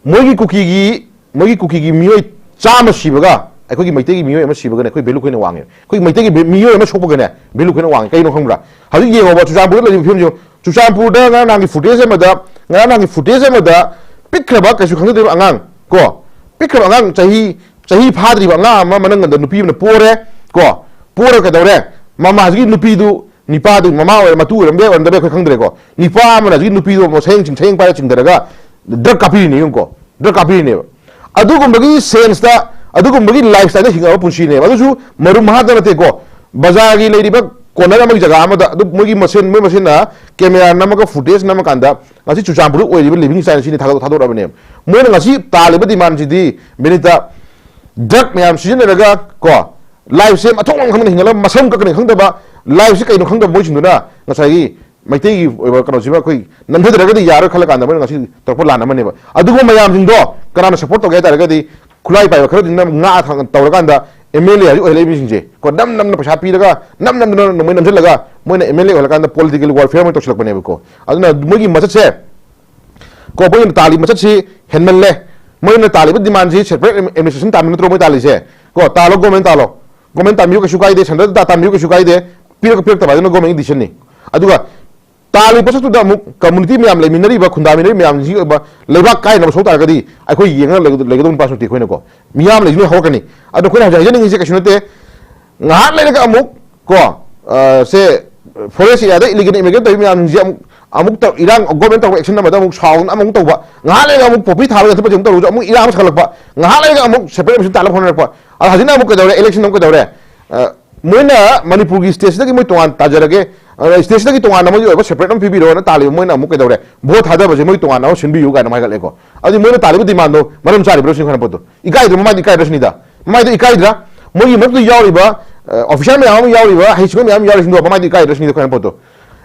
ꯃꯣꯏꯒꯤ ꯀꯨꯀꯤꯒꯤ, ꯃꯣꯏꯒꯤ ꯀꯨꯀꯤꯒꯤ ꯃꯤꯑꯣꯏ ꯆꯥꯝꯃ ꯁꯤꯕꯒ ꯑꯩꯈꯣꯏꯒꯤ ꯃꯩꯇꯩꯒꯤ ꯃꯤꯑꯣꯏ ꯑꯃ ꯁꯤꯕꯒꯅꯦ ꯑꯩꯈꯣꯏ value ꯑꯩꯈꯣꯏꯅ ꯋꯥꯡꯉꯦ꯫ ꯑꯩꯈꯣꯏ ꯃꯩꯇꯩꯒꯤ ꯃꯤ-, ꯃꯤꯑꯣꯏ ꯑꯃ ꯁꯣꯛꯄꯒꯅꯦ value ꯑꯩꯈꯣꯏꯅ ꯋꯥꯡꯉꯦ꯫ ꯀꯩꯅꯣ ꯈꯪꯕ꯭ꯔꯥ? ꯍꯧꯖꯤꯛ ꯌꯦꯡꯉꯣꯕ, ꯆꯨꯔꯆꯥꯟꯄꯨꯔꯗ ꯂꯩꯔꯤꯕ ꯐꯤꯕꯝꯁꯦ ꯌꯦꯡꯉꯣ꯫ ꯆꯨꯔꯆꯥꯟꯄꯨꯔꯗ ꯉꯔꯥꯡ ꯅꯍꯥꯟꯒꯤ footage ꯑꯃꯗ, ꯉꯔꯥꯡ ꯅꯍꯥꯟꯒꯤ footage ꯑꯃꯗ ꯄꯤꯛꯈ꯭ꯔꯕ, ꯀꯩꯁꯨ ꯈꯪꯖꯗ꯭ꯔꯤꯕ ꯑꯉꯥꯡ ꯀꯣ, ꯄꯤꯛꯈ꯭ꯔꯕ ꯑꯉꯥꯡ, ꯆꯍꯤ, ꯆꯍꯤ ꯐꯥꯗ꯭ꯔꯤꯕ ꯑꯉꯥꯡ ꯑꯃ ꯃꯅꯪꯒꯟꯗ ꯅꯨꯄꯤ ꯑꯃꯅ ꯄꯣꯔꯦ ꯀꯣ, ꯄꯣꯔ ꯀꯩꯗꯧꯔꯦ? ꯃꯃꯥ, ꯍꯧꯖꯤꯛꯀꯤ ꯅꯨꯄꯤꯗꯨ, ꯅꯤꯄꯥꯗꯨ, ꯃꯃꯥ ꯑꯣꯏꯔꯦ, ꯃꯇꯨ ꯑꯣꯏꯔꯝꯕ ꯌꯥꯏ, ꯑꯣꯏꯔꯝꯗꯕ ꯌꯥꯏ, ꯑꯩꯈꯣꯏ ꯈꯪꯗ꯭ꯔꯦꯀꯣ꯫ ꯅꯤꯄꯥ ꯑꯃꯅ ꯍꯧꯖꯤꯛꯀꯤ ꯅꯨꯄꯤꯗꯣ ꯁꯌꯦꯡ ꯆꯤꯡ-, ꯁꯌꯦꯡ ꯄꯥꯏꯔ ꯆꯤꯡꯊꯔꯒ drug ꯀꯥꯞꯄꯤꯔꯤꯅꯦ, ꯌꯦꯡꯉꯨꯀꯣ, drug ꯀꯥꯞꯄꯤꯔꯤꯅꯦꯕ꯫ ꯑꯗꯨꯒꯨꯝꯕꯒꯤ sense ꯇ, ꯑꯗꯨꯒꯨꯝꯕꯒꯤ lifestyle ꯗ ꯍꯤꯡꯉꯛꯑꯕ ꯄꯨꯟꯁꯤꯅꯦꯕ꯫ ꯑꯗꯨꯁꯨ ꯃꯔꯨꯝ ꯃꯍꯥꯗ ꯅꯠꯇꯦꯀꯣ, ꯕꯖꯥꯔꯒꯤ ꯂꯩꯔꯤꯕ ꯀꯣꯔꯅꯔ ꯑꯃꯒꯤ ꯖꯒꯥ ꯑꯃꯗ ꯑꯗꯨ ꯃꯣꯏꯒꯤ ꯃꯁꯦꯟ, ꯃꯣꯏ ꯃꯁꯦꯟꯅ ꯀꯦꯃꯦꯔꯥ ꯅꯝꯃꯒ ꯐꯨꯇꯦꯖ ꯅꯝꯃꯀꯥꯟꯗ ꯉꯁꯤ ꯆꯨꯔꯆꯥꯟꯄꯨꯔꯗ ꯑꯣꯏꯔꯤꯕ ꯂꯤꯚꯤꯡ ꯁ꯭ꯇꯥꯏꯜ ꯁꯤꯅꯤ ꯊꯥꯗꯣꯛ ꯊꯥꯗꯣꯔꯛꯑꯕꯅꯦꯕ꯫ ꯃꯣꯏꯅ ꯉꯁꯤ ꯇꯥꯜꯂꯤꯕ ꯗꯤꯃꯥꯟꯁꯤꯗꯤ, ꯕꯤꯅꯤꯇꯥ, ꯗ꯭ꯔꯒ ꯃꯌꯥꯝ ꯁꯤꯖꯤꯟꯅꯔꯒ ꯀꯣ, ꯂꯥꯏꯐꯁꯦ ꯃꯊꯣꯡ ꯃꯔꯝ ꯈꯪꯗꯅ ꯍꯤꯡꯒꯠꯂꯒ ꯃꯁꯝ ꯀꯛꯀꯅꯤ ꯈꯪꯗꯕ, ꯂꯥꯏꯐꯁꯦ ꯀꯩꯅꯣ ꯈꯪꯗꯕ ꯃꯣꯏꯁꯤꯡꯗꯨꯅ ꯉꯁꯥꯏꯒꯤ ꯃꯩꯇꯩꯒꯤ ꯑꯣꯏꯕ ꯀꯩꯅꯣꯁꯤꯃ ꯑꯩꯈꯣꯏ ꯅꯝꯊꯗ꯭ꯔꯒꯗꯤ ꯌꯥꯔꯣꯏ ꯈꯜꯂ ꯀꯥꯟꯗ ꯃꯣꯏꯅ ꯉꯁꯤ ꯇꯧꯔꯛꯄ ꯂꯥꯟ ꯑꯃꯅꯦꯕ꯫ ꯑꯗꯨꯒꯨꯝꯕ ꯃꯌꯥꯝꯁꯤꯡꯗꯣ ꯀꯅꯥꯅ ꯁꯞꯄꯣꯔꯠ ꯇꯧꯒꯦ ꯍꯥꯏ ꯇꯥꯔꯒꯗꯤ, ꯈꯨꯠꯂꯥꯏ ꯄꯥꯏꯕ ꯈꯔꯗꯨꯅ ꯉꯥ ꯊꯥꯡ ꯇꯧꯔꯀꯥꯟꯗ ꯑꯦꯝ ꯑꯦꯜ ꯑꯦ ꯍꯧꯖꯤꯛ ꯑꯣꯏꯍꯜꯂꯛꯏꯕꯁꯤꯡꯁꯦ ꯀꯣ, ꯅꯝ ꯅꯝꯅ ꯄꯩꯁꯥ ꯄꯤꯔꯒ ꯅꯝ ꯅꯝꯗꯅ ꯃꯣꯏ ꯅꯝꯁꯤꯜꯂꯒ ꯃꯣꯏꯅ ꯑꯦꯝ ꯑꯦꯜ ꯑꯦ ꯑꯣꯏꯍꯜꯂꯀꯥꯟꯗ ꯄꯣꯂꯤꯇꯤꯀꯦꯜ ꯋꯥꯔꯐꯤꯌꯔ ꯑꯃ ꯇꯧꯁꯤꯜꯂꯛꯄꯅꯦꯕꯀꯣ꯫ ꯑꯗꯨꯅ ꯃꯣꯏꯒꯤ ꯃꯆꯠꯁꯦ ꯀꯣ, ꯃꯣꯏꯅ ꯇꯥꯜꯂꯤ ꯃꯆꯠꯁꯤ ꯍꯦꯟꯃꯜꯂꯦ꯫ ꯃꯣꯏꯅ ꯇꯥꯜꯂꯤꯕ ꯗꯤꯃꯥꯟꯁꯤ ꯁꯦꯄꯔꯦꯠ ꯑꯦꯗꯃꯤꯅꯤꯁꯇ꯭ꯔꯦꯁꯟ ꯇꯥꯟꯕ ꯅꯠꯇ꯭ꯔꯣ ꯃꯣꯏ ꯇꯥꯜꯂꯤꯁꯦ? ꯀꯣ, ꯇꯥꯜꯂꯣ, ꯒꯣꯔꯃꯦꯟ ꯇꯥꯜꯂꯣ, ꯒꯣꯔꯃꯦꯟ ꯇꯥꯟꯕꯤꯌꯨ ꯀꯩꯁꯨ ꯀꯥꯏꯗꯦ, ꯁꯦꯟꯇꯔꯗ ꯇꯥꯟꯕꯤꯌꯨ ꯀꯩꯁꯨ ꯀꯥꯏꯗꯦ, ꯄꯤꯔꯛ ꯄꯤꯔꯛꯇꯕ ꯍꯥꯏꯗꯨꯅ ꯒꯣꯔꯃꯦꯟꯒꯤ ꯗꯤꯁꯤꯖꯟꯅꯤ꯫ ꯑꯗꯨꯒ ꯇꯥꯜꯂꯤꯕ ꯄꯣꯠꯁꯛꯇꯨꯗ ꯑꯃꯨꯛ ꯀꯝꯃꯨꯅꯤꯇꯤ ꯃꯌꯥꯝ ꯂꯩꯃꯤꯟꯅꯔꯤꯕ, ꯈꯨꯟꯗꯥꯃꯤꯟꯅꯔꯤꯕ ꯃꯌꯥꯝꯁꯤꯒꯤ ꯑꯣꯏꯕ ꯂꯩꯕꯥꯛ ꯀꯥꯏꯅꯕ ꯁꯣꯛ ꯇꯥꯔꯒꯗꯤ ꯑꯩꯈꯣꯏ ꯌꯦꯡꯉꯒ ꯂꯩꯒꯗ-, ꯂꯩꯒꯗꯧꯕ ꯅꯨꯄꯥꯁꯨ ꯅꯠꯇꯦ ꯑꯩꯈꯣꯏꯅꯀꯣ꯫ ꯃꯤꯌꯥꯝ ꯂꯩꯁꯤꯅ ꯍꯧꯔꯛꯀꯅꯤ꯫ ꯑꯗꯣ ꯑꯩꯈꯣꯏꯅ ꯍꯧꯖꯤꯛ ꯍꯥꯏꯖꯅꯤꯡꯉꯤꯁꯦ ꯀꯩꯁꯨ ꯅꯠꯇꯦ, ꯉꯥꯏꯍꯥꯛ ꯂꯩꯔꯒ ꯑꯃꯨꯛ ꯀꯣ, ꯑ, ꯁꯦ ꯐꯣꯔꯦꯁ ꯑꯦꯔꯤꯌꯥꯗ ꯏꯂꯤꯒꯦꯜ ꯏꯃꯤꯒ꯭ꯔꯦꯟ ꯇꯧꯔꯤꯕ ꯃꯌꯥꯝꯁꯤꯡꯁꯦ ꯑꯃꯨꯛ, ꯑꯃꯨꯛ ꯇꯧ-, ꯏꯔꯥꯡ, ꯒꯣꯔꯃꯦꯟ ꯇꯧꯕ ꯑꯦꯛꯁꯟ ꯑꯃꯗ ꯑꯃꯨꯛ ꯁꯥꯎꯅ ꯑꯃꯨꯛ ꯇꯧꯕ, ꯉꯥꯏꯍꯥꯛ ꯂꯩꯔꯒ ꯑꯃꯨꯛ ꯄꯣꯄꯤ ꯊꯥꯕ ꯌꯥꯟꯊꯠꯄꯁꯦ ꯑꯃꯨꯛ ꯇꯧꯔꯨꯁꯨ ꯑꯃꯨꯛ ꯏꯔꯥꯡ ꯑꯃ ꯁꯥꯒꯠꯂꯛꯄ, ꯉꯥꯏꯍꯥꯛ ꯂꯩꯔꯒ ꯑꯃꯨꯛ ꯁꯦꯄꯔꯦꯠ ꯑꯦꯗꯃꯤꯅꯤꯁꯇ꯭ꯔꯦꯁꯟ ꯇꯥꯟꯅꯕ ꯍꯣꯠꯅꯔꯛꯄ꯫ ꯑꯗ ꯍꯧꯖꯤꯛꯅ ꯑꯃꯨꯛ ꯀꯩꯗꯧꯔꯦ? ꯏꯂꯦꯛꯁꯟ ꯑꯃꯨꯛ ꯀꯩꯗꯧꯔꯦ? ꯑ, ꯃꯣꯏꯅ ꯃꯅꯤꯄꯨꯔꯒꯤ ꯁ꯭ꯇꯦꯠꯁꯤꯗꯒꯤ ꯃꯣꯏ ꯇꯣꯉꯥꯟ ꯇꯥꯖꯔꯒꯦ, ꯑ, ꯁ꯭ꯇꯦꯠꯁꯤꯗꯒꯤ ꯇꯣꯉꯥꯟꯅ ꯃꯣꯏꯒꯤ ꯑꯣꯏꯕ ꯁꯦꯄꯔꯦꯠ ꯑꯃ ꯄꯤꯕꯤꯔꯣꯅ ꯇꯥꯜꯂꯤꯕ ꯃꯣꯏꯅ ꯑꯃꯨꯛ ꯀꯩꯗꯧꯔꯦ? ꯚꯣꯠ ꯊꯥꯗꯕꯁꯦ ꯃꯣꯏ ꯇꯣꯉꯥꯟꯅ ꯑꯃ ꯁꯤꯟꯕꯤꯌꯨ ꯀꯥꯏꯅ ꯑꯃꯨꯛ ꯍꯥꯏꯒꯠꯂꯦꯀꯣ꯫ ꯑꯗꯨꯗꯤ ꯃꯣꯏꯅ ꯇꯥꯜꯂꯤꯕ ꯗꯤꯃꯥꯟꯗꯣ ꯃꯔꯝ ꯆꯥꯔꯤꯕ꯭ꯔꯣ ꯁꯤꯅꯤ ꯈꯟꯕ ꯄꯣꯠꯇꯣ? ꯏꯀꯥꯏꯗ꯭ꯔꯣ? ꯃꯃꯥꯏꯗ ꯏꯀꯥꯏꯗ꯭ꯔꯣ ꯁꯤꯅꯤꯗ? ꯃꯃꯥꯏꯗ ꯏꯀꯥꯏꯗ꯭ꯔꯥ? ꯃꯣꯏꯒꯤ ꯃꯔꯛꯇ ꯌꯥꯎꯔꯤꯕ, ꯑ, ꯑꯣꯐꯤꯁꯥꯔ ꯃꯌꯥꯝ ꯑꯃ ꯌꯥꯎꯔꯤꯕ, ꯍꯩꯁꯤꯡꯕ ꯃꯌꯥꯝ ꯌꯥꯎꯔꯤꯁꯤꯡꯗꯣ ꯃꯃꯥꯏꯗ ꯏꯀꯥꯏꯗ꯭ꯔꯥ ꯁꯤꯅꯤꯗ ꯈꯟꯕ ꯄꯣꯠꯇꯣ?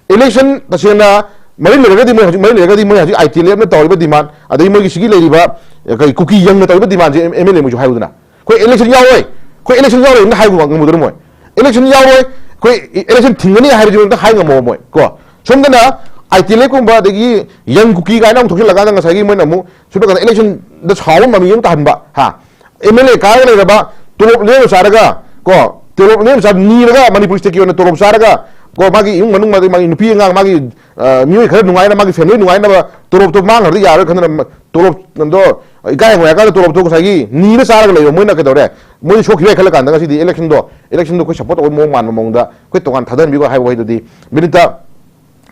ꯏꯂꯦꯛꯁꯟ ꯇꯁꯦꯡꯅ ꯃꯔꯤ ꯂꯩꯔꯒꯗꯤ ꯃꯣꯏ ꯍꯧꯖꯤꯛ, ꯃꯔꯤ ꯂꯩꯔꯒꯗꯤ ꯃꯣꯏ ꯍꯧꯖꯤꯛ ꯑꯥꯏ ꯇꯤ ꯑꯦꯜ ꯑꯦꯐꯅ ꯇꯧꯔꯤꯕ ꯗꯤꯃꯥꯟ, ꯑꯗꯒꯤ ꯃꯣꯏꯒꯤ ꯁꯤꯒꯤ ꯂꯩꯔꯤꯕ, ꯑ, ꯀꯔꯤ ꯀꯨꯀꯤ ꯌꯪꯅ ꯇꯧꯔꯤꯕ ꯗꯤꯃꯥꯟꯁꯦ ꯑꯦꯝ ꯑꯦꯜ ꯑꯦ ꯃꯣꯏꯁꯨ ꯍꯥꯏꯌꯨꯗꯅ꯫ ꯑꯩꯈꯣꯏ ꯏꯂꯦꯛꯁꯟ ꯌꯥꯎꯔꯣꯏ, ꯑꯩꯈꯣꯏ ꯏꯂꯦꯛꯁꯟ ꯌꯥꯎꯔꯣꯏꯅ ꯍꯥꯏꯕ ꯉꯝꯃꯨꯗꯣꯏꯔꯣ ꯃꯣꯏ? ꯏꯂꯦꯛꯁꯟ ꯌꯥꯎꯔꯣꯏ, ꯑꯩꯈꯣꯏ ꯏꯂꯦꯛꯁꯟ ꯊꯤꯡꯒꯅꯤ ꯍꯥꯏꯕꯁꯤ ꯑꯝꯇ ꯍꯥꯏ ꯉꯝꯃꯣꯏ ꯃꯣꯏ ꯀꯣ꯫ ꯁꯣꯝꯗꯅ ꯑꯥꯏ ꯇꯤ ꯑꯦꯜ ꯑꯦꯐ ꯀꯨꯝꯕ ꯑꯗꯒꯤ ꯌꯪ ꯀꯨꯀꯤ ꯀꯥꯏꯅ ꯑꯃꯨꯛ ꯊꯣꯛꯆꯤꯜꯂꯀꯥꯟꯗ ꯉꯁꯥꯏꯒꯤ ꯃꯣꯏꯅ ꯑꯃꯨꯛ ꯁꯣꯝ ꯅꯥꯀꯟꯗ ꯏꯂꯦꯛꯁꯟꯗ ꯁꯥꯎꯕ ꯃꯃꯤ ꯑꯃꯨꯛ ꯇꯥꯍꯟꯕ, ꯍꯥ? ꯑꯦꯝ ꯑꯦꯜ ꯑꯦ ꯀꯥꯔꯒ ꯂꯩꯔꯕ, ꯇꯣꯂꯣꯞ ꯂꯦꯝꯅ ꯆꯥꯔꯒ ꯀꯣ, ꯇꯣꯂꯣꯞ ꯂꯦꯝꯅ ꯆꯥꯔ ꯅꯤꯔꯒ ꯃꯅꯤꯄꯨꯔ ꯁ꯭ꯇꯦꯠꯀꯤ ꯑꯣꯏꯅ ꯇꯣꯂꯣꯞ ꯆꯥꯔꯒ ꯀꯣ, ꯃꯥꯒꯤ ꯏꯃꯨꯡ ꯃꯅꯨꯡ, ꯃꯥꯒꯤ, ꯃꯥꯒꯤ ꯅꯨꯄꯤ ꯑꯉꯥꯡ, ꯃꯥꯒꯤ, ꯑ, ꯃꯤꯑꯣꯏ ꯈꯔ ꯅꯨꯡꯉꯥꯏꯅ, ꯃꯥꯒꯤ ꯐꯦꯃꯤꯂꯤ ꯅꯨꯡꯉꯥꯏꯅꯕ ꯇꯣꯂꯣꯞꯇꯣ ꯃꯥꯡꯈ꯭ꯔꯗꯤ ꯌꯥꯔꯣꯏ ꯈꯟꯗꯅ ꯃ-, ꯇꯣꯂꯣꯞ ꯑꯗꯣ ꯏꯀꯥꯏ ꯍꯪꯉꯣꯏ ꯍꯥꯏꯔꯀꯥꯟꯗ ꯇꯣꯂꯣꯞꯇꯣ ꯉꯁꯥꯏꯒꯤ ꯅꯤꯔ ꯆꯥꯔꯒ ꯂꯩꯕ ꯃꯣꯏꯅ ꯀꯩꯗꯧꯔꯦ? ꯃꯣꯏ ꯁꯣꯛꯈꯤꯕ ꯌꯥꯏ ꯈꯜꯂ ꯀꯥꯟꯗ ꯉꯁꯤꯗꯤ ꯏꯂꯦꯛꯁꯟꯗꯣ, ꯏꯂꯦꯛꯁꯟꯗꯣ ꯑꯩꯈꯣꯏ ꯁꯞꯄꯣꯔꯠ ꯇꯧꯕ ꯃꯑꯣꯡ ꯃꯥꯟꯕ ꯃꯑꯣꯡꯗ ꯑꯩꯈꯣꯏ ꯇꯣꯉꯥꯟ ꯊꯥꯗꯍꯟꯕꯤꯈꯣ ꯍꯥꯏꯕ ꯋꯥꯍꯩꯗꯨꯗꯤ, ꯃꯤꯅꯤꯠꯇ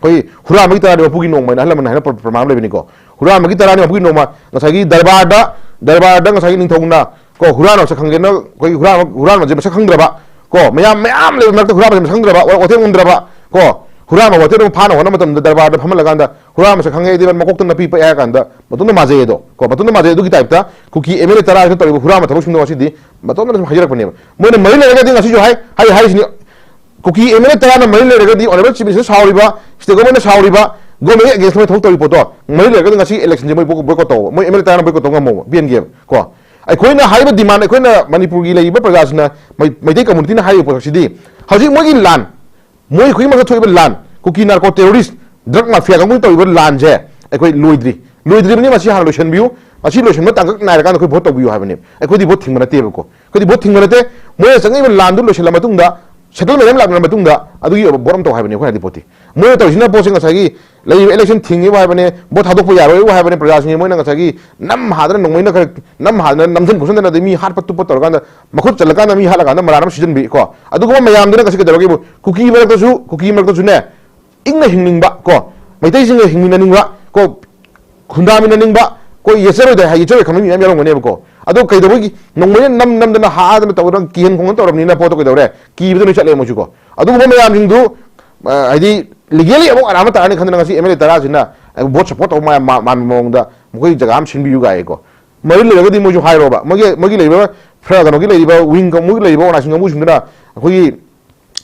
ꯑꯩꯈꯣꯏ ꯍꯨꯔꯥꯟꯕꯒꯤ ꯇꯔꯥꯅꯤ ꯃꯄꯨꯒꯤ ꯅꯣꯡꯃ ꯍꯥꯏꯅ ꯑꯍꯜ ꯂꯃꯟꯅ ꯍꯥꯏꯅ ꯄ꯭ꯔ-, ꯄ꯭ꯔꯃꯥꯟ ꯑꯃ ꯂꯩꯕꯅꯤꯀꯣ꯫ ꯍꯨꯔꯥꯟꯕꯒꯤ ꯇꯔꯥꯅꯤ ꯃꯄꯨꯒꯤ ꯅꯣꯡꯃ ꯉꯁꯥꯏꯒꯤ ꯗꯔꯕꯥꯔꯗ, ꯗꯔꯕꯥꯔꯗ ꯉꯁꯥꯏꯒꯤ ꯅꯤꯡꯊꯧꯅ ꯀꯣ, ꯍꯨꯔꯥꯟꯕ ꯃꯁꯛ ꯈꯪꯒꯦꯅ ꯑꯩꯈꯣꯏ ꯍꯨꯔꯥꯟꯕ, ꯍꯨꯔꯥꯟꯕꯁꯦ ꯃꯁꯛ ꯈꯪꯗ꯭ꯔꯕ, ꯀꯣ, ꯃꯌꯥꯝ, ꯃꯌꯥꯝ ꯂꯩꯕ ꯃꯔꯛꯇ ꯍꯨꯔꯥꯟꯕꯁꯦ ꯃꯁꯛ ꯈꯪꯗ꯭ꯔꯕ, ꯋꯥ-, ꯋꯥꯊꯦꯝ ꯉꯝꯗ꯭ꯔꯕ, ꯀꯣ, ꯍꯨꯔꯥꯟꯕ ꯋꯥꯊꯦꯝ ꯑꯃ ꯐꯥꯅ ꯍꯣꯠꯅꯕ ꯃꯇꯝꯗ ꯗꯔꯕꯥꯔꯗ ꯐꯝꯍꯜꯂꯀꯥꯟꯗ ꯍꯨꯔꯥꯟꯕ ꯃꯁꯛ ꯈꯪꯉꯦ ꯍꯥꯏꯗꯤ ꯃꯀꯣꯛꯇ ꯅꯥꯄꯤ ꯄꯛꯑꯦ ꯍꯥꯏꯔ ꯀꯥꯟꯗ ꯃꯇꯣꯝꯇ ꯃꯥꯖꯩ ꯑꯗꯣ, ꯀꯣ, ꯃꯇꯣꯝꯇ ꯃꯥꯖꯩ꯫ ꯑꯗꯨꯒꯤ ꯇꯥꯏꯞꯇ ꯀꯨꯀꯤ ꯑꯦꯝ ꯑꯦꯜ ꯑꯦ ꯇꯔꯥꯁꯤꯅ ꯇꯧꯔꯤꯕ ꯍꯨꯔꯥꯟꯕ ꯊꯕꯛꯁꯤꯡꯗꯣ ꯉꯁꯤꯗꯤ ꯃꯇꯣꯝꯇꯅ ꯁꯨꯝ ꯍꯥꯏꯖꯔꯛꯄꯅꯦꯕ꯫ ꯃꯣꯏꯅ ꯃꯔꯤ ꯂꯩꯔꯒꯗꯤ ꯉꯁꯤꯁꯨ ꯍꯥꯏ, ꯍꯥꯏ, ꯍꯥꯏꯁꯤꯅꯤ, ꯀꯨꯀꯤ ꯑꯦꯝ ꯑꯦꯜ ꯑꯦ ꯇꯔꯥꯅ ꯃꯔꯤ ꯂꯩꯔꯒꯗꯤ ꯑꯣꯅꯔꯦꯕꯜ ꯆꯤꯐ ꯃꯤꯅꯤꯁꯇꯔ ꯁꯥꯎꯔꯤꯕ, ꯁ꯭ꯇꯦꯠ ꯒꯣꯔꯃꯦꯟꯅ ꯁꯥꯎꯔꯤꯕ, ꯒꯣꯔꯃꯦꯟꯒꯤ ꯑꯦꯒꯦꯟꯁꯇ ꯃꯣꯏ ꯊꯕꯛ ꯇꯧꯔꯤ ꯄꯣꯠꯇꯣ, ꯃꯔꯤ ꯂꯩꯔꯒꯗꯤ ꯉꯁꯤ ꯏꯂꯦꯛꯁꯟꯁꯦ ꯃꯣꯏ ꯕꯣꯏꯀꯣꯠ ꯇꯧꯕ, ꯃꯣꯏ ꯑꯦꯝ ꯑꯦꯜ ꯑꯦ ꯇꯔꯥꯅ ꯕꯣꯏꯀꯣꯠ ꯇꯧꯕ ꯉꯝꯃꯣꯕ, ꯄꯦꯟꯒꯦꯕ, ꯀꯣ꯫ ꯑꯩꯈꯣꯏꯅ ꯍꯥꯏꯔꯤꯕ ꯗꯤꯃꯥꯟ, ꯑꯩꯈꯣꯏꯅ ꯃꯅꯤꯄꯨꯔꯒꯤ ꯂꯩꯔꯤꯕ ꯄ꯭ꯔꯖꯥꯁꯤꯡꯅ, ꯃꯩ-, ꯃꯩꯇꯩ ꯀꯝꯃꯨꯅꯤꯇꯤꯅ ꯍꯥꯏꯔꯤꯕ ꯄꯣꯠꯁꯛꯁꯤꯗꯤ, ꯍꯧꯖꯤꯛ ꯃꯣꯏꯒꯤ ꯂꯥꯟ, ꯃꯣꯏ ꯈꯨꯗꯤꯡꯃꯛꯇ ꯊꯣꯛꯏꯕ ꯂꯥꯟ, ꯀꯨꯀꯤ ꯅꯥꯔꯀꯣ ꯇꯦꯔꯣꯔꯤꯁ, ꯗ꯭ꯔꯒ ꯃꯥꯐꯤꯌꯥ ꯀꯥꯡꯕꯨꯅ ꯇꯧꯔꯤꯕ ꯂꯥꯟꯁꯦ ꯑꯩꯈꯣꯏ ꯂꯣꯏꯗ꯭ꯔꯤ꯫ ꯂꯣꯏꯗ꯭ꯔꯤꯕꯅꯤ, ꯃꯁꯤ ꯍꯥꯟꯅ ꯂꯣꯏꯁꯤꯟꯕꯤꯌꯨ꯫ ꯃꯁꯤ ꯂꯣꯏꯁꯤꯟꯕ ꯇꯥꯡꯀꯛ ꯅꯥꯏꯔꯀꯥꯟꯗ ꯑꯩꯈꯣꯏ ꯚꯣꯠ ꯇꯧꯕꯤꯌꯨ ꯍꯥꯏꯕꯅꯤ꯫ ꯑꯩꯈꯣꯏꯗꯤ ꯚꯣꯠ ꯊꯤꯡꯕ ꯅꯠꯇꯦꯕꯀꯣ꯫ ꯑꯩꯈꯣꯏꯗꯤ ꯚꯣꯠ ꯊꯤꯡꯕ ꯅꯠꯇꯦ꯫ ꯃꯣꯏꯅ ꯆꯪꯉꯛꯏꯕ ꯂꯥꯟꯗꯨ ꯂꯣꯏꯁꯤꯜꯂ ꯃꯇꯨꯡꯗ, ꯁꯦꯇꯜꯃꯦꯟ ꯑꯃ ꯂꯥꯛꯂꯕ ꯃꯇꯨꯡꯗ ꯑꯗꯨꯒꯤ ꯑꯣꯏꯕ ꯚꯣꯠ ꯑꯃ ꯇꯧ ꯍꯥꯏꯕꯅꯤ ꯑꯩꯈꯣꯏꯅ ꯍꯥꯏꯗꯤ ꯄꯣꯠꯇꯤ꯫ ꯃꯣꯏꯅ ꯇꯧꯔꯤꯁꯤꯅ ꯄꯣꯠꯁꯦ ꯉꯁꯥꯏꯒꯤ ꯂꯩꯔꯤꯕ ꯏꯂꯦꯛꯁꯟ ꯊꯤꯡꯉꯤꯕꯨ ꯍꯥꯏꯕꯅꯦ, ꯚꯣꯠ ꯊꯥꯗꯣꯛꯄ ꯌꯥꯔꯣꯏꯕꯨ ꯍꯥꯏꯕꯅꯦ, ꯄ꯭ꯔꯖꯥꯁꯤꯡꯁꯦ ꯃꯣꯏꯅ ꯉꯁꯥꯏꯒꯤ ꯅꯝ ꯍꯥꯗꯅ ꯅꯣꯡꯃꯩꯅ ꯈꯔ ꯅꯝ ꯍꯥꯗꯅ ꯅꯝꯁꯤꯟ ꯈꯣꯠꯆꯟꯗꯅ ꯑꯗꯩ ꯃꯤ ꯍꯥꯠꯄ ꯇꯨꯞꯄ ꯇꯧꯔꯀꯥꯟꯗ ꯃꯈꯨꯠ ꯆꯠꯂꯀꯥꯟꯗ ꯃꯤ ꯍꯥꯠꯂꯀꯥꯟꯗ ꯃꯔꯥꯟ ꯑꯃ ꯁꯤꯖꯤꯟꯕꯤ ꯀꯣ꯫ ꯑꯗꯨꯒꯨꯝꯕ ꯃꯌꯥꯝꯗꯨꯅ ꯉꯁꯤ ꯀꯩꯗꯧꯔꯒꯦꯕꯨ ꯀꯨꯀꯤ ꯃꯔꯛꯇꯁꯨ, ꯀꯨꯀꯤ ꯃꯔꯛꯇꯁꯨꯅꯦ ꯏꯪꯅ ꯍꯤꯡꯅꯤꯡꯕ ꯀꯣ, ꯃꯩꯇꯩꯁꯤꯡꯒ ꯍꯤꯡꯃꯤꯟꯅꯅꯤꯡꯕ ꯀꯣ, ꯈꯨꯟꯗꯥꯃꯤꯟꯅꯅꯤꯡꯕ, ꯀꯣ, ꯌꯦꯠꯆꯔꯣꯏꯗ ꯍꯥꯏ, ꯌꯦꯠꯆꯔꯣꯏ ꯈꯟꯕ ꯃꯤ ꯃꯌꯥꯝ ꯌꯥꯎꯔꯝꯒꯅꯦꯕꯀꯣ꯫ ꯑꯗꯣ ꯀꯩꯗꯧꯕꯒꯤ ꯅꯣꯡꯃꯩꯅ ꯅꯝ ꯅꯝꯗꯅ ꯍꯥꯗꯅ ꯇꯧꯔꯒ ꯀꯤꯍꯟ ꯈꯣꯡꯍꯟ ꯇꯧꯔꯕꯅꯤꯅ ꯄꯣꯠꯇꯣ ꯀꯩꯗꯧꯔꯦ? ꯀꯤꯕꯗ ꯂꯣꯏ ꯆꯠꯂꯦ ꯃꯣꯏꯁꯨ ꯀꯣ꯫ ꯑꯗꯨꯒꯨꯝꯕ ꯃꯌꯥꯝꯁꯤꯡꯗꯨ, ꯑ, ꯍꯥꯏꯗꯤ ꯂꯤꯒꯦꯂꯤ ꯑꯃꯨꯛ ꯑꯔꯥꯟꯕ ꯇꯥꯔꯅꯤ ꯈꯟꯗꯅ ꯉꯁꯤ ꯑꯦꯝ ꯑꯦꯜ ꯑꯦ ꯇꯔꯥꯁꯤꯅ ꯚꯣꯠ ꯁꯞꯄꯣꯔꯠ ꯇꯧꯕ ꯃꯥ-, ꯃꯥ-, ꯃꯥꯟꯕ ꯃꯑꯣꯡꯗ ꯃꯈꯣꯏ ꯖꯒꯥ ꯑꯃ ꯁꯤꯟꯕꯤꯌꯨ ꯀꯥꯏꯀꯣ꯫ ꯃꯔꯤ ꯂꯩꯔꯒꯗꯤ ꯃꯣꯏꯁꯨ ꯍꯥꯏꯔꯣꯕ꯫ ꯃꯣꯏꯒꯤ, ꯃꯣꯏꯒꯤ ꯂꯩꯔꯤꯕ ꯐ꯭ꯔ-, ꯀꯩꯅꯣꯒꯤ ꯂꯩꯔꯤꯕ ꯋꯤꯡ ꯀꯥꯡꯕꯨꯒꯤ ꯂꯩꯔꯤꯕ ꯑꯣꯔꯒꯅꯥꯏꯖꯦꯁꯟ ꯀꯥꯡꯕꯨꯁꯤꯡꯗꯨꯅ ꯑꯩꯈꯣꯏꯒꯤ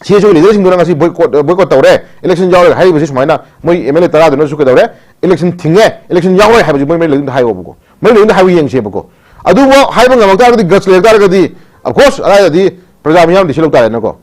ꯁꯤ ꯑꯦꯁ ꯑꯣꯒꯤ ꯂꯤꯗꯔꯁꯤꯡꯗꯨꯅ ꯉꯁꯤ ꯕꯣꯏꯀꯣꯠ, ꯕꯣꯏꯀꯣꯠ ꯇꯧꯔꯦ, ꯏꯂꯦꯛꯁꯟ ꯌꯥꯎꯔꯣꯏ ꯍꯥꯏꯔꯤꯕꯁꯤ ꯁꯨꯃꯥꯏꯅ ꯃꯣꯏ ꯑꯦꯝ ꯑꯦꯜ ꯑꯦ ꯇꯔꯥꯗꯨꯅꯁꯨ ꯀꯩꯗꯧꯔꯦ, ꯏꯂꯦꯛꯁꯟ ꯊꯤꯡꯉꯦ, ꯏꯂꯦꯛꯁꯟ ꯌꯥꯎꯔꯣꯏ ꯍꯥꯏꯕꯁꯤ ꯃꯣꯏ ꯃꯔꯤ ꯂꯩꯅꯨꯡꯗ ꯍꯥꯏꯌꯣꯕꯀꯣ꯫ ꯃꯔꯤ ꯂꯩꯅꯨꯡꯗ ꯍꯥꯏꯕ ꯌꯦꯡꯁꯦꯕꯀꯣ꯫ ꯑꯗꯨꯕꯨ ꯍꯥꯏꯕ ꯉꯝꯃꯛ ꯇꯥꯔꯒꯗꯤ, ꯒꯠꯁ ꯂꯩꯔꯛ ꯇꯥꯔꯒꯗꯤ, of course, ꯑꯗꯥꯏꯗꯗꯤ ꯄ꯭ꯔꯖꯥ ꯃꯤꯌꯥꯝꯗꯤ ꯁꯤꯜꯍꯧ ꯇꯥꯔꯦꯅꯀꯣ꯫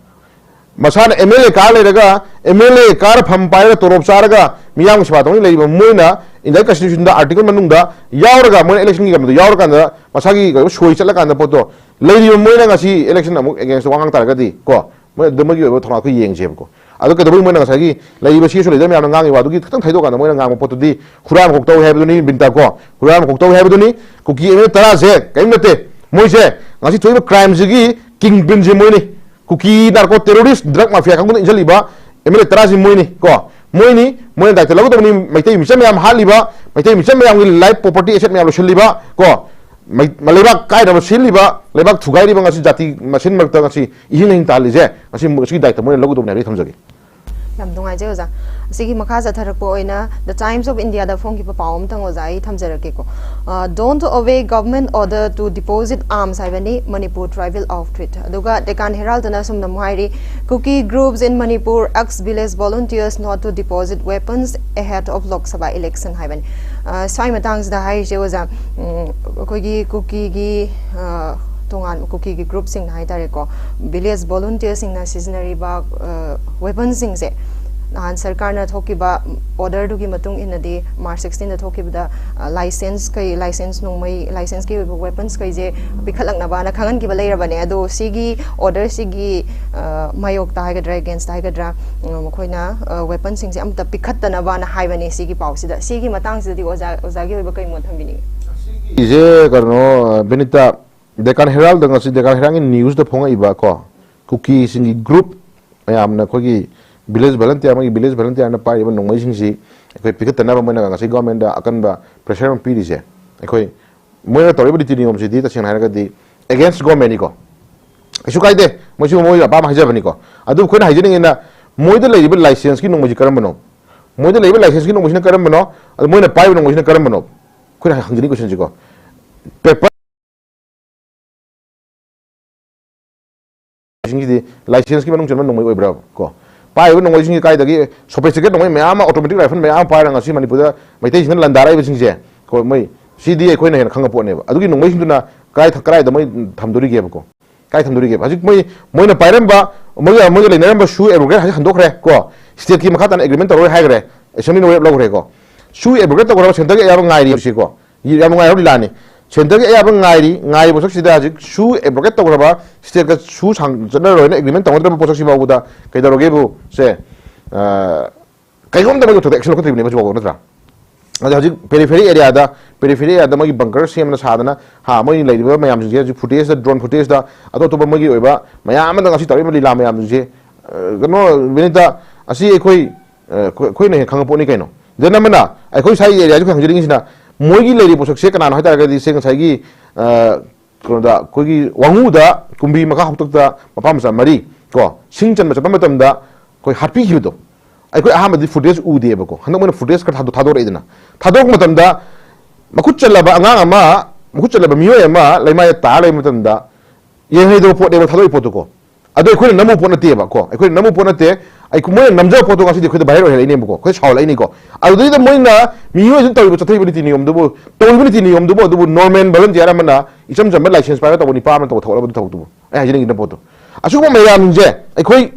ꯃꯁꯥꯅ ꯑꯦꯝ ꯑꯦꯜ ꯑꯦ ꯀꯥꯔ ꯂꯩꯔꯒ, ꯑꯦꯝ ꯑꯦꯜ ꯑꯦ ꯀꯥꯔ ꯐꯝ ꯄꯥꯏꯔꯒ ꯇꯣꯂꯣꯞ ꯆꯥꯔꯒ ꯃꯤꯌꯥꯝꯒꯤ ꯁꯦꯕꯥ ꯇꯧꯅ ꯂꯩꯔꯤꯕ ꯃꯣꯏꯅ ꯏꯟꯗꯤꯌꯥꯟ ꯀꯟꯁꯇꯤꯇ꯭ꯌꯨꯁꯟꯗ ꯑꯥꯔꯇꯤꯀꯜ ꯃꯅꯨꯡꯗ ꯌꯥꯎꯔꯒ ꯃꯣꯏꯅ ꯏꯂꯦꯛꯁꯟꯒꯤ ꯀꯩꯅꯣꯗ ꯌꯥꯎꯔꯀꯥꯟꯗ ꯃꯁꯥꯒꯤ ꯀꯩꯅꯣ ꯁꯣꯏ ꯆꯠꯂꯀꯥꯟꯗ ꯄꯣꯠꯇꯣ ꯂꯩꯔꯤꯕ ꯃꯣꯏꯅ ꯉꯁꯤ ꯏꯂꯦꯛꯁꯟ ꯑꯃꯨꯛ ꯑꯦꯒꯦꯟꯁꯇ ꯋꯥ ꯉꯥꯡ ꯇꯥꯔꯒꯗꯤ ꯀꯣ, ꯃꯣꯏ ꯑꯗꯨ ꯃꯣꯏꯒꯤ ꯑꯣꯏꯕ ꯊꯧꯅꯥ ꯑꯩꯈꯣꯏ ꯌꯦꯡꯁꯦꯕꯀꯣ꯫ ꯑꯗꯣ ꯀꯩꯗꯧꯕꯩ ꯃꯣꯏꯅ ꯉꯁꯥꯏꯒꯤ ꯂꯩꯔꯤꯕ ꯁꯤ ꯑꯦꯁ ꯑꯣ ꯂꯤꯗꯔ ꯃꯌꯥꯝꯅ ꯉꯥꯡꯉꯤꯕ ꯋꯥꯗꯨꯒꯤ ꯈꯤꯇꯪ ꯊꯩꯗꯣꯛꯑꯀꯥꯟꯗ ꯃꯣꯏꯅ ꯉꯥꯡꯕ ꯄꯣꯠꯇꯨꯗꯤ ꯍꯨꯔꯥꯟꯕ ꯀꯣꯛ ꯇꯧꯏ ꯍꯥꯏꯕꯗꯨꯅꯤ, ꯕꯤꯟꯇ ꯀꯣ, ꯍꯨꯔꯥꯟꯕ ꯀꯣꯛ ꯇꯧꯏ ꯍꯥꯏꯕꯗꯨꯅꯤ꯫ ꯀꯨꯀꯤ ꯑꯦꯝ ꯑꯦꯜ ꯑꯦ ꯇꯔꯥꯁꯦ ꯀꯔꯤꯝ ꯅꯠꯇꯦ꯫ ꯃꯣꯏꯁꯦ ꯉꯁꯤ ꯊꯣꯛꯏꯕ ꯀ꯭ꯔꯥꯏꯝꯁꯤꯒꯤ ꯀꯤꯡ ꯄꯤꯟꯁꯦ ꯃꯣꯏꯅꯤ꯫ ꯀꯨꯀꯤ ꯅꯥꯔꯀꯣ ꯇꯦꯔꯣꯔꯤꯁ, ꯗ꯭ꯔꯒ ꯃꯥꯐꯤꯌꯥ ꯀꯥꯡꯕꯨꯅ ꯏꯟꯁꯤꯜꯂꯤꯕ ꯑꯦꯝ ꯑꯦꯜ ꯑꯦ ꯇꯔꯥꯁꯤ ꯃꯣꯏꯅꯤ ꯀꯣ꯫ ꯃꯣꯏꯅꯤ, ꯃꯣꯏꯅ ꯗꯥꯏꯇ ꯂꯧꯒꯗꯕꯅꯤ꯫ ꯃꯩꯇꯩ ꯃꯤꯆꯝ ꯃꯌꯥꯝ ꯍꯥꯠꯂꯤꯕ, ꯃꯩꯇꯩ ꯃꯤꯆꯝ ꯃꯌꯥꯝꯒꯤ ꯂꯥꯏꯐ ꯄ꯭ꯔꯣꯄꯔꯇꯤ ꯑꯦꯁꯦꯠ ꯃꯌꯥꯝ ꯂꯣꯏꯁꯤꯜꯂꯤꯕ ꯀꯣ, ꯃꯩ-, ꯃ-, ꯂꯩꯕꯥꯛ ꯀꯥꯏꯅꯕ ꯁꯤꯜꯂꯤꯕ, ꯂꯩꯕꯥꯛ ꯊꯨꯒꯥꯏꯔꯤꯕ ꯉꯁꯤ ꯖꯥꯇꯤ ꯃꯁꯦꯟ ꯃꯔꯛꯇ ꯉꯁꯤ ꯏꯍꯤꯡ ꯍꯤꯡ ꯇꯥꯍꯜꯂꯤꯁꯦ, ꯉꯁꯤ ꯃꯁꯤꯒꯤ ꯗꯥꯏꯇ ꯃꯣꯏꯅ ꯂꯧꯒꯗꯧꯕꯅꯤ ꯍꯥꯏꯕꯗꯤ ꯊꯝꯖꯒꯦ꯫ ꯌꯥꯝ ꯅꯨꯡꯉꯥꯏꯖꯩ ꯑꯣꯖꯥ꯫ ꯑꯁꯤꯒꯤ ꯃꯈꯥ ꯆꯠꯊꯔꯛꯄ ꯑꯣꯏꯅ The Times of Indiaꯗ ꯐꯣꯡꯈꯤꯕ ꯄꯥꯎ ꯑꯃꯇꯪ ꯑꯣꯖꯥ ꯑꯩ ꯊꯝꯖꯔꯛꯀꯦꯀꯣ꯫ ꯑ, "Don't obey government order to deposit arms" ꯍꯥꯏꯕꯅꯤ ꯃꯅꯤꯄꯨꯔ Tribal Outfit꯫ ꯑꯗꯨꯒ Deccan Heraldꯅ ꯁꯨꯝꯅ ꯑꯃꯨꯛ ꯍꯥꯏꯔꯤ, "Kuki groups in Manipur ask village volunteers not to deposit weapons ahead of Lok Sabha election" ꯍꯥꯏꯕꯅꯤ꯫ ꯑ, ꯁ꯭ꯋꯥꯏ ꯃꯇꯥꯡꯁꯤꯗ ꯍꯥꯏꯔꯤꯁꯦ ꯑꯣꯖꯥ, ꯎꯝ, ꯑꯩꯈꯣꯏꯒꯤ ꯀꯨꯀꯤꯒꯤ, ꯑ, ꯇꯣꯉꯥꯟ ꯀꯨꯀꯤꯒꯤ ꯒ꯭ꯔꯨꯞꯁꯤꯡꯅ ꯍꯥꯏꯇꯥꯔꯦꯀꯣ, ꯚꯤꯂꯦꯖ ꯚꯣꯂꯨꯟꯇꯤꯌꯔꯁꯤꯡꯅ ꯁꯤꯖꯤꯟꯅꯔꯤꯕ, ꯑ, ꯋꯦꯄꯟꯁꯤꯡꯁꯦ ꯅꯍꯥꯟ ꯁꯔꯀꯥꯔꯅ ꯊꯣꯛꯈꯤꯕ ꯑꯣꯔꯗꯔꯗꯨꯒꯤ ꯃꯇꯨꯡ ꯏꯟꯅꯗꯤ ꯃꯥꯔꯆ ꯁꯤꯛꯁꯇꯤꯟꯗ ꯊꯣꯛꯈꯤꯕꯗ, ꯑ, ꯂꯥꯏꯁꯦꯟꯁ ꯀꯩ, ꯂꯥꯏꯁꯦꯟꯁ ꯅꯣꯡꯃꯩ, ꯂꯥꯏꯁꯦꯟꯁꯀꯤ ꯑꯣꯏꯕ ꯋꯦꯄꯟꯁ ꯀꯩꯁꯦ ꯄꯤꯈꯠꯂꯛꯅꯕꯅ ꯈꯪꯍꯟꯈꯤꯕ ꯂꯩꯔꯕꯅꯦ꯫ ꯑꯗꯣ ꯁꯤꯒꯤ ꯑꯣꯔꯗꯔꯁꯤꯒꯤ, ꯑ, ꯃꯥꯌꯣꯛꯇ ꯍꯥꯏꯒꯗ꯭ꯔꯥ, ꯑꯦꯒꯦꯟꯁꯇ ꯍꯥꯏꯒꯗ꯭ꯔꯥ, ꯑ, ꯃꯈꯣꯏꯅ, ꯑ, ꯋꯦꯄꯟꯁꯤꯡꯁꯦ ꯑꯝꯇ ꯄꯤꯈꯠꯇꯅꯕꯅ ꯍꯥꯏꯕꯅꯦ ꯁꯤꯒꯤ ꯄꯥꯎꯁꯤꯗ꯫ ꯁꯤꯒꯤ ꯃꯇꯥꯡꯁꯤꯗꯗꯤ ꯑꯣꯖꯥ, ꯑꯣꯖꯥꯒꯤ ꯑꯣꯏꯕ ꯀꯩ ꯃꯣꯠ ꯊꯝꯕꯤꯅꯤꯡꯉꯤ? ꯁꯤꯒꯤꯁꯦ ꯀꯩꯅꯣ, ꯕꯤꯅꯤꯇꯥ, ꯗꯦꯀꯥꯟ ꯍꯦꯔꯥꯜꯗ ꯉꯁꯤ, ꯗꯦꯀꯥꯟ ꯍꯦꯔꯥꯜꯒꯤ ꯅ꯭ꯌꯨꯁꯇ ꯐꯣꯡꯉꯛꯏꯕ ꯀꯣ, ꯀꯨꯀꯤꯁꯤꯡꯒꯤ ꯒ꯭ꯔꯨꯞ ꯃꯌꯥꯝꯅ ꯑꯩꯈꯣꯏꯒꯤ ꯚꯤꯂꯦꯖ ꯚꯣꯂꯟꯇꯤꯌꯥꯔ, ꯑꯃꯒꯤ ꯚꯤꯂꯦꯖ ꯚꯣꯂꯟꯇꯤꯌꯥꯔꯅ ꯄꯥꯏꯔꯤꯕ ꯅꯣꯡꯃꯩꯁꯤꯡꯁꯤ ꯑꯩꯈꯣꯏ ꯄꯤꯈꯠꯇꯅꯕ ꯃꯣꯏꯅ ꯉꯁꯤ ꯒꯣꯔꯃꯦꯟꯗ ꯑꯀꯟꯕ ꯄ꯭ꯔꯦꯁꯔ ꯑꯃ ꯄꯤꯔꯤꯁꯦ꯫ ꯑꯩꯈꯣꯏ ꯃꯣꯏꯅ ꯇꯧꯔꯤꯕ ꯅꯤꯇꯤ ꯅꯤꯌꯣꯝꯁꯤꯗꯤ ꯇꯁꯦꯡꯅ ꯍꯥꯏꯔꯒꯗꯤ ꯑꯦꯒꯦꯟꯁ ꯒꯣꯔꯃꯦꯟꯅꯤꯀꯣ꯫ ꯀꯩꯁꯨ ꯀꯥꯏꯗꯦ, ꯃꯣꯏꯁꯨ ꯃꯣꯏ ꯑꯄꯥꯝꯕ ꯍꯥꯏꯖꯕꯅꯤꯀꯣ꯫ ꯑꯗꯨ ꯑꯩꯈꯣꯏꯅ ꯍꯥꯏꯖꯅꯤꯡꯉꯤꯅ ꯃꯣꯏꯗ ꯂꯩꯔꯤꯕ ꯂꯥꯏꯁꯦꯟꯁꯀꯤ ꯅꯣꯡꯃꯩꯁꯤ ꯀꯔꯝꯕꯅꯣ? ꯃꯣꯏꯗ ꯂꯩꯔꯤꯕ ꯂꯥꯏꯁꯦꯟꯁꯀꯤ ꯅꯣꯡꯃꯩꯁꯤꯅ ꯀꯔꯝꯕꯅꯣ? ꯑꯗꯨ ꯃꯣꯏꯅ ꯄꯥꯏꯕ ꯅꯣꯡꯃꯩꯁꯤꯅ ꯀꯔꯝꯕꯅꯣ? ꯑꯩꯈꯣꯏꯅ ꯍꯪꯖꯅꯤꯡꯉꯤ ꯀꯣꯏꯁꯟꯁꯤꯀꯣ꯫ ꯄꯦꯄꯔ ꯁꯤꯡꯁꯤꯗꯤ ꯂꯥꯏꯁꯦꯟꯁꯀꯤ ꯃꯅꯨꯡ ꯆꯟꯕ ꯅꯣꯡꯃꯩ ꯑꯣꯏꯕ꯭ꯔꯥ ꯀꯣ? ꯄꯥꯏꯔꯤꯕ ꯅꯣꯡꯃꯩꯁꯤꯡꯁꯤ ꯀꯥꯏꯗꯒꯤ ꯁꯣꯐꯤꯁꯇꯤꯀꯦꯠ ꯅꯣꯡꯃꯩ ꯃꯌꯥꯝ ꯑꯃ, ꯑꯣꯇꯣꯃꯦꯇꯤꯛ ꯔꯥꯏꯐꯜ ꯃꯌꯥꯝ ꯑꯃ ꯄꯥꯏꯔꯒ ꯉꯁꯤ ꯃꯅꯤꯄꯨꯔꯗ ꯃꯩꯇꯩꯁꯤꯡꯅ ꯂꯥꯟꯗꯥꯔꯛꯏꯕꯁꯤꯡꯁꯦ ꯀꯣ, ꯃꯣꯏ ꯁꯤꯗꯤ ꯑꯩꯈꯣꯏꯅ ꯍꯦꯟꯅ ꯈꯪꯕ ꯄꯣꯠꯅꯦꯕ꯫ ꯑꯗꯨꯒꯤ ꯅꯣꯡꯃꯩꯁꯤꯡꯗꯨꯅ ꯀꯥꯏ ꯊ-, ꯀꯗꯥꯏꯗ ꯃꯣꯏ ꯊꯝꯗꯣꯔꯤꯒꯦꯕꯀꯣ? ꯀꯥꯏ ꯊꯝꯗꯣꯔꯤꯒꯦꯕ? ꯍꯧꯖꯤꯛ ꯃꯣꯏ, ꯃꯣꯏꯅ ꯄꯥꯏꯔꯝꯕ, ꯃꯣꯏꯒ, ꯃꯣꯏꯒ ꯂꯩꯅꯔꯝꯕ ꯁꯨ ꯑꯦꯕ꯭ꯔꯣꯒꯦꯠ ꯍꯧꯖꯤꯛ ꯍꯟꯗꯣꯛꯈ꯭ꯔꯦ ꯀꯣ, ꯁ꯭ꯇꯦꯠꯀꯤ ꯃꯈꯥ ꯇꯥꯅ ꯑꯦꯒ꯭ꯔꯤꯃꯦꯟ ꯇꯧꯔꯣꯏ ꯍꯥꯏꯈ꯭ꯔꯦ, ꯑꯦꯁꯦꯝꯕ꯭ꯂꯤꯅ ꯋꯦꯞ ꯂꯧꯈ꯭ꯔꯦ ꯀꯣ꯫ ꯁꯨ ꯑꯦꯕ꯭ꯔꯣꯒꯦꯠ ꯇꯧꯈ꯭ꯔꯕ ꯁꯦꯟꯇꯔꯒꯤ ꯑꯌꯥꯕ ꯉꯥꯏꯔꯤ ꯁꯤ ꯀꯣ꯫ ꯌꯥꯝ ꯅꯨꯡꯉꯥꯏꯔꯕ ꯂꯤꯂꯥꯅꯤ꯫ ꯁꯦꯟꯇꯔꯒꯤ ꯑꯌꯥꯕ ꯉꯥꯏꯔꯤ, ꯉꯥꯏꯔꯤꯕ ꯄꯣꯠꯁꯛꯁꯤꯗ ꯍꯧꯖꯤꯛ ꯁꯨ ꯑꯦꯕ꯭ꯔꯣꯒꯦꯠ ꯇꯧꯈ꯭ꯔꯕ, ꯁ꯭ꯇꯦꯠꯀ ꯁꯨ ꯁꯥꯡ ꯆꯠꯅꯔꯣꯏꯅ ꯑꯦꯒ꯭ꯔꯤꯃꯦꯟ ꯇꯧꯅꯗ꯭ꯔꯕ ꯄꯣꯠꯁꯛꯁꯤ ꯐꯥꯎꯕꯗ ꯀꯩꯗꯧꯔꯒꯦꯕꯨ ꯁꯦ, ꯑ, ꯀꯩꯒꯨꯝꯕ ꯑꯃꯒꯤ ꯊꯣꯛꯇ ꯑꯦꯛꯁꯟ ꯂꯧꯈꯠꯇ꯭ꯔꯤꯕꯅꯦꯕ ꯍꯧꯖꯤꯛ ꯐꯥꯎꯕ, ꯅꯠꯇ꯭ꯔꯥ? ꯑꯗ ꯍꯧꯖꯤꯛ ꯄꯦꯔꯤꯐꯦꯔꯤ ꯑꯦꯔꯤꯌꯥꯗ, ꯄꯦꯔꯤꯐꯦꯔꯤ ꯑꯦꯔꯤꯌꯥꯗ ꯃꯣꯏꯒꯤ ꯕꯪꯀꯔ ꯁꯦꯝꯗꯅ ꯁꯥꯗꯅ, ꯍꯥ, ꯃꯣꯏ ꯂꯩꯔꯤꯕ ꯃꯌꯥꯝꯁꯤꯡꯁꯦ ꯍꯧꯖꯤꯛ ꯐꯨꯇꯦꯖꯇ, ꯗ꯭ꯔꯣꯟ ꯐꯨꯇꯦꯖꯇ, ꯑꯇꯣꯞ ꯑꯇꯣꯞꯄ ꯃꯣꯏꯒꯤ ꯑꯣꯏꯕ ꯃꯌꯥꯝ ꯑꯃꯗ ꯉꯁꯤ ꯇꯧꯔꯤꯕ ꯂꯤꯂꯥ ꯃꯌꯥꯝꯁꯤꯡꯁꯦ, ꯑ, ꯀꯩꯅꯣ, ꯕꯤꯅꯤꯇꯥ, ꯑꯁꯤ ꯑꯩꯈꯣꯏ, ꯑ, ꯑꯩꯈꯣꯏ, ꯑꯩꯈꯣꯏꯅ ꯍꯦꯟꯅ ꯈꯪꯕ ꯄꯣꯠꯅꯤ ꯀꯩꯅꯣ꯫ ꯗꯦꯟ ꯑꯃꯅ ꯑꯩꯈꯣꯏ ꯁ꯭ꯋꯥꯏꯒꯤ ꯑꯦꯔꯤꯌꯥꯁꯤ ꯑꯩꯈꯣꯏ ꯍꯪꯖꯅꯤꯡꯉꯤꯁꯤꯅ, ꯃꯣꯏꯒꯤ ꯂꯩꯔꯤꯕ ꯄꯣꯠꯁꯛꯁꯦ ꯀꯅꯥꯅꯣ ꯍꯥꯏꯇꯥꯔꯒꯗꯤ, ꯁꯦ ꯉꯁꯥꯏꯒꯤ, ꯑ, ꯀꯩꯅꯣꯗ, ꯑꯩꯈꯣꯏꯒꯤ ꯋꯥꯉꯨꯗ ꯀꯨꯝꯕꯤ ꯃꯈꯥ ꯍꯧꯇꯛꯇ ꯃꯄꯥ ꯃꯆꯥ ꯃꯔꯤ ꯀꯣ, ꯁꯤꯡ ꯆꯟꯕ ꯆꯠꯄ ꯃꯇꯝꯗ ꯑꯩꯈꯣꯏ ꯍꯥꯠꯄꯤꯈꯤꯕꯗꯣ, ꯑꯩꯈꯣꯏ ꯑꯍꯥꯟꯕꯗꯤ ꯐꯨꯇꯦꯖ ꯎꯗꯦꯕꯀꯣ꯫ ꯍꯟꯗꯛ ꯃꯣꯏꯅ ꯐꯨꯇꯦꯖ ꯈꯔ ꯊꯥꯗꯣꯛ-, ꯊꯥꯗꯣꯔꯛꯏꯗꯅ, ꯊꯥꯗꯣꯔꯛꯄ ꯃꯇꯝꯗ ꯃꯈꯨꯠ ꯆꯜꯂꯕ ꯑꯉꯥꯡ ꯑꯃ, ꯃꯈꯨꯠ ꯆꯜꯂꯕ ꯃꯤꯑꯣꯏ ꯑꯃ ꯂꯩꯃꯥꯏꯗ ꯇꯥꯔ ꯂꯩꯕ ꯃꯇꯝꯗ, ꯌꯦꯡꯍꯩꯗꯕ ꯄꯣꯠꯅꯦꯕ ꯊꯥꯗꯣꯛꯏ ꯄꯣꯠꯇꯨꯀꯣ꯫ ꯑꯗꯣ ꯑꯩꯈꯣꯏꯅ ꯅꯝꯃꯨ ꯄꯣꯠ ꯅꯠꯇꯦꯕꯀꯣ, ꯑꯩꯈꯣꯏꯅ ꯅꯝꯃꯨ ꯄꯣꯠ ꯅꯠꯇꯦ꯫ ꯑꯩꯈꯣꯏ, ꯃꯣꯏꯅ ꯅꯝꯖꯕ ꯄꯣꯠꯇꯣ ꯉꯁꯤꯗꯤ ꯑꯩꯈꯣꯏꯗ ꯚꯥꯏꯔꯦꯜ ꯑꯣꯏꯍꯜꯂꯛꯏꯅꯦꯕꯀꯣ, ꯑꯩꯈꯣꯏ ꯁꯥꯎꯍꯜꯂꯛꯏꯅꯤꯀꯣ꯫ ꯑꯗꯨꯗꯩꯗ ꯃꯣꯏꯅ ꯃꯤꯑꯣꯏꯗꯨꯅ ꯇꯧꯔꯤꯕ ꯆꯠꯊꯔꯤꯕ ꯅꯤꯇꯤ ꯅꯤꯌꯣꯝꯗꯨꯕꯨ, ꯇꯧꯔꯤꯕ ꯅꯤꯇꯤ ꯅꯤꯌꯣꯝꯗꯨꯕꯨ, ꯑꯗꯨꯕꯨ ꯅꯣꯔꯃꯦꯜ ꯚꯣꯂꯟꯇꯤꯌꯥꯔ ꯑꯃꯅ, ꯏꯆꯝ ꯆꯝꯕ ꯂꯥꯏꯁꯦꯟꯁ ꯄꯥꯏꯕ ꯇꯧꯕ ꯅꯤꯄꯥ ꯑꯃꯅ ꯇꯧꯕ ꯊꯕꯛ ꯑꯗꯨ ꯊꯕꯛꯇꯨꯕꯨ ꯑꯩ ꯍꯥꯏꯖꯅꯤꯡꯉꯤꯕ ꯄꯣꯠꯇꯣ꯫ ꯑꯁꯤꯒꯨꯝꯕ ꯃꯌꯥꯝꯁꯦ ꯑꯩꯈꯣꯏ,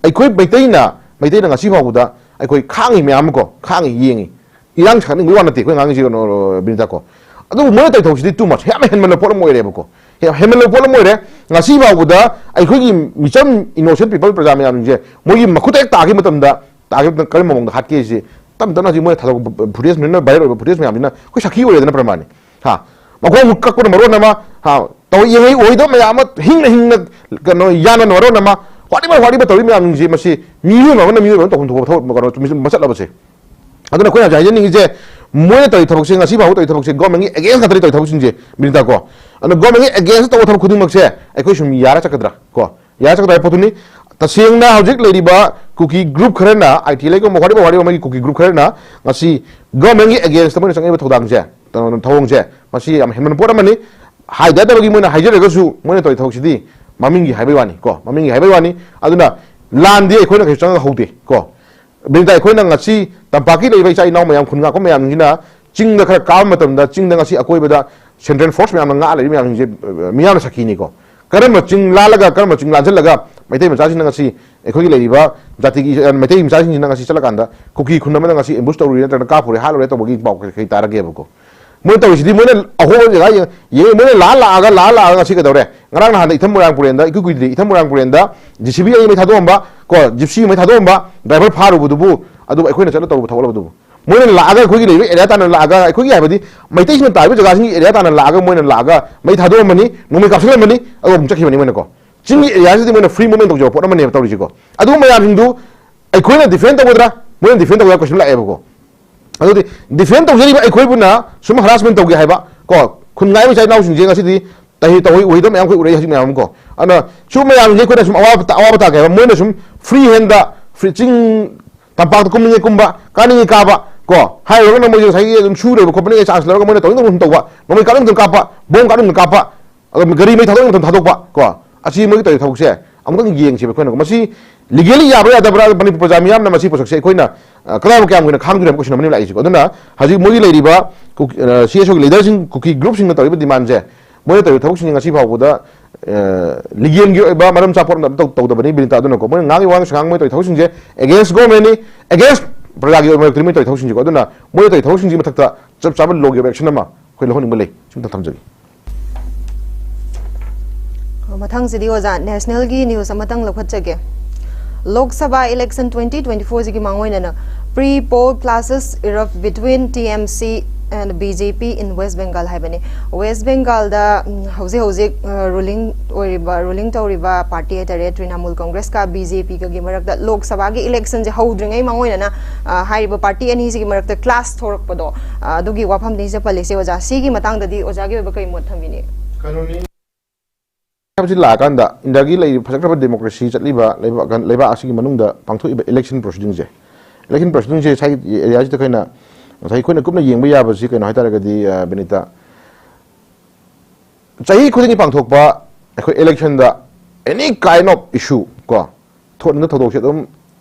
ꯑꯩꯈꯣꯏ ꯃꯩꯇꯩꯅ, ꯃꯩꯇꯩꯅ ꯉꯁꯤ ꯐꯥꯎꯕꯗ ꯑꯩꯈꯣꯏ ꯈꯥꯡꯉꯤ ꯃꯌꯥꯝ ꯑꯃꯀꯣ, ꯈꯥꯡꯉꯤ, ꯌꯦꯡꯉꯤ꯫ ꯏꯔꯥꯡ ꯁꯥꯒꯠꯅꯤꯡꯕꯒꯤ ꯋꯥ ꯅꯠꯇꯦ ꯑꯩꯈꯣꯏ ꯉꯥꯡꯉꯤꯁꯤ, ꯀꯩꯅꯣ, ꯕꯤꯅꯤꯇꯥ ꯀꯣ꯫ ꯑꯗꯨꯕꯨ ꯃꯣꯏꯅ ꯇꯧꯔꯤ ꯊꯕꯛꯁꯤꯗꯤ too much, ꯌꯥꯝ ꯍꯦꯟꯃꯟꯕ ꯄꯣꯠ ꯑꯃ ꯑꯣꯏꯔꯦꯕꯀꯣ꯫ ꯌꯥꯝ ꯍꯦꯟꯃꯟꯕ ꯄꯣꯠ ꯑꯃ ꯑꯣꯏꯔꯦ꯫ ꯉꯁꯤ ꯐꯥꯎꯕꯗ ꯑꯩꯈꯣꯏꯒꯤ ꯃꯤꯆꯝ, innocent people, ꯄ꯭ꯔꯖꯥ ꯃꯌꯥꯝꯁꯤꯡꯁꯦ ꯃꯣꯏꯒꯤ ꯃꯈꯨꯠꯇ ꯍꯦꯛ ꯇꯥꯈꯤꯕ ꯃꯇꯝꯗ, ꯇꯥꯈꯤꯕ ꯃꯇꯝꯗ ꯀꯔꯝꯕ ꯃꯑꯣꯡꯗ ꯍꯥꯠꯀꯦ ꯁꯤ ꯇꯞ ꯇꯞꯅ ꯍꯧꯖꯤꯛ ꯃꯣꯏꯅ ꯊꯥꯗꯣꯛꯄ ꯐꯨꯇꯦꯖ, ꯃꯌꯥꯝꯅ ꯚꯥꯏꯔꯦꯜ ꯑꯣꯏꯕ ꯐꯨꯇꯦꯖ ꯃꯌꯥꯝꯁꯤꯅ ꯑꯩꯈꯣꯏ ꯁꯥꯈꯤ ꯑꯣꯏꯔꯦꯗꯅ, ꯄ꯭ꯔꯃꯥꯟꯅꯤ꯫ ꯍꯥ? ꯃꯈꯣꯡ ꯀꯛꯄꯅ ꯃꯔꯣꯟ ꯑꯃ, ꯍꯥ, ꯇꯧ ꯌꯦꯡꯉꯩ ꯑꯣꯏꯗꯕ ꯃꯌꯥꯝ ꯑꯃ, ꯍꯤꯡꯅ ꯍꯤꯡꯅ, ꯀꯩꯅꯣ, ꯌꯥꯅꯅ ꯃꯔꯣꯟ ꯑꯃ, ꯋꯥꯠꯂꯤꯕ ꯋꯥꯠꯂꯤꯕ ꯇꯧꯔꯤ ꯃꯌꯥꯝꯁꯤꯡꯁꯦ ꯃꯁꯤ ꯃꯤꯑꯣꯏꯕ ꯑꯃꯅ ꯃꯤꯑꯣꯏꯕ ꯑꯃ ꯇꯧꯐꯝ ꯊꯣꯛꯄ ꯊꯕꯛ, ꯀꯩꯅꯣ, ꯃꯁꯛꯂꯕꯁꯦ꯫ ꯑꯗꯨꯅ ꯑꯩꯈꯣꯏꯅ ꯍꯧꯖꯤꯛ ꯍꯥꯏꯖꯅꯤꯡꯉꯤꯁꯦ, ꯃꯣꯏꯅ ꯇꯧꯔꯤ ꯊꯕꯛꯁꯦ, ꯉꯁꯤ ꯐꯥꯎꯕ ꯇꯧꯔꯤ ꯊꯕꯛꯁꯦ, ꯒꯣꯔꯃꯦꯟꯒꯤ ꯑꯦꯒꯦꯟꯁ ꯉꯥꯛꯇꯅꯤ ꯇꯧꯔꯤ ꯊꯕꯛꯁꯤꯡꯁꯦ, ꯕꯤꯅꯤꯇꯥ ꯀꯣ꯫ ꯑꯗꯨꯅ ꯒꯣꯔꯃꯦꯟꯒꯤ ꯑꯦꯒꯦꯟꯁ ꯇꯧꯕ ꯊꯕꯛ ꯈꯨꯗꯤꯡꯃꯛꯁꯦ ꯑꯩꯈꯣꯏ ꯁꯨꯝ ꯌꯥꯔ ꯆꯠꯀꯗ꯭ꯔꯥ ꯀꯣ? ꯌꯥꯔ ꯆꯠꯀꯗ꯭ꯔꯥ ꯍꯥꯏꯕ ꯄꯣꯠꯇꯨꯅꯤ꯫ ꯇꯁꯦꯡꯅ ꯍꯧꯖꯤꯛ ꯂꯩꯔꯤꯕ ꯀꯨꯀꯤ ꯒ꯭ꯔꯨꯞ ꯈꯔꯅ, ꯑꯥꯏ ꯇꯤ ꯑꯦꯜ ꯑꯦꯒꯨꯝꯕ, ꯋꯥꯔꯤꯕ ꯋꯥꯔꯤꯕ ꯑꯃꯒꯤ ꯀꯨꯀꯤ ꯒ꯭ꯔꯨꯞ ꯈꯔꯅ ꯉꯁꯤ ꯒꯣꯔꯃꯦꯟꯒꯤ ꯑꯦꯒꯦꯟꯁꯇ ꯃꯣꯏꯅ ꯆꯪꯉꯛꯏꯕ ꯊꯧꯗꯥꯡꯁꯦ, ꯊꯧꯑꯣꯡꯁꯦ, ꯃꯁꯤ ꯌꯥꯝ ꯍꯦꯟꯃꯟꯕ ꯄꯣꯠ ꯑꯃꯅꯤ꯫ ꯍꯥꯏꯗ ꯌꯥꯗꯕꯒꯤ ꯃꯣꯏꯅ ꯍꯥꯏꯖꯔꯒꯁꯨ, ꯃꯣꯏꯅ ꯇꯧꯔꯤ ꯊꯕꯛꯁꯤꯗꯤ ꯃꯃꯤꯡꯒꯤ ꯍꯥꯏꯕꯩ ꯋꯥꯅꯤ ꯀꯣ, ꯃꯃꯤꯡꯒꯤ ꯍꯥꯏꯕꯩ ꯋꯥꯅꯤ꯫ ꯑꯗꯨꯅ ꯂꯥꯟꯗꯤ ꯑꯩꯈꯣꯏꯅ ꯀꯩꯁꯨ ꯆꯪꯉꯒ ꯍꯧꯗꯦ ꯀꯣ꯫ ꯕꯤꯅꯤꯇꯥ, ꯑꯩꯈꯣꯏꯅ ꯉꯁꯤ ꯇꯝꯄꯥꯛꯀꯤ ꯂꯩꯔꯤꯕ ꯏꯆꯥ ꯏꯅꯥꯎ ꯃꯌꯥꯝ, ꯈꯨꯟ ꯉꯥꯛꯄ ꯃꯌꯥꯝꯁꯤꯅ ꯆꯤꯡꯗ ꯈꯔ ꯀꯥꯕ ꯃꯇꯝꯗ, ꯆꯤꯡꯗ ꯉꯁꯤ ꯑꯀꯣꯏꯕꯗ ꯁꯦꯟꯇ꯭ꯔꯦꯜ ꯐꯣꯔꯁ ꯃꯌꯥꯝꯅ ꯉꯥꯛ ꯂꯩꯔꯤ ꯃꯌꯥꯝꯁꯤꯡꯁꯦ, ꯑ, ꯃꯤꯌꯥꯝꯅ ꯁꯥꯈꯤꯅꯤꯀꯣ꯫ ꯀꯔꯝꯕ ꯆꯤꯡ ꯂꯥꯜꯂꯒ, ꯀꯔꯝꯕ ꯆꯤꯡ ꯂꯥꯟꯁꯤꯜꯂꯒ ꯃꯩꯇꯩ ꯃꯆꯥꯁꯤꯡꯅ ꯉꯁꯤ ꯑꯩꯈꯣꯏꯒꯤ ꯂꯩꯔꯤꯕ ꯖꯥꯇꯤꯒꯤ, ꯑ, ꯃꯩꯇꯩ ꯃꯆꯥꯁꯤꯡꯁꯤꯅ ꯉꯁꯤ ꯆꯠꯂꯀꯥꯟꯗ ꯀꯨꯀꯤ ꯈꯨꯟ ꯑꯃꯗ ꯉꯁꯤ ꯑꯦꯝꯕꯨꯁ ꯇꯧꯔꯨꯔꯦ ꯅꯠꯇ꯭ꯔꯒꯅ ꯀꯥꯞꯄꯨꯔꯦ, ꯍꯥꯠꯂꯨꯔꯦ ꯇꯧꯕꯒꯤ ꯄꯥꯎ ꯀꯩ, ꯀꯩ ꯇꯥꯔꯒꯦꯕꯀꯣ? ꯃꯣꯏꯅ ꯇꯧꯔꯤꯁꯤꯗꯤ, ꯃꯣꯏꯅ ꯑꯍꯣꯕ ꯖꯒꯥ ꯌꯦꯡ-, ꯌꯦꯡꯉꯤ, ꯃꯣꯏꯅ ꯂꯥꯛꯑ ꯂꯥꯛꯑꯒ, ꯂꯥꯛꯑ ꯂꯥꯛꯑꯒ ꯉꯁꯤ ꯀꯩꯗꯧꯔꯦ? ꯉꯔꯥꯡ ꯅꯍꯥꯟꯗ ꯏꯊꯝ ꯃꯣꯏꯔꯥꯡ ꯄꯨꯔꯦꯟꯗ, ꯏꯀꯨꯏ ꯀꯨꯏꯗ꯭ꯔꯤ, ꯏꯊꯝ ꯃꯣꯏꯔꯥꯡ ꯄꯨꯔꯦꯟꯗ ꯖꯤ ꯁꯤ ꯕꯤ ꯑꯅꯤ ꯃꯩ ꯊꯥꯗꯣꯛꯑꯝꯕ ꯀꯣ, ꯖꯤꯞꯁꯤ ꯃꯩ ꯊꯥꯗꯣꯛꯑꯝꯕ ꯗ꯭ꯔꯥꯏꯚꯔ ꯐꯥꯔꯨꯕꯗꯨꯕꯨ, ꯑꯗꯨꯕꯨ ꯑꯩꯈꯣꯏꯅ ꯆꯠꯂ ꯇꯧꯔꯨꯕ ꯊꯕꯛꯂꯕ ꯑꯗꯨꯕꯨ? ꯃꯣꯏꯅ ꯂꯥꯛꯑꯒ ꯑꯩꯈꯣꯏꯒꯤ ꯂꯩꯔꯤꯕ ꯑꯦꯔꯤꯌꯥ ꯇꯥꯟꯅ ꯂꯥꯛꯑꯒ, ꯑꯩꯈꯣꯏꯒꯤ ꯍꯥꯏꯕꯗꯤ ꯃꯩꯇꯩꯁꯤꯡꯅ ꯇꯥꯔꯤꯕ ꯖꯒꯥꯁꯤꯡꯒꯤ ꯑꯦꯔꯤꯌꯥ ꯇꯥꯟꯅ ꯂꯥꯛꯑꯒ ꯃꯣꯏꯅ ꯂꯥꯛꯑꯒ ꯃꯩ ꯊꯥꯗꯣꯛꯑꯝꯃꯅꯤ, ꯅꯣꯡꯃꯩ ꯀꯥꯞꯁꯤꯜꯂꯝꯃꯅꯤ, ꯑꯗꯨꯒ ꯑꯃꯨꯛ ꯆꯠꯈꯤꯕꯅꯤ ꯃꯣꯏꯅꯀꯣ꯫ ꯆꯤꯡꯒꯤ ꯑꯦꯔꯤꯌꯥꯁꯤꯗꯤ ꯃꯣꯏꯅ ꯐ꯭ꯔꯤ ꯃꯨꯚꯃꯦꯟ ꯇꯧꯖꯕ ꯄꯣꯠ ꯑꯃꯅꯦꯕ ꯇꯧꯔꯤꯁꯤꯀꯣ꯫ ꯑꯗꯨꯒꯨꯝꯕ ꯃꯌꯥꯝꯁꯤꯡꯗꯨ ꯑꯩꯈꯣꯏꯅ ꯗꯤꯐꯦꯟ ꯇꯧꯒꯗ꯭ꯔꯥ, ꯃꯣꯏꯅ ꯗꯤꯐꯦꯟ ꯇꯧꯒꯗ꯭ꯔꯥ ꯀꯣꯏꯁꯟ ꯂꯥꯛꯑꯦꯕꯀꯣ꯫ ꯑꯗꯨꯗꯤ defend ꯇꯧꯖꯔꯤꯕ ꯑꯩꯈꯣꯏꯕꯨꯅ ꯁꯨꯝ harassment ꯇꯧꯒꯦ ꯍꯥꯏꯕ ꯀꯣ, ꯈꯨꯟ ꯉꯥꯏꯕ ꯏꯆꯥ ꯏꯅꯥꯎꯁꯤꯡꯁꯦ ꯉꯁꯤꯗꯤ ꯇꯍꯤ ꯇꯧꯍꯩ ꯎꯍꯩꯗꯕ ꯃꯌꯥꯝ ꯑꯩꯈꯣꯏ ꯎꯔꯛꯏ ꯍꯧꯖꯤꯛ ꯃꯌꯥꯝ ꯑꯃ ꯀꯣ꯫ ꯑꯗꯨꯅ ꯁꯨꯝ ꯃꯌꯥꯝꯁꯦ ꯑꯩꯈꯣꯏꯅ ꯁꯨꯝ ꯑꯋꯥꯕ ꯇꯥ-, ꯑꯋꯥꯕ ꯇꯥꯒꯦ ꯍꯥꯏꯕ, ꯃꯣꯏꯅ ꯁꯨꯝ free handꯗ free, ꯆꯤꯡ ꯇꯝꯄꯥꯛꯇ ꯀꯨꯝꯅꯤꯡꯉꯦ ꯀꯨꯝꯕ, ꯀꯥꯅꯤꯡꯉꯦ ꯀꯥꯕ ꯀꯣ, ꯍꯥꯏꯔꯨꯔꯒꯅ ꯃꯣꯏꯁꯦ ꯉꯁꯥꯏꯒꯤ ꯑꯗꯨꯝ ꯁꯨ ꯂꯩꯕ ꯈꯣꯠꯄꯅꯤꯒꯤ chance ꯂꯧꯔꯒ ꯃꯣꯏꯅ ꯇꯧꯅꯤꯡ ꯇꯧꯅꯤꯡ ꯀꯥꯞꯄ, ꯅꯣꯡꯃꯩ ꯀꯥꯞꯅꯤꯡ ꯀꯥꯞꯄ, ꯕꯣꯝ ꯀꯥꯞꯅꯤꯡ ꯀꯥꯞꯄ, ꯑꯗꯨꯝ ꯒꯥꯔꯤ ꯃꯩ ꯊꯥꯗꯣꯛꯅꯤꯡ ꯃꯇꯝ ꯊꯥꯗꯣꯛꯄ ꯀꯣ꯫ ꯑꯁꯤ ꯃꯣꯏꯒꯤ ꯇꯧꯔꯤꯕ ꯊꯕꯛꯁꯦ ꯑꯃꯨꯛꯇꯪ ꯌꯦꯡꯁꯦꯕ ꯑꯩꯈꯣꯏꯅ꯫ ꯃꯁꯤ legally ꯌꯥꯕ꯭ꯔꯥ ꯌꯥꯗꯕ꯭ꯔꯥ, ꯃꯅꯤꯄꯨꯔ ꯄ꯭ꯔꯖꯥ ꯃꯤꯌꯥꯝꯅ ꯃꯁꯤ ꯄꯣꯠꯁꯛꯁꯦ ꯑꯩꯈꯣꯏꯅ, ꯑ, ꯀꯗꯥꯏꯐꯥꯎ ꯀꯌꯥꯝ ꯀꯨꯏꯅ ꯈꯥꯡꯗꯣꯏꯅꯣ ꯍꯥꯏꯕ question ꯑꯃꯅꯤ ꯂꯥꯛꯏꯁꯤꯀꯣ꯫ ꯑꯗꯨꯅ ꯍꯧꯖꯤꯛ ꯃꯣꯏꯒꯤ ꯂꯩꯔꯤꯕ ꯀꯨꯀꯤ-, ꯑ, CSOꯒꯤ leaderꯁꯤꯡ, ꯀꯨꯀꯤ groupꯁꯤꯡꯅ ꯇꯧꯔꯤꯕ demandꯁꯦ, ꯃꯣꯏꯅ ꯇꯧꯔꯤꯕ ꯊꯕꯛꯁꯤꯡꯁꯦ ꯉꯁꯤ ꯐꯥꯎꯕꯗ, ꯑ, legally ꯑꯣꯏꯕ ꯃꯔꯝ ꯆꯥꯕ ꯄꯣꯠ ꯑꯃ ꯇꯧ-, ꯇꯧꯗꯕꯅꯤ ꯕꯤꯅꯤꯇꯥ꯫ ꯑꯗꯨꯅꯀꯣ, ꯃꯣꯏꯅ ꯉꯥꯡꯉꯤꯕ ꯋꯥꯉꯥꯡ ꯁꯉꯥꯡ, ꯃꯣꯏꯅ ꯇꯧꯔꯤ ꯊꯕꯛꯁꯤꯡꯁꯦ against governmentꯅꯤ, against ꯄ꯭ꯔꯖꯥꯒꯤ ꯑꯣꯏꯕ ꯃꯔꯛꯇꯅꯤ ꯃꯣꯏꯅ ꯇꯧꯔꯤ ꯊꯕꯛꯁꯤꯡꯁꯦꯀꯣ꯫ ꯑꯗꯨꯅ ꯃꯣꯏꯅ ꯇꯧꯔꯤ ꯊꯕꯛꯁꯤꯡꯁꯤꯒꯤ ꯃꯊꯛꯇ ꯆꯞ ꯆꯥꯕ lawꯒꯤ ꯑꯣꯏꯕ action ꯑꯃ ꯑꯩꯈꯣꯏ ꯂꯧꯍꯟꯅꯤꯡꯕ ꯂꯩ꯫ ꯁꯤꯝꯇꯪ ꯊꯝꯖꯒꯦ꯫ ꯃꯊꯪꯁꯤꯗꯤ ꯑꯣꯖꯥ, nationalꯒꯤ news ꯑꯃꯇꯪ ꯂꯧꯈꯠꯆꯒꯦ꯫ Lok Sabha election twenty twenty fourꯁꯤꯒꯤ ꯃꯥꯡꯑꯣꯏꯅꯅ pre poll clashes erupt between TMC and BJP in West Bengal ꯍꯥꯏꯕꯅꯤ꯫ West Bengalꯗ, ꯎꯝ, ꯍꯧꯖꯤꯛ ꯍꯧꯖꯤꯛ, ꯑ, ruling ꯑꯣꯏꯔꯤꯕ, ruling ꯇꯧꯔꯤꯕ party ꯍꯥꯏꯇꯥꯔꯦ, ꯇ꯭ꯔꯤꯅꯥꯃꯨꯜ ꯀꯪꯒ꯭ꯔꯦꯁꯀ BJPꯒꯒꯤ ꯃꯔꯛꯇ ꯂꯣꯛ ꯁꯚꯥꯒꯤ electionꯁꯦ ꯍꯧꯗ꯭ꯔꯤꯉꯩ ꯃꯥꯡꯑꯣꯏꯅꯅ, ꯑ, ꯍꯥꯏꯔꯤꯕ party ꯑꯅꯤꯁꯤꯒꯤ ꯃꯔꯛꯇ clash ꯊꯣꯔꯛꯄꯗꯣ, ꯑ, ꯑꯗꯨꯒꯤ ꯋꯥꯐꯝꯅꯤ ꯁꯤꯗ ꯄꯜꯂꯤꯁꯦ꯫ ꯑꯣꯖꯥ, ꯁꯤꯒꯤ ꯃꯇꯥꯡꯗꯗꯤ ꯑꯣꯖꯥꯒꯤ ꯑꯣꯏꯕ ꯀꯔꯤ ꯃꯣꯠ ꯊꯝꯕꯤꯅꯤ? ꯀꯩꯅꯣꯅꯤ꯫ ꯍꯥꯏꯕꯁꯤ ꯂꯥꯛꯑꯀꯥꯟꯗ ꯏꯟꯗꯤꯌꯥꯒꯤ ꯂꯩꯔꯤꯕ ꯐꯖꯈ꯭ꯔꯕ democracy ꯆꯠꯂꯤꯕ ꯂꯩꯕꯥꯛ, ꯂꯩꯕꯥꯛ ꯑꯁꯤꯒꯤ ꯃꯅꯨꯡꯗ ꯄꯥꯡꯊꯣꯛꯏꯕ election proceedingꯁꯦ, election proceedingꯁꯦ ꯁ꯭ꯋꯥꯏꯒꯤ areaꯁꯤꯗ ꯑꯩꯈꯣꯏꯅ ꯉꯁꯥꯏ ꯑꯩꯈꯣꯏꯅ ꯀꯨꯞꯅ ꯌꯦꯡꯕ ꯌꯥꯕꯁꯤ ꯀꯩꯅꯣ ꯍꯥꯏꯇꯥꯔꯒꯗꯤ, ꯑ, ꯕꯤꯅꯤꯇꯥ, ꯆꯍꯤ ꯈꯨꯗꯤꯡꯒꯤ ꯄꯥꯡꯊꯣꯛꯄ ꯑꯩꯈꯣꯏ electionꯗ any kind of issue ꯀꯣ, ꯊꯣꯛꯅꯤꯡꯕ ꯊꯧꯗꯣꯛꯁꯦ ꯑꯗꯨꯝ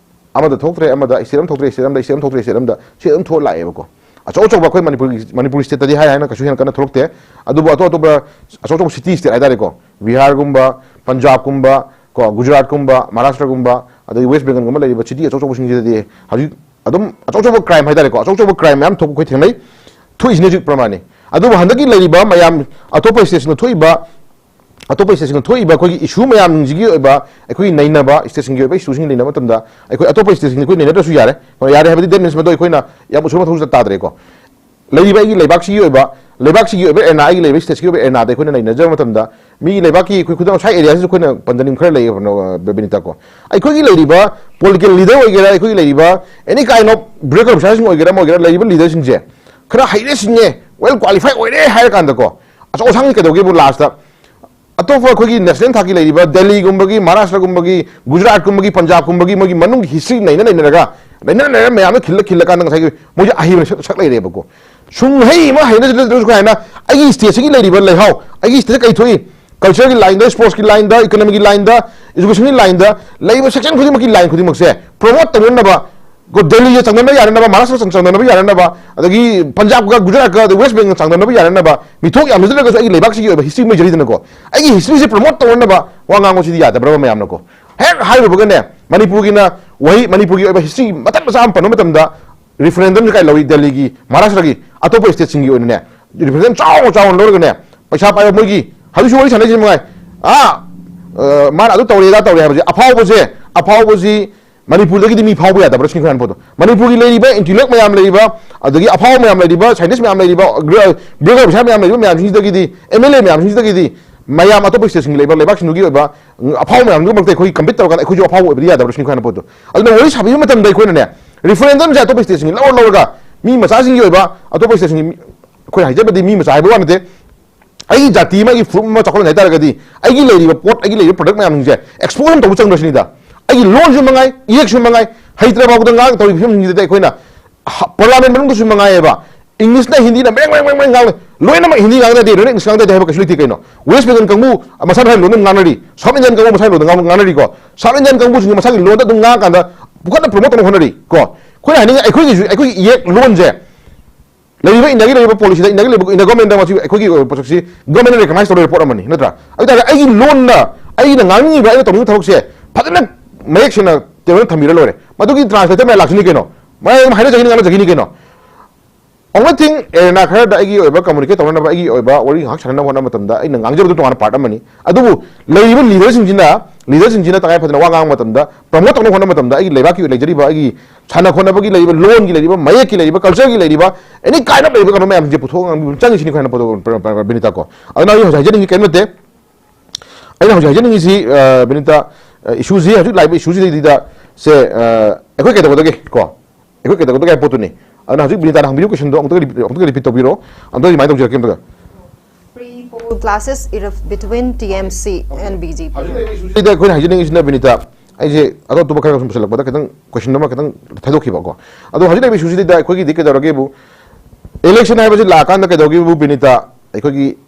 ꯑꯃꯗ ꯊꯣꯛꯇ꯭ꯔꯦ, ꯑꯃꯗ state ꯑꯃ ꯊꯣꯛꯇ꯭ꯔꯦ, state ꯑꯃꯗ, state ꯑꯃ ꯊꯣꯛꯇ꯭ꯔꯦ, state ꯑꯃꯗ, state ꯑꯗꯨꯝ ꯊꯣꯛꯑ ꯂꯥꯛꯑꯦꯕꯀꯣ꯫ ꯑꯆꯧ ꯑꯆꯧꯕ ꯑꯩꯈꯣꯏ ꯃꯅꯤꯄꯨꯔꯒꯤ, ꯃꯅꯤꯄꯨꯔ stateꯇꯗꯤ ꯍꯥꯏ ꯍꯥꯏꯅ ꯀꯩꯁꯨ ꯍꯦꯟꯅ ꯀꯟꯅ ꯊꯣꯛꯂꯛꯇꯦ꯫ ꯑꯗꯨꯕꯨ ꯑꯇꯣꯞ ꯑꯇꯣꯞꯄ ꯑꯆꯧ ꯑꯆꯧꯕ city state ꯍꯥꯏꯇꯥꯔꯦꯀꯣ, ꯕꯤꯍꯥꯔꯒꯨꯝꯕ, ꯄꯟꯖꯥꯕꯀꯨꯝꯕ ꯀꯣ, ꯒꯨꯖꯔꯥꯠꯀꯨꯝꯕ, ꯃꯍꯥꯔꯥꯁꯇ꯭ꯔꯒꯨꯝꯕ, ꯑꯗꯒꯤ West Bengalꯒꯨꯝꯕ ꯂꯩꯔꯤꯕ city ꯑꯆꯧ ꯑꯆꯧꯕꯁꯤꯡꯁꯤꯗꯗꯤ ꯍꯧꯖꯤꯛ ꯑꯗꯨꯝ ꯑꯆꯧ ꯑꯆꯧꯕ crime ꯍꯥꯏꯇꯥꯔꯦꯀꯣ, ꯑꯆꯧ ꯑꯆꯧꯕ crime ꯃꯌꯥꯝ ꯊꯣꯛꯄ ꯑꯩꯈꯣꯏ ꯊꯦꯡꯅꯩ꯫ ꯊꯣꯛꯏꯁꯤꯅ ꯍꯧꯖꯤꯛ ꯄ꯭ꯔꯃꯥꯟꯅꯤ꯫ ꯑꯗꯨꯕꯨ ꯍꯟꯗꯛꯀꯤ ꯂꯩꯔꯤꯕ ꯃꯌꯥꯝ ꯑꯇꯣꯞꯄ stateꯁꯤꯡꯗ ꯊꯣꯛꯏꯕ ꯑꯇꯣꯞꯄ stateꯁꯤꯡꯗ ꯊꯣꯛꯏꯕ ꯑꯩꯈꯣꯏꯒꯤ issue ꯃꯌꯥꯝꯁꯤꯡꯁꯤꯒꯤ ꯑꯣꯏꯕ ꯑꯩꯈꯣꯏꯒꯤ ꯅꯩꯅꯕ, stateꯁꯤꯡꯒꯤ ꯑꯣꯏꯕ issueꯁꯤꯡ ꯅꯩꯅꯕ ꯃꯇꯝꯗ ꯑꯩꯈꯣꯏ ꯑꯇꯣꯞꯄ stateꯁꯤꯡꯗ ꯑꯩꯈꯣꯏ ꯅꯩꯅꯗ꯭ꯔꯁꯨ ꯌꯥꯔꯦ꯫ ꯌꯥꯔꯦ ꯍꯥꯏꯕꯗꯤ that means ꯃꯗꯨ ꯑꯩꯈꯣꯏꯅ ꯌꯥꯝ ꯎꯁꯨ ꯃꯊꯧꯁꯨ ꯇꯥꯗ꯭ꯔꯦꯀꯣ꯫ ꯂꯩꯔꯤꯕ ꯑꯩꯒꯤ ꯂꯩꯕꯥꯛꯁꯤꯒꯤ ꯑꯣꯏꯕ, ꯂꯩꯕꯥꯛꯁꯤꯒꯤ ꯑꯣꯏꯕ ꯑꯦꯔꯦꯅꯥ, ꯑꯩꯒꯤ ꯂꯩꯔꯤꯕ stateꯁꯤꯒꯤ ꯑꯣꯏꯕ ꯑꯦꯔꯦꯅꯥꯗ ꯑꯩꯈꯣꯏꯅ ꯅꯩꯅꯖꯕ ꯃꯇꯝꯗ ꯃꯤ ꯂꯩꯕꯥꯛꯀꯤ ꯑꯩꯈꯣꯏ ꯈꯨꯗꯝ ꯁ꯭ꯋꯥꯏ ꯑꯦꯔꯤꯌꯥꯁꯤꯁꯨ ꯑꯩꯈꯣꯏꯅ ꯄꯟꯖꯅꯤꯡꯕ ꯈꯔ ꯂꯩꯌꯦꯕ, ꯕꯤꯅꯤꯇꯥ ꯀꯣ꯫ ꯑꯩꯈꯣꯏꯒꯤ ꯂꯩꯔꯤꯕ ꯄꯣꯂꯤꯇꯤꯀꯦꯜ ꯂꯤꯗꯔ ꯑꯣꯏꯒꯦꯔꯥ, ꯑꯩꯈꯣꯏꯒꯤ ꯂꯩꯔꯤꯕ ꯑꯦꯅꯤ ꯀꯥꯏꯟ ꯑꯣꯐ ꯕ꯭ꯌꯨꯔꯣꯀ꯭ꯔꯦꯠ ꯑꯣꯐꯤꯁꯥꯔꯁꯤꯡ ꯑꯣꯏꯒꯦꯔꯥ, ꯑꯃ ꯑꯣꯏꯒꯦꯔꯥ, ꯂꯩꯔꯤꯕ ꯂꯤꯗꯔꯁꯤꯡꯁꯦ ꯈꯔ ꯍꯩꯔꯦ ꯁꯤꯡꯉꯦ, ꯋꯦꯜ ꯀ꯭ꯋꯥꯂꯤꯐꯥꯏ ꯑꯣꯏꯔꯦ ꯍꯥꯏꯔ ꯀꯥꯟꯗꯀꯣ, ꯑꯆꯧ ꯑꯁꯥꯡꯁꯤ ꯀꯩꯗꯧꯒꯦꯕꯨ ꯂꯥꯁꯇ ꯑꯇꯣꯞꯄ ꯑꯩꯈꯣꯏꯒꯤ ꯅꯦꯁꯅꯦꯜ ꯊꯥꯛꯀꯤ ꯂꯩꯔꯤꯕ ꯗꯦꯜꯂꯤꯒꯨꯝꯕꯒꯤ, ꯃꯍꯥꯔꯥꯁꯇ꯭ꯔꯒꯨꯝꯕꯒꯤ, ꯒꯨꯖꯔꯥꯠꯀꯨꯝꯕꯒꯤ, ꯄꯟꯖꯥꯕꯀꯨꯝꯕꯒꯤ ꯃꯣꯏꯒꯤ ꯃꯅꯨꯡꯒꯤ ꯍꯤꯁꯇ꯭ꯔꯤ ꯅꯩꯅ ꯅꯩꯅꯔꯒ, ꯅꯩꯅ ꯅꯩꯅꯔ ꯃꯌꯥꯝꯗ ꯈꯤꯜꯂ ꯈꯤꯜꯂꯀꯥꯟꯗ ꯉꯁꯥꯏꯒꯤ ꯃꯣꯏꯁꯦ ꯑꯍꯩꯕ ꯁꯛ ꯁꯛ ꯂꯩꯔꯦꯕꯀꯣ꯫ ꯁꯨꯡꯍꯩ ꯑꯃ ꯍꯩꯅꯗ꯭ꯔꯁꯨ ꯀꯩ ꯍꯥꯏꯅ ꯑꯩꯒꯤ ꯁ꯭ꯇꯦꯠꯁꯤꯒꯤ ꯂꯩꯔꯤꯕ ꯂꯩꯍꯥꯎ, ꯑꯩꯒꯤ ꯁ꯭ꯇꯦꯠꯇ ꯀꯩ ꯊꯣꯛꯏ, ꯀꯜꯆꯔꯒꯤ ꯂꯥꯏꯟꯗ, ꯁ꯭ꯄꯣꯔꯠꯁꯀꯤ ꯂꯥꯏꯟꯗ, ꯏꯀꯣꯅꯣꯃꯤꯒꯤ ꯂꯥꯏꯟꯗ, ꯏꯖꯨꯀꯦꯁꯟꯒꯤ ꯂꯥꯏꯟꯗ ꯂꯩꯔꯤꯕ ꯁꯦꯛꯁꯟ ꯈꯨꯗꯤꯡꯃꯛꯀꯤ ꯂꯥꯏꯟ ꯈꯨꯗꯤꯡꯃꯛꯁꯦ ꯄ꯭ꯔꯣꯃꯣꯠ ꯇꯧꯅꯅꯕ, ꯀꯣ, ꯗꯦꯜꯂꯤꯒ ꯆꯥꯡꯗꯝꯅꯕ ꯌꯥꯅꯅꯕ, ꯃꯍꯥꯔꯥꯁꯇ꯭ꯔꯒ ꯆꯥꯡꯗꯝꯅꯕ ꯌꯥꯅꯅꯕ, ꯑꯗꯒꯤ ꯄꯟꯖꯥꯕꯀ ꯒꯨꯖꯔꯥꯠꯀ, ꯑꯗꯩ ꯋꯦꯁ ꯕꯦꯡꯒꯜ ꯆꯥꯡꯗꯝꯅꯕ ꯌꯥꯅꯅꯕ, ꯃꯤꯊꯣꯛ ꯌꯥꯝꯖꯗ꯭ꯔꯒꯁꯨ ꯑꯩꯒꯤ ꯂꯩꯕꯥꯛꯁꯤꯒꯤ ꯑꯣꯏꯕ ꯍꯤꯁꯇ꯭ꯔꯤ ꯑꯃ ꯂꯩꯖꯔꯤꯗꯅꯀꯣ, ꯑꯩꯒꯤ ꯍꯤꯁꯇ꯭ꯔꯤꯁꯦ ꯄ꯭ꯔꯣꯃꯣꯠ ꯇꯧꯅꯅꯕ ꯋꯥ ꯉꯥꯡꯕꯁꯤꯗꯤ ꯌꯥꯗꯕ꯭ꯔꯕ ꯃꯌꯥꯝꯅꯀꯣ? ꯍꯦꯛ ꯍꯥꯏꯔꯨꯕꯒꯅꯦ, ꯃꯅꯤꯄꯨꯔꯒꯤꯅ ꯋꯥꯍꯩ, ꯃꯅꯤꯄꯨꯔꯒꯤ ꯑꯣꯏꯕ ꯍꯤꯁꯇ꯭ꯔꯤ ꯃꯇꯠ ꯃꯆꯥ ꯑꯃ ꯄꯟꯕ ꯃꯇꯝꯗ, ꯔꯤꯐꯔꯦꯟꯗꯝꯁꯦ ꯀꯥꯏ ꯂꯧꯏ? ꯗꯦꯜꯂꯤꯒꯤ, ꯃꯍꯥꯔꯥꯁꯇ꯭ꯔꯒꯤ, ꯑꯇꯣꯞꯄ ꯁ꯭ꯇꯦꯠꯁꯤꯡꯒꯤ ꯑꯣꯏꯅꯅꯦ, ꯔꯤꯐꯔꯦꯟꯗꯝ ꯆꯥꯎꯅ ꯆꯥꯎꯅ ꯂꯧꯔꯒꯅꯦ, ꯄꯩꯁꯥ ꯄꯥꯏꯕ ꯃꯣꯏꯒꯤ, ꯍꯧꯖꯤꯛꯁꯨ ꯋꯥꯔꯤ ꯁꯥꯟꯅꯔꯤꯁꯤ ꯃꯉꯥꯏ, ꯑꯥ, ꯑ, ꯃꯥꯅ ꯑꯗꯨ ꯇꯧꯔꯦ, ꯑꯗꯥ ꯇꯧꯔꯦ ꯍꯥꯏꯕꯁꯦ, ꯑꯐꯥꯎꯕꯁꯦ, ꯑꯐꯥꯎꯕꯁꯤ ꯃꯅꯤꯄꯨꯔꯗꯒꯤꯗꯤ ꯃꯤ ꯐꯥꯎꯕ ꯌꯥꯗꯕ꯭ꯔꯥ ꯁꯤꯅꯤ ꯑꯩꯈꯣꯏ ꯍꯥꯏꯅ ꯄꯣꯠꯇꯣ꯫ ꯃꯅꯤꯄꯨꯔꯒꯤ ꯂꯩꯔꯤꯕ ꯏꯟꯇꯤꯂꯦꯛ ꯃꯌꯥꯝ ꯂꯩꯔꯤꯕ, ꯑꯗꯒꯤ ꯑꯐꯥꯎꯕ ꯃꯌꯥꯝ ꯂꯩꯔꯤꯕ, ꯁꯥꯏꯟꯇꯤꯁ ꯃꯌꯥꯝ ꯂꯩꯔꯤꯕ, ꯕ꯭ꯌꯨꯔꯣꯀ꯭ꯔꯦꯠ ꯑꯣꯐꯤꯁꯥꯔ ꯃꯌꯥꯝ ꯂꯩꯔꯤꯕ ꯃꯌꯥꯝꯁꯤꯡꯁꯤꯗꯒꯤꯗꯤ, ꯑꯦꯝ ꯑꯦꯜ ꯑꯦ ꯃꯌꯥꯝꯁꯤꯡꯁꯤꯗꯒꯤꯗꯤ, ꯃꯌꯥꯝ ꯑꯇꯣꯞꯄ ꯁ꯭ꯇꯦꯠꯁꯤꯡꯒꯤ ꯂꯩꯕ ꯂꯩꯕꯥꯛꯁꯤꯡꯗꯨꯒꯤ ꯑꯣꯏꯕ, ꯎꯝ, ꯑꯐꯥꯎꯕ ꯃꯌꯥꯝꯗꯨꯒꯤ ꯃꯔꯛꯇ ꯑꯩꯈꯣꯏ ꯀꯝꯄꯤꯠ ꯇꯧꯔꯀꯥꯟꯗ ꯑꯩꯈꯣꯏꯁꯨ ꯑꯐꯥꯎꯕ ꯑꯣꯏꯕꯗꯤ ꯌꯥꯗꯕ꯭ꯔꯥ ꯁꯤꯅꯤ ꯑꯩꯈꯣꯏ ꯍꯥꯏꯅ ꯄꯣꯠꯇꯣ꯫ ꯑꯗꯨꯅ ꯋꯥꯔꯤ ꯁꯥꯕꯤꯕ ꯃꯇꯝꯗ ꯑꯩꯈꯣꯏꯅꯅꯦ, ꯔꯤꯐꯔꯦꯟꯗꯝꯁꯦ ꯑꯇꯣꯞꯄ ꯁ꯭ꯇꯦꯠꯁꯤꯡꯒꯤ ꯂꯧꯔ ꯂꯧꯔꯒ, ꯃꯤ ꯃꯆꯥꯁꯤꯡꯒꯤ ꯑꯣꯏꯕ, ꯑꯇꯣꯞꯄ ꯁ꯭ꯇꯦꯠꯁꯤꯡꯒꯤ ꯃꯤ, ꯑꯩꯈꯣꯏꯅ ꯍꯥꯏꯖꯕꯗꯤ ꯃꯤ ꯃꯆꯥ ꯍꯥꯏꯕ ꯋꯥ ꯅꯠꯇꯦ, ꯑꯩꯒꯤ ꯖꯥꯇꯤ ꯑꯃꯒꯤ ꯐꯨꯔꯨꯞ ꯑꯃ ꯆꯥꯎꯈꯠꯍꯟꯒꯦ ꯍꯥꯏ ꯇꯥꯔꯒꯗꯤ, ꯑꯩꯒꯤ ꯂꯩꯔꯤꯕ ꯄꯣꯠ, ꯑꯩꯒꯤ ꯂꯩꯔꯤꯕ ꯄ꯭ꯔꯗꯛ ꯃꯌꯥꯝꯁꯤꯡꯁꯦ ꯑꯦꯛꯁꯄꯣꯖ ꯑꯃ ꯇꯧꯕ ꯆꯪꯗ꯭ꯔꯁꯤꯅꯤꯗ꯫ ꯑꯩꯒꯤ ꯂꯣꯟꯁꯨ ꯃꯉꯥꯏ, ꯏꯌꯦꯛꯁꯨ ꯃꯉꯥꯏ, ꯍꯩꯇ꯭ꯔ ꯐꯥꯎꯕꯗ ꯉꯥꯡ ꯇꯧꯔꯤꯕ ꯐꯤꯕꯝꯁꯤꯡꯁꯤꯗ ꯑꯩꯈꯣꯏꯅ ꯍ-, ꯄꯥꯔꯂꯤꯌꯥꯃꯦꯟ ꯃꯅꯨꯡꯗꯁꯨ ꯃꯉꯥꯏꯑꯕ, ꯏꯪꯂꯤꯁꯅ ꯍꯤꯟꯗꯤꯅ ꯃꯔꯦꯡ ꯃꯔꯦꯡ ꯃꯔꯦꯡ ꯃꯔꯦꯡ ꯉꯥꯡꯅꯩ, ꯂꯣꯏꯅꯃꯛ ꯍꯤꯟꯗꯤ ꯉꯥꯡꯅꯗꯦ, ꯂꯣꯏꯅ ꯏꯪꯂꯤꯁ ꯉꯥꯡꯅꯗꯦ ꯍꯥꯏꯕ ꯀꯩꯁꯨ ꯂꯩꯇꯦ ꯀꯩꯅꯣ꯫ ꯋꯦꯁ ꯕꯦꯡꯒꯜ ꯀꯥꯡꯕꯨ ꯃꯁꯥ ꯃꯁꯥꯒꯤ ꯂꯣꯟꯗ ꯑꯗꯨꯝ ꯉꯥꯡꯅꯔꯤ, ꯁꯥꯎꯠ ꯏꯟꯗꯤꯌꯟ ꯀꯥꯡꯕꯨ ꯃꯁꯥꯒꯤ ꯂꯣꯟꯗ ꯉꯥꯡ-, ꯉꯥꯡꯅꯔꯤꯀꯣ꯫ ꯁꯥꯎꯠ ꯏꯟꯗꯤꯌꯟ ꯀꯥꯡꯕꯨꯁꯤꯡꯁꯦ ꯃꯁꯥꯒꯤ ꯂꯣꯟꯗ ꯑꯗꯨꯝ ꯉꯥꯡꯉꯀꯥꯟꯗ ꯄꯨꯈꯠꯅ ꯄ꯭ꯔꯣꯃꯣꯠ ꯇꯧꯅꯕ ꯍꯣꯠꯅꯔꯤ ꯀꯣ꯫ ꯑꯩꯈꯣꯏꯅ ꯍꯥꯏꯅꯤꯡꯉꯤ, ꯑꯩꯈꯣꯏꯒꯤꯁꯨ, ꯑꯩꯈꯣꯏꯒꯤ ꯏꯌꯦꯛ ꯂꯣꯟꯁꯦ ꯂꯩꯔꯤꯕ ꯏꯟꯗꯤꯌꯥꯒꯤ ꯂꯩꯔꯤꯕ ꯄꯣꯂꯤꯁꯤꯗ, ꯏꯟꯗꯤꯌꯥꯒꯤ ꯂꯩꯔꯤꯕ ꯏꯟꯗꯤꯌꯥ ꯒꯣꯔꯃꯦꯟꯗ ꯃꯁꯤ ꯑꯩꯈꯣꯏꯒꯤ ꯑꯣꯏꯕ ꯄꯣꯠꯁꯛꯁꯤ ꯒꯣꯔꯃꯦꯟꯅ ꯔꯦꯀꯒꯅꯥꯏꯁ ꯇꯧꯔꯤꯕ ꯄꯣꯠ ꯑꯃꯅꯤ, ꯅꯠꯇ꯭ꯔꯥ? ꯑꯗꯨ ꯑꯣꯏꯇꯥꯔꯗꯤ ꯑꯩꯒꯤ ꯂꯣꯟꯅ, ꯑꯩꯅ ꯉꯥꯡꯅꯤꯡꯉꯤꯕ, ꯑꯩꯅ ꯇꯧꯅꯤꯡꯕ ꯊꯕꯛꯁꯦ ꯐꯖꯅ ꯃꯌꯦꯛ ꯁꯦꯡꯅ ꯇꯦꯕꯜꯗ ꯊꯝꯕꯤꯔ ꯂꯣꯏꯔꯦ꯫ ꯃꯗꯨꯒꯤ ꯇ꯭ꯔꯥꯟꯁꯂꯦꯇꯔ ꯃꯌꯥꯝ ꯂꯥꯛꯆꯅꯤ ꯀꯩꯅꯣ, ꯃꯌꯥꯝ ꯑꯗꯨꯝ ꯍꯥꯏꯅꯖꯒꯅꯤ, ꯉꯥꯡꯅꯖꯒꯅꯤ ꯀꯩꯅꯣ꯫ Only thing, ꯑꯦꯔꯦꯅꯥ ꯈꯔꯗ ꯑꯩꯒꯤ ꯑꯣꯏꯕ ꯀꯝꯃꯨꯅꯤꯀꯦꯠ ꯇꯧꯅꯅꯕ, ꯑꯩꯒꯤ ꯑꯣꯏꯕ ꯋꯥꯔꯤ ꯉꯥꯏꯍꯥꯛ ꯁꯥꯟꯅꯅꯕ ꯍꯣꯠꯅꯕ ꯃꯇꯝꯗ ꯑꯩꯅ ꯉꯥꯡꯖꯕꯗꯨ ꯇꯣꯉꯥꯟꯅ ꯄꯥꯔꯠ ꯑꯃꯅꯤ꯫ ꯑꯗꯨꯕꯨ ꯂꯩꯔꯤꯕ ꯂꯤꯗꯔꯁꯤꯡꯁꯤꯅ, ꯂꯤꯗꯔꯁꯤꯡꯁꯤꯅ ꯇꯉꯥꯏ ꯐꯗꯅ ꯋꯥ ꯉꯥꯡꯕ ꯃꯇꯝꯗ, ꯄ꯭ꯔꯃꯣꯠ ꯇꯧꯅꯕ ꯍꯣꯠꯅꯕ ꯃꯇꯝꯗ, ꯑꯩꯒꯤ ꯂꯩꯕꯥꯛꯀꯤ ꯑꯣꯏꯅ ꯂꯩꯖꯔꯤꯕ, ꯑꯩꯒꯤ ꯁꯥꯟꯅ ꯈꯣꯠꯅꯕꯒꯤ ꯂꯩꯔꯤꯕ, ꯂꯣꯟꯒꯤ ꯂꯩꯔꯤꯕ, ꯃꯌꯦꯛꯀꯤ ꯂꯩꯔꯤꯕ, ꯀꯜꯆꯔꯒꯤ ꯂꯩꯔꯤꯕ, ꯑꯦꯅꯤ ꯀꯥꯏꯟ ꯑꯣꯐ ꯂꯩꯔꯤꯕ ꯀꯩꯅꯣ ꯃꯌꯥꯝꯁꯤꯡꯁꯦ ꯄꯨꯊꯣꯛꯑꯒ ꯉꯥꯡꯕꯤꯕ ꯆꯪꯉꯤꯁꯤꯅꯤ ꯑꯩꯈꯣꯏꯅ ꯄꯣꯠꯇꯣ, ꯕꯤꯅꯤꯇꯥ ꯀꯣ꯫ ꯑꯗꯨꯅ ꯑꯩ ꯍꯧꯖꯤꯛ ꯍꯥꯏꯖꯅꯤꯡꯉꯤ ꯀꯔꯤꯝ ꯅꯠꯇꯦ꯫ ꯑꯩꯅ ꯍꯧꯖꯤꯛ ꯍꯥꯏꯖꯅꯤꯡꯉꯤꯁꯤ, ꯑ, ꯕꯤꯅꯤꯇꯥ, ꯑ, ꯏꯁꯨꯁꯤ, ꯍꯧꯖꯤꯛ ꯂꯥꯛꯏꯕ ꯏꯁꯨꯁꯤꯗꯩꯗ ꯁꯦ, ꯑ, ꯑꯩꯈꯣꯏ ꯀꯩꯗꯧꯒꯗꯒꯦ ꯀꯣ? ꯑꯩꯈꯣꯏ ꯀꯩꯗꯧꯒꯗꯒꯦ ꯍꯥꯏꯕ ꯄꯣꯠꯇꯨꯅꯤ꯫ ꯑꯗꯨꯅ ꯍꯧꯖꯤꯛ ꯕꯤꯅꯤꯇꯥꯅ ꯍꯪꯕꯤꯌꯨ ꯀꯣꯏꯁꯟꯗꯣ ꯑꯃꯨꯛꯇ ꯔꯤꯄꯤ-, ꯑꯃꯨꯛꯇ ꯔꯤꯄꯤꯠ ꯇꯧꯕꯤꯔꯣ꯫ ꯑꯝꯇ ꯔꯤꯃꯥꯏꯟ ꯇꯧꯖꯔꯛꯀꯦ ꯑꯝꯇꯒ꯫ Pre-poll classes between T M C and B J P. ꯁꯤꯗ ꯑꯩꯈꯣꯏꯅ ꯍꯥꯏꯖꯅꯤꯡꯉꯤꯁꯤꯅ, ꯕꯤꯅꯤꯇꯥ, ꯑꯩꯁꯦ ꯑꯇꯣꯞ ꯑꯇꯣꯞꯄ ꯈꯔ ꯁꯨꯝ ꯄꯨꯁꯜꯂꯛꯄꯗ ꯈꯤꯇꯪ ꯀꯣꯏꯁꯟ ꯑꯃ ꯈꯤꯇꯪ ꯊꯩꯗꯣꯛꯈꯤꯕꯀꯣ꯫ ꯑꯗꯣ ꯍꯧꯖꯤꯛ ꯂꯩꯕ ꯏꯁꯨꯁꯤꯗ ꯑꯩꯈꯣꯏꯒꯤꯗꯤ ꯀꯩꯗꯧꯔꯒꯦꯕꯨ, ꯏꯂꯦꯛꯁꯟ ꯍꯥꯏꯕꯁꯤ ꯂꯥꯛꯑꯀꯥꯟꯗ ꯀꯩꯗꯧꯒꯦꯕꯨ, ꯕꯤꯅꯤꯇꯥ, ꯑꯩꯈꯣꯏꯒꯤ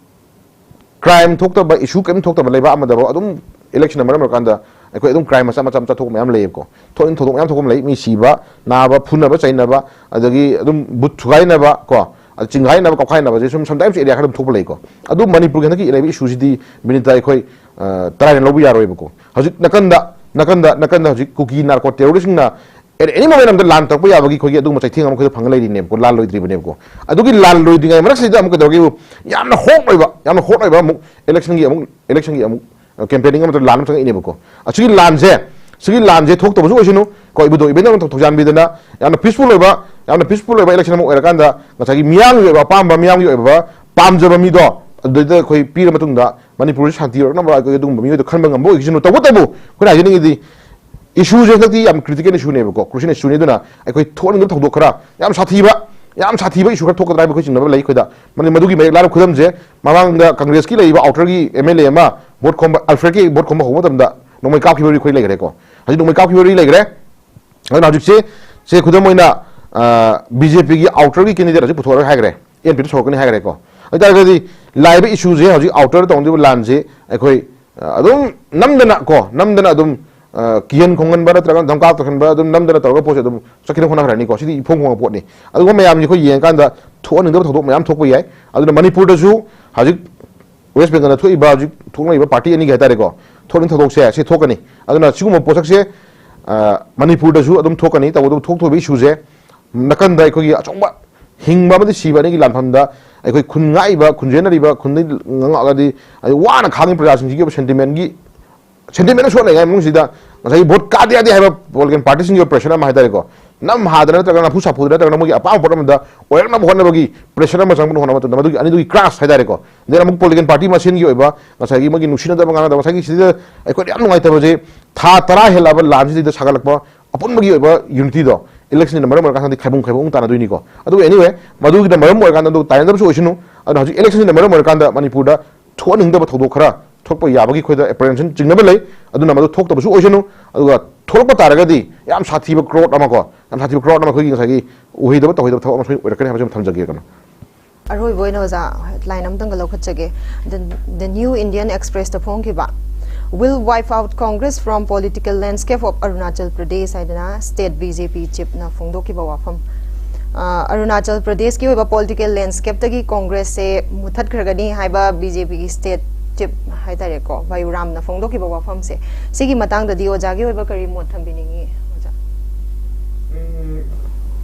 ꯀ꯭ꯔꯥꯏꯝ ꯊꯣꯛꯇꯕ, ꯏꯁꯨ ꯀꯔꯤꯝ ꯊꯣꯛꯇꯕ ꯂꯩꯕꯥꯛ ꯑꯃꯗꯐꯥꯎ ꯑꯗꯨꯝ ꯏꯂꯦꯛꯁꯟꯅ ꯃꯔꯝ ꯑꯣꯏꯔꯀꯥꯟꯗ ꯑꯩꯈꯣꯏ ꯑꯗꯨꯝ ꯀ꯭ꯔꯥꯏꯝ ꯃꯆꯥ ꯃꯆꯥ ꯃꯆꯥ ꯊꯣꯛꯄ ꯃꯌꯥꯝ ꯂꯩꯌꯦꯕꯀꯣ꯫ ꯊꯣꯛꯏ ꯊꯧꯗꯣꯛ ꯃꯌꯥꯝ ꯊꯣꯛꯄ ꯑꯃ ꯂꯩ, ꯃꯤ ꯁꯤꯕ, ꯅꯥꯕ, ꯐꯨꯅꯕ ꯆꯩꯅꯕ, ꯑꯗꯒꯤ ꯑꯗꯨꯝ ꯕꯨꯠ ꯊꯨꯒꯥꯏꯅꯕ ꯀꯣ, ꯑꯗ ꯆꯤꯡꯒꯥꯏꯅꯕ, ꯀꯥꯎꯈꯥꯏꯅꯕꯁꯦ ꯁꯨꯝ sometimes area ꯈꯔ ꯑꯗꯨꯝ ꯊꯣꯛꯄ ꯂꯩꯀꯣ꯫ ꯑꯗꯨ ꯃꯅꯤꯄꯨꯔꯒꯤ ꯍꯟꯗꯛꯀꯤ ꯂꯩꯔꯤꯕ ꯏꯁꯨꯁꯤꯗꯤ, ꯕꯤꯅꯤꯇꯥ, ꯑꯩꯈꯣꯏ, ꯑ, ꯇꯔꯥꯏꯅ ꯂꯧꯕ ꯌꯥꯔꯣꯏꯕꯀꯣ꯫ ꯍꯧꯖꯤꯛ ꯅꯥꯀꯟꯗ, ꯅꯥꯀꯟꯗ, ꯅꯥꯀꯟꯗ ꯍꯧꯖꯤꯛ ꯀꯨꯀꯤ ꯅꯥꯔꯀꯣ ꯇꯦꯔꯣꯔꯤꯁꯁꯤꯡꯅ at any moment ꯑꯝꯇ ꯂꯥꯟ ꯇꯧꯔꯛꯄ ꯌꯥꯕꯒꯤ ꯑꯩꯈꯣꯏꯒꯤ ꯑꯗꯨꯒꯨꯝꯕ ꯆꯩꯊꯦꯡ ꯑꯃ ꯑꯩꯈꯣꯏꯗ ꯐꯪꯉ ꯂꯩꯔꯤꯅꯦꯕꯀꯣ, ꯂꯥꯟ ꯂꯣꯏꯗ꯭ꯔꯤꯕꯅꯦꯕꯀꯣ꯫ ꯑꯗꯨꯒꯤ ꯂꯥꯟ ꯂꯣꯏꯗ꯭ꯔꯤꯉꯩ ꯃꯔꯛꯁꯤꯗ ꯑꯃꯨꯛ ꯀꯩꯗꯧꯔꯒꯦꯕꯨ, ꯌꯥꯝꯅ ꯍꯣꯠ ꯑꯣꯏꯕ, ꯌꯥꯝꯅ ꯍꯣꯠ ꯑꯣꯏꯕ ꯑꯃꯨꯛ ꯏꯂꯦꯛꯁꯟꯒꯤ ꯑꯃꯨꯛ, ꯏꯂꯦꯛꯁꯟꯒꯤ ꯑꯃꯨꯛ, ꯑ, ꯀꯦꯝꯄꯦꯅꯤꯡ ꯑꯃ ꯅꯠꯇ꯭ꯔꯒ ꯂꯥꯟ ꯑꯃ ꯆꯪꯉꯛꯏꯅꯦꯕꯀꯣ꯫ ꯑꯁꯤꯒꯤ ꯂꯥꯟꯁꯦ, ꯁꯤꯒꯤ ꯂꯥꯟꯁꯦ ꯊꯣꯛꯇꯕꯁꯨ ꯑꯣꯏꯁꯅꯨ ꯀꯣ, ꯏꯕꯨꯙꯧ ꯏꯕꯦꯟꯗꯧꯅ ꯊꯧ-, ꯊꯧꯖꯥꯟꯕꯤꯗꯅ ꯌꯥꯝꯅ ꯄꯤꯁꯐꯨꯜ ꯑꯣꯏꯕ, ꯌꯥꯝꯅ ꯄꯤꯁꯐꯨꯜ ꯑꯣꯏꯕ ꯏꯂꯦꯛꯁꯟ ꯑꯃ ꯑꯣꯏꯔꯀꯥꯟꯗ ꯉꯁꯥꯏꯒꯤ ꯃꯤꯌꯥꯝꯒꯤ ꯑꯣꯏꯕ ꯑꯄꯥꯝꯕ, ꯃꯤꯌꯥꯝꯒꯤ ꯑꯣꯏꯕ ꯄꯥꯝꯖꯕ ꯃꯤꯗꯣ ꯑꯗꯨꯗ ꯑꯩꯈꯣꯏ ꯄꯤꯔ ꯃꯇꯨꯡꯗ ꯃꯅꯤꯄꯨꯔꯁꯤ ꯁꯥꯟꯇꯤ ꯑꯣꯏꯔꯛꯅꯕ ꯑꯩꯈꯣꯏ ꯑꯗꯨꯒꯨꯝꯕ ꯃꯤꯑꯣꯏꯗꯣ ꯈꯟꯕ ꯉꯝꯕ ꯑꯣꯏꯒꯁꯅꯨ꯫ ꯇꯧꯕꯇꯕꯨ ꯑꯩꯈꯣꯏꯅ ꯍꯥꯏꯖꯅꯤꯡꯉꯤꯗꯤ ꯏꯁꯨꯁꯦ ꯍꯟꯗꯛꯇꯤ ꯌꯥꯝ critical issue ꯅꯦꯕꯀꯣ, crucial issue ꯅꯤ꯫ ꯑꯗꯨꯅ ꯑꯩꯈꯣꯏ ꯊꯣꯛꯍꯟꯅꯤꯡꯗꯕ ꯊꯧꯗꯣꯛ ꯈꯔ, ꯌꯥꯝ ꯁꯥꯊꯤꯕ, ꯌꯥꯝ ꯁꯥꯊꯤꯕ ꯏꯁꯨ ꯈꯔ ꯊꯣꯛꯀꯗ꯭ꯔꯥ ꯍꯥꯏꯕ ꯑꯩꯈꯣꯏ ꯆꯤꯡꯅꯕ ꯂꯩ ꯑꯩꯈꯣꯏꯗ꯫ ꯃꯔꯝꯗꯤ ꯃꯗꯨꯒꯤ ꯃꯌꯦꯛ ꯂꯥꯅ ꯈꯨꯗꯝꯁꯦ, ꯃꯃꯥꯡꯗ ꯀꯪꯒ꯭ꯔꯦꯁꯀꯤ ꯂꯩꯔꯤꯕ ꯑꯥꯎꯇꯔꯒꯤ ꯑꯦꯝ ꯑꯦꯜ ꯑꯦ ꯑꯃ ꯚꯣꯠ ꯈꯣꯝꯕ, ꯑꯜꯐ꯭ꯔꯦꯗꯀꯤ ꯚꯣꯠ ꯈꯣꯝꯕ ꯍꯧꯕ ꯃꯇꯝꯗ ꯅꯣꯡꯃꯩ ꯀꯥꯞꯈꯤꯕ ꯋꯥꯔꯤ ꯑꯩꯈꯣꯏ ꯂꯩꯈ꯭ꯔꯦꯀꯣ꯫ ꯍꯧꯖꯤꯛ ꯅꯣꯡꯃꯩ ꯀꯥꯞꯈꯤꯕ ꯋꯥꯔꯤ ꯂꯩꯈ꯭ꯔꯦ꯫ ꯑꯗꯨꯅ ꯍꯧꯖꯤꯛꯁꯦ, ꯁꯦ ꯈꯨꯗꯝ ꯑꯣꯏꯅ, ꯑ, ꯕꯤ ꯖꯦ ꯄꯤꯒꯤ ꯑꯥꯎꯇꯔꯒꯤ ꯀꯦꯟꯗꯤꯗꯦꯠ ꯍꯧꯖꯤꯛ ꯄꯨꯊꯣꯛꯑꯔꯣꯏ ꯍꯥꯏꯈ꯭ꯔꯦ, ꯑꯦꯟ ꯄꯤ ꯁꯣꯔꯛꯀꯅꯤ ꯍꯥꯏꯈ꯭ꯔꯦꯀꯣ꯫ ꯑꯗꯨ ꯑꯣꯏꯇꯥꯔꯒꯗꯤ ꯂꯥꯛꯏꯕ ꯏꯁꯨꯁꯦ, ꯍꯧꯖꯤꯛ ꯑꯥꯎꯇꯔꯗ ꯇꯧꯅꯔꯤꯕ ꯂꯥꯟꯁꯦ ꯑꯩꯈꯣꯏ, ꯑ, ꯑꯗꯨꯝ ꯅꯝꯗꯅ ꯀꯣ, ꯅꯝꯗꯅ ꯑꯗꯨꯝ, ꯑ, ꯀꯤꯍꯟ ꯈꯣꯡꯍꯟꯕ ꯅꯠꯇ꯭ꯔꯒ ꯙꯝꯀꯥ ꯇꯧꯍꯟꯕ ꯑꯗꯨꯝ ꯅꯝꯗꯅ ꯇꯧꯔꯒ ꯄꯣꯠꯁꯦ ꯑꯗꯨꯝ ꯆꯠꯈꯤꯅꯕ ꯍꯣꯠꯅꯈ꯭ꯔꯅꯤꯀꯣ꯫ ꯁꯤꯗꯤ ꯏꯐꯣꯡ ꯐꯣꯡꯕ ꯄꯣꯠꯅꯤ꯫ ꯑꯗꯨꯒꯨꯝꯕ ꯃꯌꯥꯝꯁꯦ ꯑꯩꯈꯣꯏ ꯌꯦꯡꯉꯀꯥꯟꯗ ꯊꯣꯛꯍꯟꯅꯤꯡꯗꯕ ꯊꯧꯗꯣꯛ ꯃꯌꯥꯝ ꯊꯣꯛꯄ ꯌꯥꯏ꯫ ꯑꯗꯨꯅ ꯃꯅꯤꯄꯨꯔꯗꯁꯨ ꯍꯧꯖꯤꯛ ꯋꯦꯁ ꯕꯦꯡꯒꯜꯗ ꯊꯣꯛꯏꯕ ꯍꯧꯖꯤꯛ ꯊꯣꯛꯅꯔꯤꯕ ꯄꯥꯔꯇꯤ ꯑꯅꯤꯒꯤ ꯍꯥꯏꯇꯥꯔꯦꯀꯣ, ꯊꯣꯛꯅꯤꯡ ꯊꯧꯗꯣꯛꯁꯦ ꯁꯤ ꯊꯣꯛꯀꯅꯤ꯫ ꯑꯗꯨꯅ ꯁꯤꯒꯨꯝꯕ ꯄꯣꯠꯁꯛꯁꯦ, ꯑ, ꯃꯅꯤꯄꯨꯔꯗꯁꯨ ꯑꯗꯨꯝ ꯊꯣꯛꯀꯅꯤ꯫ ꯇꯧꯕꯇꯕꯨ ꯊꯣꯛꯇꯣꯔꯤꯕ ꯏꯁꯨꯁꯦ ꯅꯥꯀꯟꯗ ꯑꯩꯈꯣꯏꯒꯤ ꯑꯆꯧꯕ ꯍꯤꯡꯕ ꯑꯃꯗꯤ ꯁꯤꯕ ꯑꯅꯤꯒꯤ ꯂꯥꯟꯐꯝꯗ ꯑꯩꯈꯣꯏ ꯈꯨꯟ ꯉꯥꯛꯏꯕ, ꯈꯨꯟꯖꯦꯟꯅꯔꯤꯕ, ꯈꯨꯟꯗꯒꯤ ꯉꯥꯛꯑꯒꯗꯤ ꯑꯩ ꯋꯥꯅ ꯈꯥꯡꯉꯤ ꯄ꯭ꯔꯖꯥꯁꯤꯡꯁꯤꯒꯤ ꯑꯣꯏꯕ ꯁꯦꯟꯇꯤꯃꯦꯟꯒꯤ, ꯁꯦꯟꯇꯤꯃꯦꯟ ꯁꯣꯛꯅꯉꯥꯏ ꯃꯅꯨꯡꯁꯤꯗ ꯉꯁꯥꯏꯒꯤ ꯚꯣꯠ ꯀꯥꯗ ꯌꯥꯗꯦ ꯍꯥꯏꯕ ꯄꯣꯂꯤꯇꯤꯀꯦꯜ ꯄꯥꯔꯇꯤꯁꯤꯡꯒꯤ ꯑꯣꯏꯕ ꯄ꯭ꯔꯦꯁꯔ ꯑꯃ ꯍꯥꯏꯇꯥꯔꯦꯀꯣ, ꯅꯝ ꯍꯥꯗꯅ ꯅꯠꯇ꯭ꯔꯒ ꯅꯝꯐꯨ ꯁꯥꯐꯨꯗ ꯅꯠꯇ꯭ꯔꯒ ꯃꯣꯏꯒꯤ ꯑꯄꯥꯝꯕ ꯄꯣꯠ ꯑꯃꯗ ꯑꯣꯏꯔꯛꯅꯕ ꯍꯣꯠꯅꯕꯒꯤ pressure ꯑꯃ ꯆꯪꯕ ꯍꯣꯠꯅꯕ ꯃꯇꯝꯗ ꯃꯗꯨꯒꯤ ꯑꯅꯤꯗꯨꯒꯤ clash ꯍꯥꯏꯇꯥꯔꯦꯀꯣ, then ꯑꯃꯨꯛ political party ꯃꯁꯦꯟꯒꯤ ꯑꯣꯏꯕ ꯉꯁꯥꯏꯒꯤ ꯃꯣꯏꯒꯤ ꯅꯨꯡꯁꯤꯅꯗꯕ ꯉꯥꯡꯅꯗꯕ ꯉꯁꯥꯏꯒꯤ ꯁꯤꯗ ꯑꯩꯈꯣꯏꯅ ꯌꯥꯝ ꯅꯨꯡꯉꯥꯏꯇꯕꯁꯦ, ꯊꯥ ꯇꯔꯥ ꯍꯦꯜꯂꯛꯑꯕ ꯂꯥꯟꯁꯤꯗꯩꯗ ꯁꯥꯒꯠꯂꯛꯄ ꯑꯄꯨꯟꯕꯒꯤ ꯑꯣꯏꯕ unityꯗꯣ electionꯅ ꯃꯔꯝ ꯑꯣꯏꯔꯀꯥꯟꯗꯗꯤ ꯈꯥꯏꯕꯨꯡ ꯈꯥꯏꯕꯨꯡ ꯇꯥꯟꯅꯗꯣꯏꯅꯤꯀꯣ꯫ ꯑꯗꯨꯕꯨ anyway, ꯃꯗꯨꯒꯤꯗ ꯃꯔꯝ ꯑꯣꯏꯔꯀꯥꯟꯗ ꯑꯗꯨ ꯇꯥꯏꯅꯗꯕꯁꯨ ꯑꯣꯏꯁꯅꯨ꯫ ꯑꯗꯨꯅ ꯍꯧꯖꯤꯛ electionꯁꯤꯅ ꯃꯔꯝ ꯑꯣꯏꯔꯀꯥꯟꯗ ꯃꯅꯤꯄꯨꯔꯗ ꯊꯣꯛꯍꯟꯅꯤꯡꯗꯕ ꯊꯧꯗꯣꯛ ꯈꯔ ꯊꯣꯛꯄ ꯌꯥꯕꯒꯤ ꯑꯩꯈꯣꯏꯗ apprehension ꯆꯤꯡꯅꯕ ꯂꯩ꯫ ꯑꯗꯨꯅ ꯃꯗꯨ ꯊꯣꯛꯇꯕꯁꯨ ꯑꯣꯏꯁꯅꯨ꯫ ꯑꯗꯨꯒ ꯊꯣꯛꯂꯛꯄ ꯇꯥꯔꯒꯗꯤ ꯌꯥꯝ ꯁꯥꯊꯤꯕ crowd ꯑꯃ ꯀꯣ, ꯌꯥꯝ ꯁꯥꯊꯤꯕ crowd ꯑꯃ ꯑꯩꯈꯣꯏꯒꯤ ꯉꯁꯥꯏꯒꯤ ꯎꯍꯩꯗꯕ ꯇꯧꯍꯩꯗꯕ ꯊꯕꯛ ꯑꯃ ꯁꯣꯏ ꯑꯣꯏꯔꯛꯀꯅꯤ ꯍꯥꯏꯕꯁꯤ ꯑꯃ ꯊꯝꯖꯒꯦ ꯀꯩꯅꯣ꯫ ꯑꯔꯣꯏꯕ ꯑꯣꯏꯅ ꯑꯣꯖꯥ, headline ꯑꯃꯇꯪꯒ ꯂꯧꯈꯠꯆꯒꯦ꯫ The, The New Indian Expressꯇ ꯐꯣꯡꯈꯤꯕ, "Will wipe out Congress from political landscape of Arunachal Pradesh" ꯍꯥꯏꯗꯅ state BJP chiefꯅ ꯐꯣꯡꯗꯣꯛꯈꯤꯕ ꯋꯥꯐꯝ꯫ ꯑ, ꯑꯔꯨꯅꯥꯆꯜ ꯄ꯭ꯔꯗꯦꯁꯀꯤ ꯑꯣꯏꯕ political landscapeꯇꯒꯤ Congressꯁꯦ ꯃꯨꯊꯠꯈ꯭ꯔꯒꯅꯤ ꯍꯥꯏꯕ BJPꯒꯤ state chief ꯍꯥꯏꯇꯥꯔꯦꯀꯣ, ꯕꯥꯌꯨꯔꯥꯝꯅ ꯐꯣꯡꯗꯣꯛꯈꯤꯕ ꯋꯥꯐꯝꯁꯦ, ꯁꯤꯒꯤ ꯃꯇꯥꯡꯗꯗꯤ ꯑꯣꯖꯥꯒꯤ ꯑꯣꯏꯕ ꯀꯔꯤ ꯃꯣꯠ ꯊꯝꯕꯤꯅꯤꯡꯉꯤ, ꯑꯣꯖꯥ? ꯎꯝ,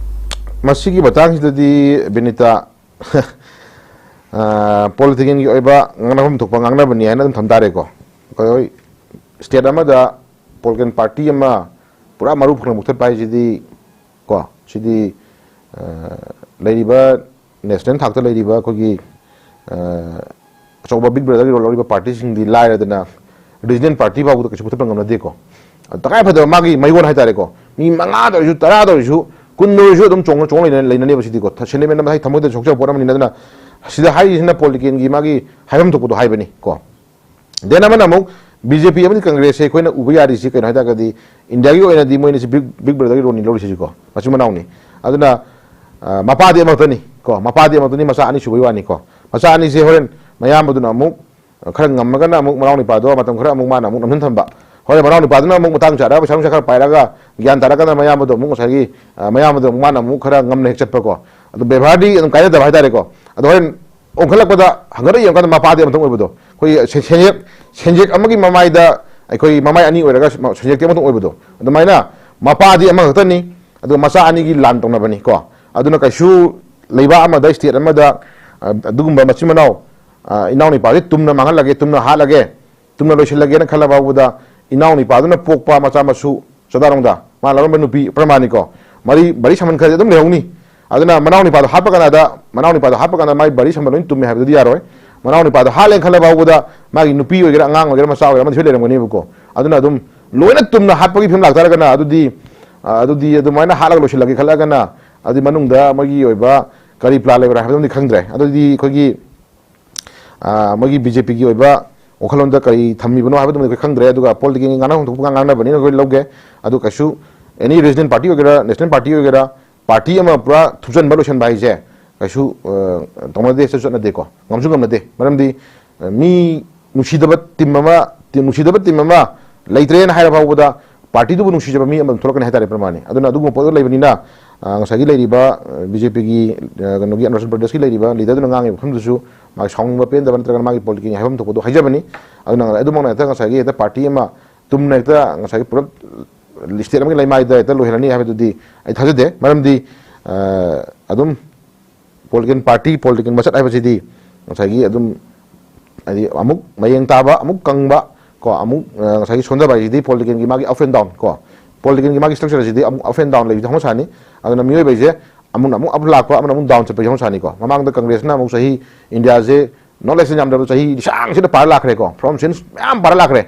ꯃꯁꯤꯒꯤ ꯃꯇꯥꯡꯁꯤꯗꯗꯤ, ꯕꯤꯅꯤꯇꯥ, ꯑ, politicalꯒꯤ ꯑꯣꯏꯕ ꯉꯥꯡꯅꯐꯝ ꯊꯣꯛꯄ ꯉꯥꯡꯅꯕꯅꯤ ꯍꯥꯏꯅ ꯑꯗꯨꯝ ꯊꯝ ꯇꯥꯔꯦꯀꯣ꯫ ꯑꯩꯈꯣꯏ state ꯑꯃꯗ political party ꯑꯃ ꯄꯨꯔꯥ ꯃꯔꯨ ꯐꯪꯅ ꯃꯨꯊꯠꯄ ꯍꯥꯏꯁꯤꯗꯤ ꯀꯣ, ꯁꯤꯗꯤ, ꯑ, ꯂꯩꯔꯤꯕ national ꯊꯥꯛꯇ ꯂꯩꯔꯤꯕ ꯑꯩꯈꯣꯏꯒꯤ, ꯑ, ꯑꯆꯧꯕ Big Brotherꯒꯤ role ꯂꯧꯔꯤꯕ partyꯁꯤꯡꯗꯤ ꯂꯥꯏꯔꯗꯅ regional party ꯐꯥꯎꯕꯗ ꯀꯩꯁꯨ ꯃꯨꯊꯠꯄ ꯉꯝꯅꯗꯦꯀꯣ꯫ ꯑ, ꯇꯉꯥꯏ ꯐꯗꯕ ꯃꯥꯒꯤ ꯃꯌꯣꯟ ꯍꯥꯏꯇꯥꯔꯦꯀꯣ, ꯃꯤ ꯃꯉꯥꯗ ꯑꯣꯏꯔꯁꯨ, ꯇꯔꯥꯗ ꯑꯣꯏꯔꯁꯨ, ꯀꯨꯟꯗ ꯑꯣꯏꯔꯁꯨ ꯑꯗꯨꯝ ꯆꯣꯡꯅ ꯆꯣꯡ ꯂꯩꯅ-, ꯂꯩꯅꯅꯦꯕ ꯁꯤꯗꯤꯀꯣ꯫ ꯊ-, sentiment ꯑꯃ ꯍꯥꯏ ꯊꯃꯣꯏꯗ ꯁꯣꯛꯆꯕ ꯄꯣꯠ ꯑꯃꯅꯤꯅ꯫ ꯑꯗꯨꯅ ꯁꯤꯗ ꯍꯥꯏꯔꯤꯁꯤꯅ politicalꯒꯤ ꯃꯥꯒꯤ ꯍꯥꯏꯐꯝ ꯊꯣꯛꯄꯗꯣ ꯍꯥꯏꯕꯅꯤ ꯀꯣ꯫ Then ꯑꯃꯅ ꯑꯃꯨꯛ BJP ꯑꯃꯗꯤ Congressꯁꯦ ꯑꯩꯈꯣꯏꯅ ꯎꯕ ꯌꯥꯔꯤꯁꯤ ꯀꯩꯅꯣ ꯍꯥꯏ ꯇꯥꯔꯒꯗꯤ, Indiaꯒꯤ ꯑꯣꯏꯅꯗꯤ ꯃꯣꯏꯅꯤꯁꯤ Big, Big Brotherꯒꯤ roleꯅꯤ ꯂꯧꯔꯤꯁꯤꯀꯣ, ꯃꯆꯤꯟ ꯃꯅꯥꯎꯅꯤ꯫ ꯑꯗꯨꯅ, ꯑ, ꯃꯄꯥꯗꯤ ꯑꯃꯈꯛꯇꯅꯤ ꯀꯣ, ꯃꯄꯥꯗꯤ ꯑꯃꯈꯛꯇꯅꯤ, ꯃꯆꯥ ꯑꯅꯤ ꯁꯨꯕꯩ ꯋꯥꯅꯤꯀꯣ꯫ ꯃꯆꯥ ꯑꯅꯤꯁꯦ ꯍꯣꯔꯦꯟ ꯃꯌꯥꯝꯕꯗꯨꯅ ꯑꯃꯨꯛ ꯈꯔ ꯉꯝꯃꯒꯅ ꯑꯃꯨꯛ ꯃꯅꯥꯎ ꯅꯨꯄꯥꯗꯣ ꯃꯇꯝ ꯈꯔ ꯑꯃꯨꯛ ꯃꯥꯅ ꯑꯃꯨꯛ ꯅꯝꯁꯤꯟ ꯊꯝꯕ꯫ ꯍꯣꯔꯦꯟ ꯃꯅꯥꯎ ꯅꯨꯄꯥꯗꯨꯅ ꯑꯃꯨꯛ ꯃꯇꯥꯡ ꯆꯥꯔꯒ ꯄꯩꯁꯥ ꯅꯨꯡꯁꯥ ꯈꯔ ꯄꯥꯏꯔꯒ ꯒ꯭ꯌꯥꯟ ꯇꯥꯔꯀꯥꯟꯗ ꯃꯌꯥꯝꯕꯗꯣ ꯑꯃꯨꯛ ꯉꯁꯥꯏꯒꯤ, ꯑ, ꯃꯌꯥꯝꯕꯗꯣ ꯑꯃꯨꯛ ꯃꯥꯅ ꯑꯃꯨꯛ ꯈꯔ ꯉꯝꯅ ꯍꯦꯛ ꯆꯠꯄꯀꯣ꯫ ꯑꯗꯨ ꯕꯦꯕꯥꯔꯗꯤ ꯑꯗꯨꯝ ꯀꯥꯏꯅꯗꯕ ꯍꯥꯏꯇꯥꯔꯦꯀꯣ꯫ ꯑꯗꯣ ꯍꯣꯔꯦꯟ ꯑꯣꯟꯈꯠꯂꯛꯄꯗ ꯍꯪꯒꯠꯂ ꯌꯦꯡꯉꯀꯥꯟꯗ ꯃꯄꯥꯗꯤ ꯑꯃꯇꯪ ꯑꯣꯏꯕꯗꯣ꯫ ꯑꯩꯈꯣꯏꯒꯤ ꯁꯦ-, ꯁꯦꯟꯌꯦꯛ, ꯁꯦꯟꯌꯦꯛ ꯑꯃꯒꯤ ꯃꯃꯥꯏꯗ ꯑꯩꯈꯣꯏ ꯃꯃꯥꯏ ꯑꯅꯤ ꯑꯣꯏꯔꯒ ꯁꯦꯟꯌꯦꯛꯇꯤ ꯑꯃꯇꯪ ꯑꯣꯏꯕꯗꯣ꯫ ꯑꯗꯨꯃꯥꯏꯅ ꯃꯄꯥꯗꯤ ꯑꯃꯈꯛꯇꯅꯤ, ꯑꯗꯨꯒ ꯃꯆꯥ ꯑꯅꯤꯒꯤ ꯂꯥꯟ ꯇꯧꯅꯕꯅꯤ ꯀꯣ꯫ ꯑꯗꯨꯅ ꯀꯩꯁꯨ ꯂꯩꯕꯥꯛ ꯑꯃꯗ, state ꯑꯃꯗ, ꯑ, ꯑꯗꯨꯒꯨꯝꯕ ꯃꯆꯤꯟ ꯃꯅꯥꯎ, ꯑ, ꯏꯅꯥꯎ ꯅꯨꯄꯥꯁꯦ ꯇꯨꯝꯅ ꯃꯥꯡꯍꯜꯂꯒꯦ, ꯇꯨꯝꯅ ꯍꯥꯠꯂꯒꯦ, ꯇꯨꯝꯅ ꯂꯣꯏꯁꯤꯜꯂꯒꯦꯅ ꯈꯜꯂ ꯐꯥꯎꯕꯗ ꯏꯅꯥꯎ ꯅꯨꯄꯥꯗꯨꯅ ꯄꯣꯛꯄ ꯃꯆꯥ ꯃꯁꯨ ꯆꯥꯗꯥꯔꯣꯡꯗ ꯃꯥ ꯂꯧꯔꯝꯕ ꯅꯨꯄꯤ ꯄ꯭ꯔꯃꯥꯅꯤꯀꯣ꯫ ꯃꯔꯤ ꯃꯔꯤ ꯁꯝꯕꯟ ꯈꯔꯗꯤ ꯑꯗꯨꯝ ꯂꯩꯍꯧꯅꯤ꯫ ꯑꯗꯨꯅ ꯃꯅꯥꯎ ꯅꯤꯄꯥꯗꯣ ꯍꯥꯠꯄ ꯀꯥꯟꯗ, ꯃꯅꯥꯎ ꯅꯤꯄꯥꯗꯣ ꯍꯥꯠꯄ ꯀꯥꯟꯗ ꯃꯥꯏ ꯃꯔꯤ ꯁꯝꯕꯟ ꯂꯣꯏ ꯇꯨꯝꯃꯦ ꯍꯥꯏꯕꯗꯨꯗꯤ ꯌꯥꯔꯣꯏ꯫ ꯃꯅꯥꯎ ꯅꯤꯄꯥꯗꯣ ꯍꯥꯠꯂꯦꯅ ꯈꯜꯂ ꯐꯥꯎꯕꯗ ꯃꯥꯒꯤ ꯅꯨꯄꯤ ꯑꯣꯏꯒꯦꯔꯥ, ꯑꯉꯥꯡ ꯑꯣꯏꯒꯦꯔꯥ, ꯃꯆꯥ ꯑꯣꯏꯒꯦꯔꯥ, ꯑꯃꯗꯤ ꯁꯣꯏ ꯂꯩꯔꯝꯒꯅꯦꯕꯀꯣ꯫ ꯑꯗꯨꯅ ꯑꯗꯨꯝ ꯂꯣꯏꯅ ꯇꯨꯝꯅ ꯍꯥꯠꯄꯒꯤ ꯐꯤꯕꯝ ꯂꯥꯛꯇꯥꯔꯒꯅ, ꯑꯗꯨꯗꯤ, ꯑ, ꯑꯗꯨꯗꯤ ꯑꯗꯨꯃꯥꯏꯅ ꯍꯥꯠꯂꯒ ꯂꯣꯏꯁꯤꯜꯂꯒꯦ ꯈꯜꯂꯒꯅ, ꯑꯗꯨꯗꯤ ꯃꯅꯨꯡꯗ ꯃꯣꯏꯒꯤ ꯑꯣꯏꯕ ꯀꯔꯤ plan ꯂꯩꯕ꯭ꯔꯥ ꯍꯥꯏꯕꯗꯨꯃꯗꯤ ꯈꯪꯗ꯭ꯔꯦ꯫ ꯑꯗꯨꯗꯤ ꯑꯩꯈꯣꯏꯒꯤ, ꯑ, ꯃꯣꯏꯒꯤ BJPꯒꯤ ꯑꯣꯏꯕ ꯋꯥꯈꯜꯂꯣꯟꯗ ꯀꯔꯤ ꯊꯝꯃꯤꯕꯅꯣ ꯍꯥꯏꯕꯗꯨꯃꯗꯤ ꯑꯩꯈꯣꯏ ꯈꯪꯗ꯭ꯔꯦ꯫ ꯑꯗꯨꯒ politicalꯒꯤ ꯉꯥꯡꯅꯐꯝ ꯊꯣꯛꯄ ꯉꯥꯡꯅꯕꯅꯤꯅ ꯑꯩꯈꯣꯏ ꯂꯧꯒꯦ꯫ ꯑꯗꯨ ꯀꯩꯁꯨ any regional party ꯑꯣꯏꯒꯦꯔꯥ, national party ꯑꯣꯏꯒꯦꯔꯥ, party ꯑꯃ ꯄꯨꯔꯥ ꯊꯨꯞꯆꯟꯕ, ꯂꯣꯏꯁꯟꯕ ꯍꯥꯏꯁꯦ ꯀꯩꯁꯨ, ꯑ, ꯇꯧꯅꯗꯦ, ꯆꯠꯅꯗꯦꯀꯣ, ꯉꯝꯁꯨ ꯉꯝꯅꯗꯦ꯫ ꯃꯔꯝꯗꯤ, ꯑ, ꯃꯤ ꯅꯨꯡꯁꯤꯗꯕ team ꯑꯃ, team, ꯅꯨꯡꯁꯤꯗꯕ team ꯑꯃ ꯂꯩꯇ꯭ꯔꯦꯅ ꯍꯥꯏꯔ ꯐꯥꯎꯕꯗ partyꯗꯨꯕꯨ ꯅꯨꯡꯁꯤꯖꯕ ꯃꯤ ꯑꯃ ꯑꯗꯨꯝ ꯊꯣꯛꯂꯛꯀꯅꯤ ꯍꯥꯏꯇꯥꯔꯦ, ꯄ꯭ꯔꯃꯥꯅꯤ꯫ ꯑꯗꯨꯅ ꯑꯗꯨꯒꯨꯝꯕ ꯄꯣꯠꯇꯣ ꯂꯩꯕꯅꯤꯅ, ꯑ, ꯉꯁꯥꯏꯒꯤ ꯂꯩꯔꯤꯕ, ꯑ, BJPꯒꯤ, ꯑ, ꯀꯩꯅꯣꯒꯤ ꯑꯔꯨꯅꯥꯆꯜ ꯄ꯭ꯔꯗꯦꯁꯀꯤ ꯂꯩꯔꯤꯕ leaderꯗꯨꯅ ꯉꯥꯡꯉꯤꯕ ꯃꯐꯝꯗꯨꯁꯨ ꯃꯥꯒꯤ ꯁꯥꯎꯅꯤꯡꯕ, ꯄꯦꯟꯗꯕ ꯅꯠꯇ꯭ꯔꯒꯅ ꯃꯥꯒꯤ politicalꯒꯤ ꯍꯥꯏꯐꯝ ꯊꯣꯛꯄꯗꯣ ꯍꯥꯏꯖꯕꯅꯤ꯫ ꯑꯗꯨꯅ ꯑꯗꯨꯃꯛꯅ ꯍꯦꯛꯇ ꯉꯁꯥꯏꯒꯤ ꯍꯦꯛꯇ party ꯑꯃ ꯇꯨꯝꯅ ꯍꯦꯛꯇ ꯉꯁꯥꯏꯒꯤ ꯄꯨꯂꯞ state ꯑꯃꯒꯤ ꯂꯩꯃꯥꯏꯗ ꯍꯦꯛꯇ ꯂꯣꯏꯍꯜꯂꯅꯤ ꯍꯥꯏꯕꯗꯨꯗꯤ ꯑꯩ ꯊꯥꯖꯗꯦ꯫ ꯃꯔꯝꯗꯤ, ꯑ, ꯑꯗꯨꯝ political party, political ꯃꯆꯠ ꯍꯥꯏꯕꯁꯤꯗꯤ ꯉꯁꯥꯏꯒꯤ ꯑꯗꯨꯝ, ꯍꯥꯏꯗꯤ, ꯑꯃꯨꯛ ꯃꯌꯦꯡ ꯇꯥꯕ, ꯑꯃꯨꯛ ꯀꯪꯕ, ꯀꯣ, ꯑꯃꯨꯛ, ꯑ, ꯉꯁꯥꯏꯒꯤ ꯁꯣꯟꯊꯕ ꯍꯥꯏꯁꯤꯗꯤ politicalꯒꯤ ꯃꯥꯒꯤ up and down, ꯀꯣ, politicalꯒꯤ ꯃꯥꯒꯤ structure ꯑꯁꯤꯗꯤ ꯑꯃꯨꯛ up and down ꯂꯩꯕꯁꯤ ꯍꯧꯅ ꯁꯥꯅꯤ꯫ ꯑꯗꯨꯅ ꯃꯤꯑꯣꯏꯕ ꯍꯥꯏꯁꯦ ꯑꯃꯨꯛꯅ ꯑꯃꯨꯛ up ꯂꯥꯛꯄ, ꯑꯃꯅ ꯑꯃꯨꯛ down ꯆꯠꯄꯁꯤ ꯍꯧꯅ ꯁꯥꯅꯤꯀꯣ꯫ ꯃꯃꯥꯡꯗ ꯀꯪꯒ꯭ꯔꯦꯁꯅ ꯑꯃꯨꯛ ꯆꯍꯤ, ꯏꯟꯗꯤꯌꯥꯁꯦ ꯅꯣꯂꯦꯖꯁꯦ ꯌꯥꯝꯗ꯭ꯔꯕ ꯆꯍꯤ ꯂꯤꯁꯥꯡꯁꯤꯗ ꯄꯥꯔ ꯂꯥꯛꯈ꯭ꯔꯦꯀꯣ, ꯐ꯭ꯔꯣꯝ ꯁꯦꯟꯁ ꯃꯌꯥꯝ ꯄꯥꯔ ꯂꯥꯛꯈ꯭ꯔꯦ꯫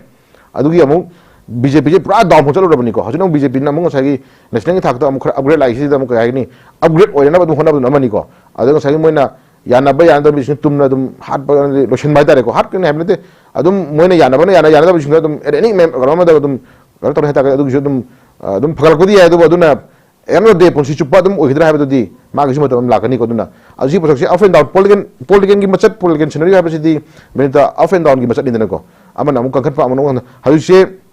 ꯑꯗꯨꯒꯤ ꯑꯃꯨꯛ BJPꯁꯦ ꯄꯨꯔꯥ downfall ꯆꯠꯂꯨꯔꯕꯅꯤꯀꯣ꯫ ꯍꯧꯖꯤꯛꯅ ꯑꯃꯨꯛ BJPꯅ ꯑꯃꯨꯛ ꯉꯁꯥꯏꯒꯤ nationalꯒꯤ ꯊꯥꯛꯇ ꯑꯃꯨꯛ ꯈꯔ upgrade ꯂꯥꯛꯏꯁꯤꯗ ꯑꯃꯨꯛ ꯀꯩ ꯍꯥꯏꯒꯅꯤ, upgrade ꯑꯣꯏꯅꯅꯕ ꯑꯗꯨꯝ ꯍꯣꯠꯅꯕꯗꯨꯅ ꯑꯃꯅꯤꯀꯣ꯫ ꯑꯗꯣ ꯉꯁꯥꯏꯒꯤ ꯃꯣꯏꯅ ꯌꯥꯅꯕ ꯌꯥꯅꯗꯕ ꯃꯤꯁꯤꯡ ꯇꯨꯝꯅ ꯑꯗꯨꯝ ꯍꯥꯠꯄ ꯂꯣꯏꯁꯤꯟꯕ ꯍꯥꯏꯇꯥꯔꯦꯀꯣ꯫ ꯍꯥꯠꯀꯅꯤ ꯍꯥꯏꯕ ꯅꯠꯇꯦ, ꯑꯗꯨꯝ ꯃꯣꯏꯅ ꯌꯥꯅꯕꯅ ꯌꯥꯅ, ꯌꯥꯅꯗꯕꯁꯤꯡꯗꯨꯅ ꯑꯗꯨꯝ at any mem-, ꯀꯩꯅꯣ ꯑꯃꯗ ꯑꯗꯨꯝ ꯀꯩꯅꯣ ꯇꯧꯔꯦ ꯍꯥꯏꯇꯥꯔꯒꯗꯤ ꯑꯗꯨꯒꯤꯁꯨ ꯑꯗꯨꯝ, ꯑ, ꯑꯗꯨꯝ ꯐꯒꯠꯂꯛꯄꯗꯤ ꯌꯥꯏ, ꯑꯗꯨꯕꯨ ꯑꯗꯨꯅ end of the day ꯄꯨꯟꯁꯤ ꯆꯨꯞꯄ ꯑꯗꯨꯝ ꯑꯣꯏꯒꯗ꯭ꯔꯥ ꯍꯥꯏꯕꯗꯨꯗꯤ ꯃꯥꯒꯤꯁꯨ ꯃꯇꯝ ꯑꯃ ꯂꯥꯛꯀꯅꯤꯀꯣ꯫ ꯑꯗꯨꯅ ꯑꯁꯤ ꯄꯣꯠꯁꯛꯁꯦ up and down, political, politicalꯒꯤ ꯃꯆꯠ, political scenario ꯍꯥꯏꯕꯁꯤꯗꯤ ꯃꯦꯟꯇ up and downꯒꯤ ꯃꯆꯠꯅꯤꯗꯅꯀꯣ꯫ ꯑꯃꯅ ꯑꯃꯨꯛ ꯀꯟꯈꯠꯄ, ꯑꯃꯅ ꯑꯃꯨꯛ ꯍꯧꯖꯤꯛꯁꯦ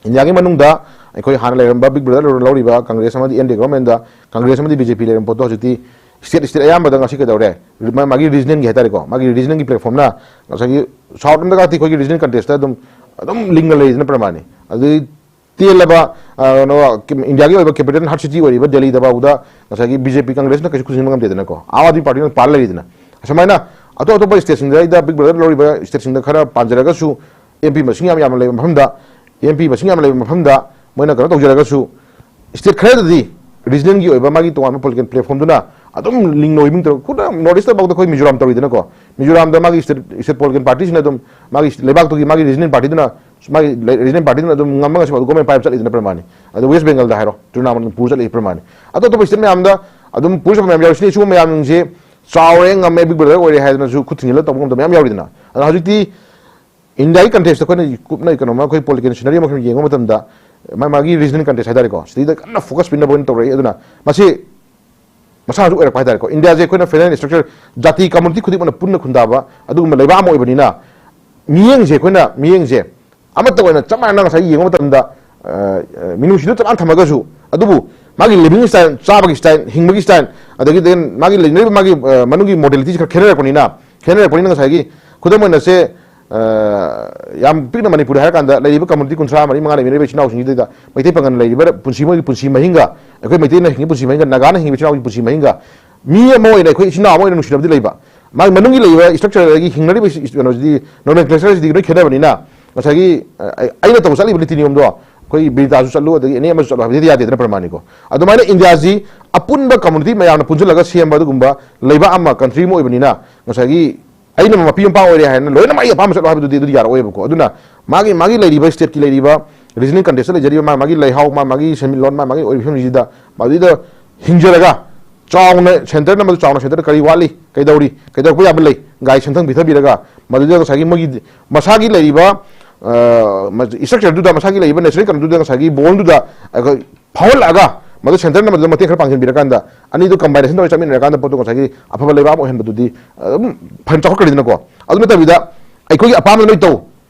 ꯏꯟꯗꯤꯌꯥꯒꯤ ꯃꯅꯨꯡꯗ ꯑꯩꯈꯣꯏ ꯍꯥꯟꯅ ꯂꯩꯔꯝꯕ Big Brother ꯂꯧꯔꯤꯕ ꯀꯪꯒ꯭ꯔꯦꯁ ꯑꯃꯗꯤ NDA governmentꯗ ꯀꯪꯒ꯭ꯔꯦꯁ ꯑꯃꯗꯤ BJP ꯂꯩꯔꯝꯕ ꯄꯣꯠꯇꯣ ꯍꯧꯖꯤꯛꯇꯤ state, state ꯑꯌꯥꯝꯕꯗ ꯉꯁꯤ ꯀꯩꯗꯧꯔꯦ? ꯃꯥ-, ꯃꯥꯒꯤ regionalꯒꯤ ꯍꯥꯏꯇꯥꯔꯦꯀꯣ, ꯃꯥꯒꯤ regionalꯒꯤ platformꯅ ꯉꯁꯥꯏꯒꯤ South ꯂꯣꯝꯗꯒꯗꯤ ꯑꯩꯈꯣꯏꯒꯤ regional contestꯇ ꯑꯗꯨꯝ, ꯑꯗꯨꯝ ꯂꯤꯡꯉ ꯂꯩꯗꯅ ꯄ꯭ꯔꯃꯥꯅꯤ꯫ ꯑꯗꯨꯗꯤ ꯇꯦꯜꯂꯕ, ꯑ, ꯀꯩꯅꯣ, ꯏꯟꯗꯤꯌꯥꯒꯤ ꯑꯣꯏꯕ capital heart city ꯑꯣꯏꯔꯤꯕ ꯗꯦꯜꯂꯤꯗ ꯐꯥꯎꯕꯗ ꯉꯁꯥꯏꯒꯤ BJP ꯀꯪꯒ꯭ꯔꯦꯁꯅ ꯀꯩꯁꯨ ꯈꯨꯖꯤꯟꯕ ꯉꯝꯗꯦꯗꯅꯀꯣ, ꯑꯥꯝ ꯑꯥꯗꯃꯤ ꯄꯥꯔꯇꯤꯅ ꯄꯥꯜ ꯂꯩꯔꯤꯗꯅ꯫ ꯑꯁꯨꯃꯥꯏꯅ ꯑꯇꯣꯞ ꯑꯇꯣꯞꯄ stateꯁꯤꯡꯗ, ꯑꯩꯗ Big Brother ꯂꯧꯔꯤꯕ stateꯁꯤꯡꯗ ꯈꯔ ꯄꯥꯟꯖꯔꯒꯁꯨ, MP ꯃꯁꯤꯡ ꯌꯥꯝ ꯌꯥꯝꯅ ꯂꯩꯕ ꯃꯐꯝꯗ, MP ꯃꯁꯤꯡ ꯌꯥꯝꯅ ꯂꯩꯕ ꯃꯐꯝꯗ ꯃꯣꯏꯅ ꯀꯩꯅꯣ ꯇꯧꯖꯔꯒꯁꯨ, state ꯈꯔꯗꯗꯤ ꯔꯤꯖꯅꯦꯜꯒꯤ ꯑꯣꯏꯕ ꯃꯥꯒꯤ ꯇꯣꯉꯥꯟꯕ ꯄꯣꯂꯤꯇꯤꯀꯦꯜ ꯄ꯭ꯂꯦꯠꯐꯣꯝꯗꯨꯅ ꯑꯗꯨꯝ ꯂꯤꯡꯅ ꯑꯣꯏꯕ ꯇꯧꯔ ꯈꯨꯗꯝ ꯅꯣꯔꯠ ꯏꯁꯇ ꯐꯥꯎꯗ ꯑꯩꯈꯣꯏ ꯃꯤꯖꯣꯔꯥꯝ ꯇꯧꯔꯤꯗꯅꯀꯣ꯫ ꯃꯤꯖꯣꯔꯥꯝꯗ ꯃꯥꯒꯤ ꯁ꯭ꯇꯦꯠ ꯁ꯭ꯇꯦꯠ ꯄꯣꯂꯤꯇꯤꯀꯦꯜ ꯄꯥꯔꯇꯤꯁꯤꯅ ꯑꯗꯨꯝ ꯃꯥꯒꯤ ꯂꯩꯕꯥꯛꯇꯨꯒꯤ ꯃꯥꯒꯤ ꯔꯤꯖꯅꯦꯜ ꯄꯥꯔꯇꯤꯗꯨꯅ ꯃꯥꯒꯤ ꯔꯤꯖꯅꯦꯜ ꯄꯥꯔꯇꯤꯗꯨꯅ ꯑꯗꯨꯝ ꯉꯝꯃꯒ ꯁꯤꯐꯥꯎ ꯒꯣꯔꯃꯦꯟ ꯄꯥꯏꯕ ꯆꯠꯂꯤꯗꯅ ꯄ꯭ꯔꯃꯥꯅꯤ꯫ ꯑꯗ ꯋꯦꯁ ꯕꯦꯡꯒꯜꯗ ꯍꯥꯏꯔꯣ, ꯇ꯭ꯔꯤꯅꯥꯃꯨꯜ ꯄꯨꯔ ꯆꯠꯂꯤ ꯄ꯭ꯔꯃꯥꯅꯤ꯫ ꯑꯇꯣꯞ ꯑꯇꯣꯞꯄ ꯁ꯭ꯇꯦꯠ ꯃꯌꯥꯝꯗ ꯑꯗꯨꯝ ꯄꯨꯔ ꯆꯠꯄ ꯃꯌꯥꯝ ꯌꯥꯎꯔꯤ꯫ ꯁꯤꯅꯤ ꯁꯤꯒꯨꯝꯕ ꯃꯌꯥꯝꯁꯦ ꯆꯥꯎꯔꯦ, ꯉꯝꯃꯦ, ꯕꯤꯛ ꯕ꯭ꯔꯗꯔ ꯑꯣꯏꯔꯦ ꯍꯥꯏꯗꯅꯁꯨ ꯈꯨꯠ ꯊꯤꯡꯖꯤꯜꯂ ꯇꯧꯕ ꯉꯝꯗꯕ ꯃꯌꯥꯝ ꯌꯥꯎꯔꯤꯗꯅ꯫ ꯑꯗꯣ ꯍꯧꯖꯤꯛꯇꯤ ꯏꯟꯗꯤꯌꯥꯒꯤ ꯀꯟꯇꯦꯛꯁꯇ ꯑꯩꯈꯣꯏꯅ ꯀꯨꯞꯅ ꯀꯩꯅꯣꯃ ꯑꯩꯈꯣꯏ ꯄꯣꯂꯤꯇꯤꯀꯦꯜ ꯁꯤꯅꯔꯤ ꯑꯃ ꯌꯦꯡꯕ ꯃꯇꯝꯗ ꯃꯥ ꯃꯥꯒꯤ ꯔꯤꯖꯅꯦꯜ ꯀꯟꯇꯦꯛꯁ ꯍꯥꯏꯇꯥꯔꯦꯀꯣ, ꯁꯤꯗꯩꯗ ꯀꯟꯅ ꯐꯣꯀꯁ ꯄꯤꯅꯕ ꯑꯣꯏꯅ ꯇꯧꯔꯛꯏ꯫ ꯑꯗꯨꯅ ꯃꯁꯤ ꯃꯁꯥꯅꯁꯨ ꯑꯣꯏꯔꯛꯄ ꯍꯥꯏꯇꯥꯔꯦꯀꯣ꯫ ꯏꯟꯗꯤꯌꯥꯁꯦ ꯑꯩꯈꯣꯏꯅ ꯐꯦꯗꯔꯦꯜ ꯁ꯭ꯇ꯭ꯔꯛꯆꯔ, ꯖꯥꯇꯤ ꯀꯝꯃꯨꯅꯤꯇꯤ ꯈꯨꯗꯤꯡꯃꯛꯅ ꯄꯨꯟꯅ ꯈꯨꯟꯗꯥꯕ ꯑꯗꯨꯒꯨꯝꯕ ꯂꯩꯕꯥꯛ ꯑꯃ ꯑꯣꯏꯕꯅꯤꯅ, ꯃꯤꯠꯌꯦꯡꯁꯦ ꯑꯩꯈꯣꯏꯅ ꯃꯤꯠꯌꯦꯡꯁꯦ ꯑꯃꯠꯇ ꯑꯣꯏꯅ ꯆꯞ ꯃꯥꯟꯅꯅ ꯉꯁꯥꯏ ꯌꯦꯡꯕ ꯃꯇꯝꯗ, ꯑ, ꯑ, ꯃꯤꯅꯨꯡꯁꯤꯗꯨ ꯆꯞ ꯃꯥꯟꯅ ꯊꯝꯃꯒꯁꯨ, ꯑꯗꯨꯕꯨ ꯃꯥꯒꯤ ꯂꯤꯕꯤꯡ ꯁ꯭ꯇꯥꯏꯜ, ꯆꯥꯕꯒꯤ ꯁ꯭ꯇꯥꯏꯜ, ꯍꯤꯡꯕꯒꯤ ꯁ꯭ꯇꯥꯏꯜ, ꯑꯗꯒꯤ then ꯃꯥꯒꯤ ꯂꯩꯅꯔꯤꯕ ꯃꯥꯒꯤ, ꯑ, ꯃꯅꯨꯡꯒꯤ ꯃꯣꯗꯦꯂꯤꯇꯤꯁꯤ ꯈꯔ ꯈꯦꯠꯅꯔꯛꯄꯅꯤꯅ, ꯈꯦꯠꯅꯔꯛꯄꯅꯤꯅ ꯉꯁꯥꯏꯒꯤ ꯈꯨꯗꯝ ꯑꯣꯏꯅ ꯁꯦ, ꯑ, ꯌꯥꯝ ꯄꯤꯛꯅ ꯃꯅꯤꯄꯨꯔꯗ ꯍꯥꯏꯔꯀꯥꯟꯗ ꯂꯩꯔꯤꯕ ꯀꯝꯃꯨꯅꯤꯇꯤ ꯀꯨꯟꯊ꯭ꯔꯥ ꯃꯔꯤ ꯃꯉꯥ ꯂꯩꯃꯤꯟꯅꯔꯤꯕ ꯏꯆꯤꯟ ꯏꯅꯥꯎꯁꯤꯡꯁꯤꯗ ꯃꯩꯇꯩ ꯄꯥꯉꯜ ꯂꯩꯔꯤꯕ ꯄꯨꯟꯁꯤ, ꯃꯣꯏꯒꯤ ꯄꯨꯟꯁꯤ ꯃꯍꯤꯡꯒ ꯑꯩꯈꯣꯏ ꯃꯩꯇꯩꯅ ꯍꯤꯡꯉꯤꯕ ꯄꯨꯟꯁꯤ ꯃꯍꯤꯡꯒ, ꯅꯥꯒꯥꯅ ꯍꯤꯡꯉꯤꯕ ꯏꯆꯤꯟ ꯏꯅꯥꯎꯒꯤ ꯄꯨꯟꯁꯤ ꯃꯍꯤꯡꯒ ꯃꯤ ꯑꯃ ꯑꯣꯏꯅ, ꯑꯩꯈꯣꯏ ꯏꯆꯤꯟ ꯏꯅꯥꯎ ꯑꯃ ꯑꯣꯏꯅ ꯅꯨꯡꯁꯤꯅꯕꯗꯤ ꯂꯩꯕ꯫ ꯃꯥꯒꯤ ꯃꯅꯨꯡꯒꯤ ꯂꯩꯔꯤꯕ ꯁ꯭ꯇ꯭ꯔꯛꯆꯔꯗꯒꯤ ꯍꯤꯡꯅꯔꯤꯕ ꯏꯁ-, ꯏꯁ-, ꯀꯩꯅꯣꯁꯤꯗꯤ, ꯅꯣꯃꯦꯟꯀ꯭ꯂꯦꯆꯔꯁꯤꯗꯤ ꯂꯣꯏ ꯈꯦꯠꯅꯕꯅꯤꯅ, ꯉꯁꯥꯏꯒꯤ, ꯑ, ꯑꯩ-, ꯑꯩꯅ ꯇꯧꯕ ꯆꯠꯂꯤꯕ ꯅꯤꯇꯤ ꯅꯤꯌꯣꯝꯗꯣ ꯑꯩꯈꯣꯏ ꯕꯤꯔꯇꯥꯁꯨ ꯆꯠꯂꯨ, ꯑꯗꯒꯤ ꯑꯦꯅꯤ ꯑꯃꯁꯨ ꯆꯠꯂꯨ ꯍꯥꯏꯕꯗꯤ ꯌꯥꯗꯦꯗꯅ ꯄ꯭ꯔꯃꯥꯅꯤꯀꯣ꯫ ꯑꯗꯨꯃꯥꯏꯅ ꯏꯟꯗꯤꯌꯥꯁꯤ ꯑꯄꯨꯟꯕ ꯀꯝꯃꯨꯅꯤꯇꯤ ꯃꯌꯥꯝꯅ ꯄꯨꯟꯁꯤꯜꯂꯒ ꯁꯦꯝꯕ ꯑꯗꯨꯒꯨꯝꯕ ꯂꯩꯕꯥꯛ ꯑꯃ, ꯀꯟꯇ꯭ꯔꯤ ꯑꯃ ꯑꯣꯏꯕꯅꯤꯅ, ꯉꯁꯥꯏꯒꯤ ꯑꯩꯅ ꯃꯄꯤ ꯃꯄꯥ ꯑꯣꯏꯔꯦ ꯍꯥꯏꯅ ꯂꯣꯏꯅꯃꯛ ꯑꯩ ꯑꯄꯥꯝꯕ ꯆꯠꯂꯣ ꯍꯥꯏꯕꯗꯨꯗꯤ ꯑꯗꯨꯗꯤ ꯌꯥꯔꯛꯑꯣꯏꯕꯀꯣ꯫ ꯑꯗꯨꯅ ꯃꯥꯒꯤ, ꯃꯥꯒꯤ ꯂꯩꯔꯤꯕ ꯁ꯭ꯇꯦꯠꯀꯤ ꯂꯩꯔꯤꯕ ꯔꯤꯖꯅꯦꯜ ꯀꯟꯇꯦꯛꯁꯇ ꯂꯩꯖꯔꯤꯕ ꯃꯥ-, ꯃꯥꯒꯤ ꯂꯩꯍꯥꯎ, ꯃꯥ-, ꯃꯥꯒꯤ ꯁꯦꯟꯃꯤꯠꯂꯣꯟ, ꯃꯥ-, ꯃꯥꯒꯤ ꯑꯣꯏꯕ ꯐꯤꯕꯝꯁꯤꯗ ꯃꯗꯨꯗ ꯍꯤꯡꯖꯔꯒ ꯆꯥꯎꯅ ꯁꯦꯟꯇꯔꯅ ꯃꯗꯨ ꯆꯥꯎꯅ ꯁꯦꯟꯇꯔꯗ ꯀꯔꯤ ꯋꯥꯠꯂꯤ, ꯀꯩꯗꯧꯔꯤ, ꯀꯩꯗꯧꯔꯛꯄ ꯌꯥꯕ ꯂꯩ, ꯒꯥꯏꯗ ꯁꯦꯟꯊꯪ ꯄꯤꯊꯕꯤꯔꯒ ꯃꯗꯨꯗ ꯉꯁꯥꯏꯒꯤ ꯃꯣꯏꯒꯤ ꯃꯁꯥꯒꯤ ꯂꯩꯔꯤꯕ, ꯑ, ꯃ-, ꯁ꯭ꯇ꯭ꯔꯛꯆꯔꯗꯨꯗ, ꯃꯁꯥꯒꯤ ꯂꯩꯔꯤꯕ ꯅꯦꯆꯔꯦꯜ ꯀꯩꯅꯣꯗꯨꯗ ꯉꯁꯥꯏꯒꯤ ꯕꯣꯟꯗꯨꯗ ꯑꯩꯈꯣꯏ ꯐꯥꯎꯍꯜꯂꯛꯑꯒ ꯃꯗꯨ ꯁꯦꯟꯇꯔꯅ ꯃꯗꯨꯗ ꯃꯇꯦꯡ ꯈꯔ ꯄꯥꯡꯁꯤꯟꯕꯤꯔꯀꯥꯟꯗ ꯑꯅꯤꯗꯨ ꯀꯝꯕꯥꯏꯅꯦꯁꯟ ꯇꯧꯔꯒ ꯆꯠꯃꯤꯟꯅꯔꯀꯥꯟꯗ ꯄꯣꯠꯇꯨ ꯉꯁꯥꯏꯒꯤ ꯑꯐꯕ ꯂꯩꯕꯥꯛ ꯑꯃ ꯑꯣꯏꯍꯟꯕꯗꯨꯗꯤ ꯑꯗꯨꯝ ꯐꯅ ꯆꯥꯎꯈꯠꯀꯅꯤꯗꯅꯀꯣ꯫ ꯑꯗꯨ ꯅꯠꯇꯕꯤꯗ ꯑꯩꯈꯣꯏꯒꯤ ꯑꯄꯥꯝꯕ ꯂꯣꯏ ꯇꯧ,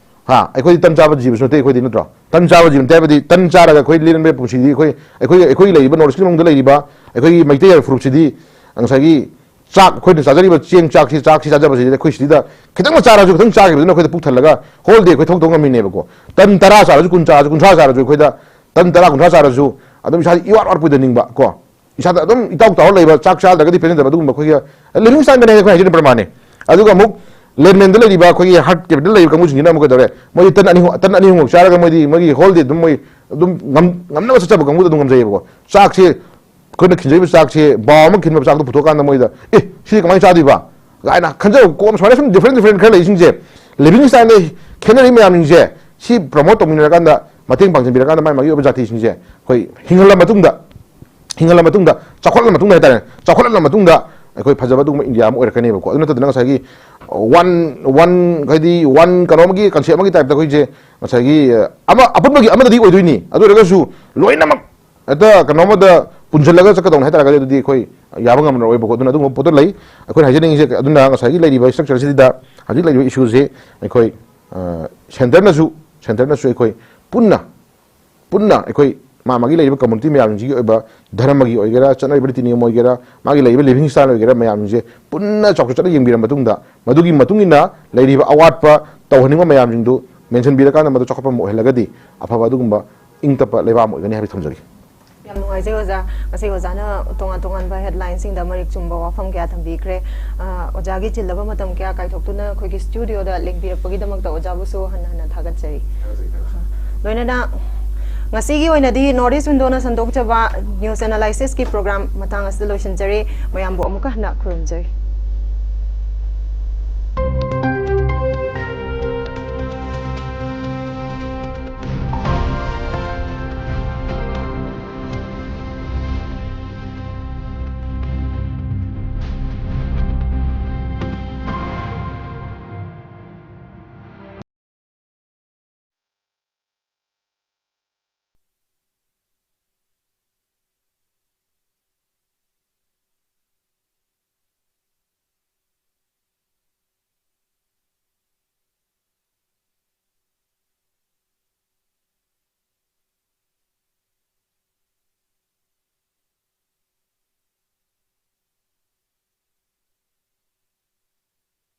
ꯍꯥ, ꯑꯩꯈꯣꯏꯗꯤ ꯇꯟ ꯆꯥꯕ ꯖꯤꯕꯁꯨ ꯅꯠꯇꯦ, ꯑꯩꯈꯣꯏꯗꯤ, ꯅꯠꯇ꯭ꯔꯣ? ꯇꯟ ꯆꯥꯕ ꯖꯤꯕ ꯅꯠꯇꯦ ꯍꯥꯏꯕꯗꯤ ꯇꯟ ꯆꯥꯔꯒ ꯑꯩꯈꯣꯏ ꯂꯦꯟꯕ ꯄꯨꯟꯁꯤꯗꯤ ꯑꯩꯈꯣꯏ, ꯑꯩꯈꯣꯏ, ꯑꯩꯈꯣꯏ ꯂꯩꯔꯤꯕ ꯅꯣꯔꯠ ꯏꯁꯀꯤ ꯃꯅꯨꯡꯗ ꯂꯩꯔꯤꯕ ꯑꯩꯈꯣꯏꯒꯤ ꯃꯩꯇꯩ ꯍꯥꯏꯕ ꯐꯨꯔꯨꯞꯁꯤꯗꯤ ꯉꯁꯥꯏꯒꯤ ꯆꯥꯛ, ꯑꯩꯈꯣꯏꯅ ꯆꯥꯖꯔꯤꯕ ꯆꯦꯡ ꯆꯥꯛꯁꯤ, ꯆꯥꯛꯁꯤ ꯆꯥꯖꯕꯁꯤꯗꯤ ꯑꯩꯈꯣꯏ ꯁꯤꯗ ꯈꯤꯇꯪ ꯆꯥꯔꯁꯨ, ꯈꯤꯇꯪ ꯆꯥꯈꯤꯕꯗꯨꯅ ꯑꯩꯈꯣꯏꯗ ꯄꯨꯛ ꯊꯜꯂꯒ ꯍꯣꯜ ꯗꯦ ꯑꯩꯈꯣꯏ ꯊꯕꯛ ꯇꯧ ꯉꯝꯃꯤꯅꯦꯕꯀꯣ꯫ ꯇꯟ ꯇꯔꯥ ꯆꯥꯔꯁꯨ, ꯀꯨꯟ ꯆꯥꯔꯁꯨ, ꯀꯨꯟꯊ꯭ꯔꯥ ꯆꯥꯔꯁꯨ, ꯑꯩꯈꯣꯏꯗ ꯇꯟ ꯇꯔꯥ, ꯀꯨꯟꯊ꯭ꯔꯥ ꯆꯥꯔꯁꯨ ꯑꯗꯨꯝ ꯏꯁꯥꯗ ꯏꯋꯥꯠ ꯋꯥꯠꯄꯣꯏꯗ ꯅꯤꯡꯕ ꯀꯣ꯫ ꯏꯁꯥꯗ ꯑꯗꯨꯝ ꯏꯇꯥꯎ ꯇꯥꯎꯔ ꯂꯩꯕ, ꯆꯥꯛ ꯆꯥꯗ꯭ꯔꯒꯗꯤ ꯄꯦꯟꯖꯗꯕ, ꯑꯗꯨꯒꯨꯝꯕ ꯑꯩꯈꯣꯏꯒꯤ ꯂꯤꯕꯤꯡ ꯁ꯭ꯇꯥꯏꯜꯗꯅꯦ ꯑꯩꯈꯣꯏ ꯍꯥꯏꯖꯔꯤꯕ ꯄ꯭ꯔꯃꯥꯟꯅꯦ꯫ ꯑꯗꯨꯒ ꯑꯃꯨꯛ ꯂꯦꯟꯃꯦꯟꯗ ꯂꯩꯔꯤꯕ ꯑꯩꯈꯣꯏꯒꯤ ꯍꯥꯔꯠ ꯀꯦꯄꯤꯇꯦꯜ ꯂꯩꯔꯤꯕ ꯀꯥꯡꯕꯨꯁꯤꯡꯁꯤꯅ ꯑꯃꯨꯛ ꯀꯩꯗꯧꯔꯦ? ꯃꯣꯏꯗꯤ ꯇꯟ ꯑꯅꯤ ꯑꯍꯨꯝ, ꯇꯟ ꯑꯅꯤ ꯑꯍꯨꯝꯃꯨꯛ ꯆꯥꯔꯒ ꯃꯣꯏꯗꯤ ꯃꯣꯏꯒꯤ ꯍꯣꯜ ꯗꯦ ꯑꯗꯨꯝ ꯃꯣꯏ ꯑꯗꯨꯝ ꯉꯝ-, ꯉꯝꯅꯕ ꯆꯠꯆꯕ ꯀꯥꯡꯕꯨꯗ ꯑꯗꯨꯝ ꯉꯝꯖꯩꯌꯦꯕꯀꯣ꯫ ꯆꯥꯛꯁꯦ ꯑꯩꯈꯣꯏꯅ ꯈꯤꯟꯖꯔꯤꯕ ꯆꯥꯛꯁꯦ, ꯕꯥꯎ ꯑꯃ ꯈꯤꯟꯕ ꯆꯥꯛꯇꯣ ꯄꯨꯊꯣꯛꯑꯀꯥꯟꯗ ꯃꯣꯏꯗ, "ꯑꯦ, ꯁꯤꯗꯤ ꯀꯃꯥꯏꯅ ꯆꯥꯗꯣꯏꯕ?" ꯀꯥꯏꯅ ꯈꯟꯖꯕ ꯀꯣꯛ ꯑꯃ, ꯁꯨꯃꯥꯏꯅ ꯁꯨꯝ different different ꯈꯔ ꯂꯩꯁꯤꯡꯁꯦ, living style ꯈꯦꯠꯅꯔꯤ ꯃꯌꯥꯝꯁꯤꯡꯁꯦ, ꯁꯤ promote ꯇꯧꯃꯤꯟꯅꯔꯀꯥꯟꯗ, ꯃꯇꯦꯡ ꯄꯥꯡꯁꯤꯟꯕꯤꯔꯀꯥꯟꯗ, ꯃꯥꯏ ꯃꯥꯒꯤ ꯑꯣꯏꯕ ꯖꯥꯇꯤꯁꯤꯡꯁꯦ ꯑꯩꯈꯣꯏ ꯍꯤꯡꯍꯜꯂ ꯃꯇꯨꯡꯗ, ꯍꯤꯡꯍꯜꯂ ꯃꯇꯨꯡꯗ, ꯆꯥꯎꯈꯠꯂ ꯃꯇꯨꯡꯗ ꯍꯥꯏꯇꯥꯔꯦ, ꯆꯥꯎꯈꯠꯂ ꯃꯇꯨꯡꯗ ꯑꯩꯈꯣꯏ ꯐꯖꯕ ꯑꯗꯨꯒꯨꯝꯕ ꯏꯟꯗꯤꯌꯥ ꯑꯃ ꯑꯣꯏꯔꯛꯀꯅꯦꯕꯀꯣ꯫ ꯑꯗꯨ ꯅꯠꯇꯗꯅ ꯉꯁꯥꯏꯒꯤ one, one, ꯍꯥꯏꯗꯤ one ꯀꯩꯅꯣ ꯑꯃꯒꯤ concept ꯑꯃꯒꯤ type ꯇ ꯑꯩꯈꯣꯏꯁꯦ ꯉꯁꯥꯏꯒꯤ, ꯑ, ꯑꯃ ꯑꯄꯨꯟꯕꯒꯤ ꯑꯃꯗꯗꯤ ꯑꯣꯏꯗꯣꯏꯅꯤ, ꯑꯗꯨ ꯑꯣꯏꯔꯒꯁꯨ ꯂꯣꯏꯅꯃꯛ ꯍꯦꯛꯇ ꯀꯩꯅꯣ ꯑꯃꯗ ꯄꯨꯟꯁꯤꯜꯂꯒ ꯆꯠꯀꯗꯧꯅꯦ ꯍꯥꯏꯇꯥꯔꯒꯗꯤ ꯑꯗꯨꯗꯤ ꯑꯩꯈꯣꯏ ꯌꯥꯕ ꯉꯝꯃꯔꯣꯏꯕꯀꯣ꯫ ꯑꯗꯨꯅ ꯑꯗꯨꯒꯨꯝꯕ ꯄꯣꯠꯇꯣ ꯂꯩ꯫ ꯑꯩꯈꯣꯏꯅ ꯍꯥꯏꯖꯅꯤꯡꯉꯤꯁꯦ, ꯑꯗꯨꯅ ꯉꯁꯥꯏꯒꯤ ꯂꯩꯔꯤꯕ structure ꯁꯤꯗ ꯍꯧꯖꯤꯛ ꯂꯩꯔꯤꯕ issue ꯁꯦ ꯑꯩꯈꯣꯏ, ꯑ, centre ꯅꯁꯨ, centre ꯅꯁꯨ ꯑꯩꯈꯣꯏ ꯄꯨꯟꯅ, ꯄꯨꯟꯅ ꯑꯩꯈꯣꯏ ꯃꯥ ꯃꯥꯒꯤ ꯂꯩꯔꯤꯕ community ꯃꯌꯥꯝꯁꯤꯒꯤ ꯑꯣꯏꯕ ꯙꯔꯃꯒꯤ ꯑꯣꯏꯒꯦꯔꯥ, ꯆꯠꯅꯔꯤꯕ ꯅꯤꯇꯤ ꯅꯤꯌꯣꯝ ꯑꯣꯏꯒꯦꯔꯥ, ꯃꯥꯒꯤ ꯂꯩꯔꯤꯕ living style ꯑꯣꯏꯒꯦꯔꯥ, ꯃꯌꯥꯝꯁꯦ ꯄꯨꯟꯅ ꯆꯥꯎꯊꯣꯛꯆꯅ ꯌꯦꯡꯕꯤꯔ ꯃꯇꯨꯡꯗ, ꯃꯗꯨꯒꯤ ꯃꯇꯨꯡ ꯏꯟꯅ ꯂꯩꯔꯤꯕ ꯑꯋꯥꯠꯄ ꯇꯧꯍꯟꯅꯤꯡꯕ ꯃꯌꯥꯝꯁꯤꯡꯗꯨ mention ꯄꯤꯔꯀꯥꯟꯗ ꯃꯗꯨ ꯆꯥꯎꯈꯠꯄ ꯑꯃ ꯑꯣꯏꯍꯜꯂꯒꯗꯤ ꯑꯐꯕ ꯑꯗꯨꯒꯨꯝꯕ ꯏꯪ ꯇꯞꯄ ꯂꯩꯕꯥꯛ ꯑꯃ ꯑꯣꯏꯒꯅꯤ ꯍꯥꯏꯕꯁꯤ ꯊꯝꯖꯒꯦ꯫ ꯌꯥꯝ ꯅꯨꯡꯉꯥꯏꯖꯩ ꯑꯣꯖꯥ, ꯉꯁꯤ ꯑꯣꯖꯥꯅ ꯇꯣꯉꯥꯟ ꯇꯣꯉꯥꯟꯕ headline ꯁꯤꯡꯗ ꯃꯔꯤꯛ ꯆꯨꯝꯕ ꯋꯥꯐꯝ ꯀꯌꯥ ꯊꯝꯕꯤꯈ꯭ꯔꯦ꯫ ꯑ, ꯑꯣꯖꯥꯒꯤ ꯆꯤꯜꯂꯕ ꯃꯇꯝ ꯀꯌꯥ ꯀꯥꯏꯊꯣꯛꯇꯨꯅ ꯑꯩꯈꯣꯏꯒꯤ studio ꯗ ꯂꯦꯡꯕꯤꯔꯛꯄꯒꯤꯗꯃꯛꯇ ꯑꯣꯖꯥꯕꯨꯁꯨ ꯍꯟꯅ ꯍꯟꯅ ꯊꯥꯒꯠꯆꯔꯤ꯫ ꯂꯣꯏꯅꯅ ꯉꯁꯤꯒꯤ ꯑꯣꯏꯅꯗꯤ North East Window ꯅ ꯁꯟꯗꯣꯛꯆꯕ news analysis ꯀꯤ program ꯃꯇꯥꯡ ꯑꯁꯤꯗ ꯂꯣꯏꯁꯤꯟꯖꯔꯦ꯫ ꯃꯌꯥꯝꯕꯨ ꯑꯃꯨꯛꯀ ꯍꯟꯅ ꯈꯨꯔꯨꯝꯖꯔꯤ꯫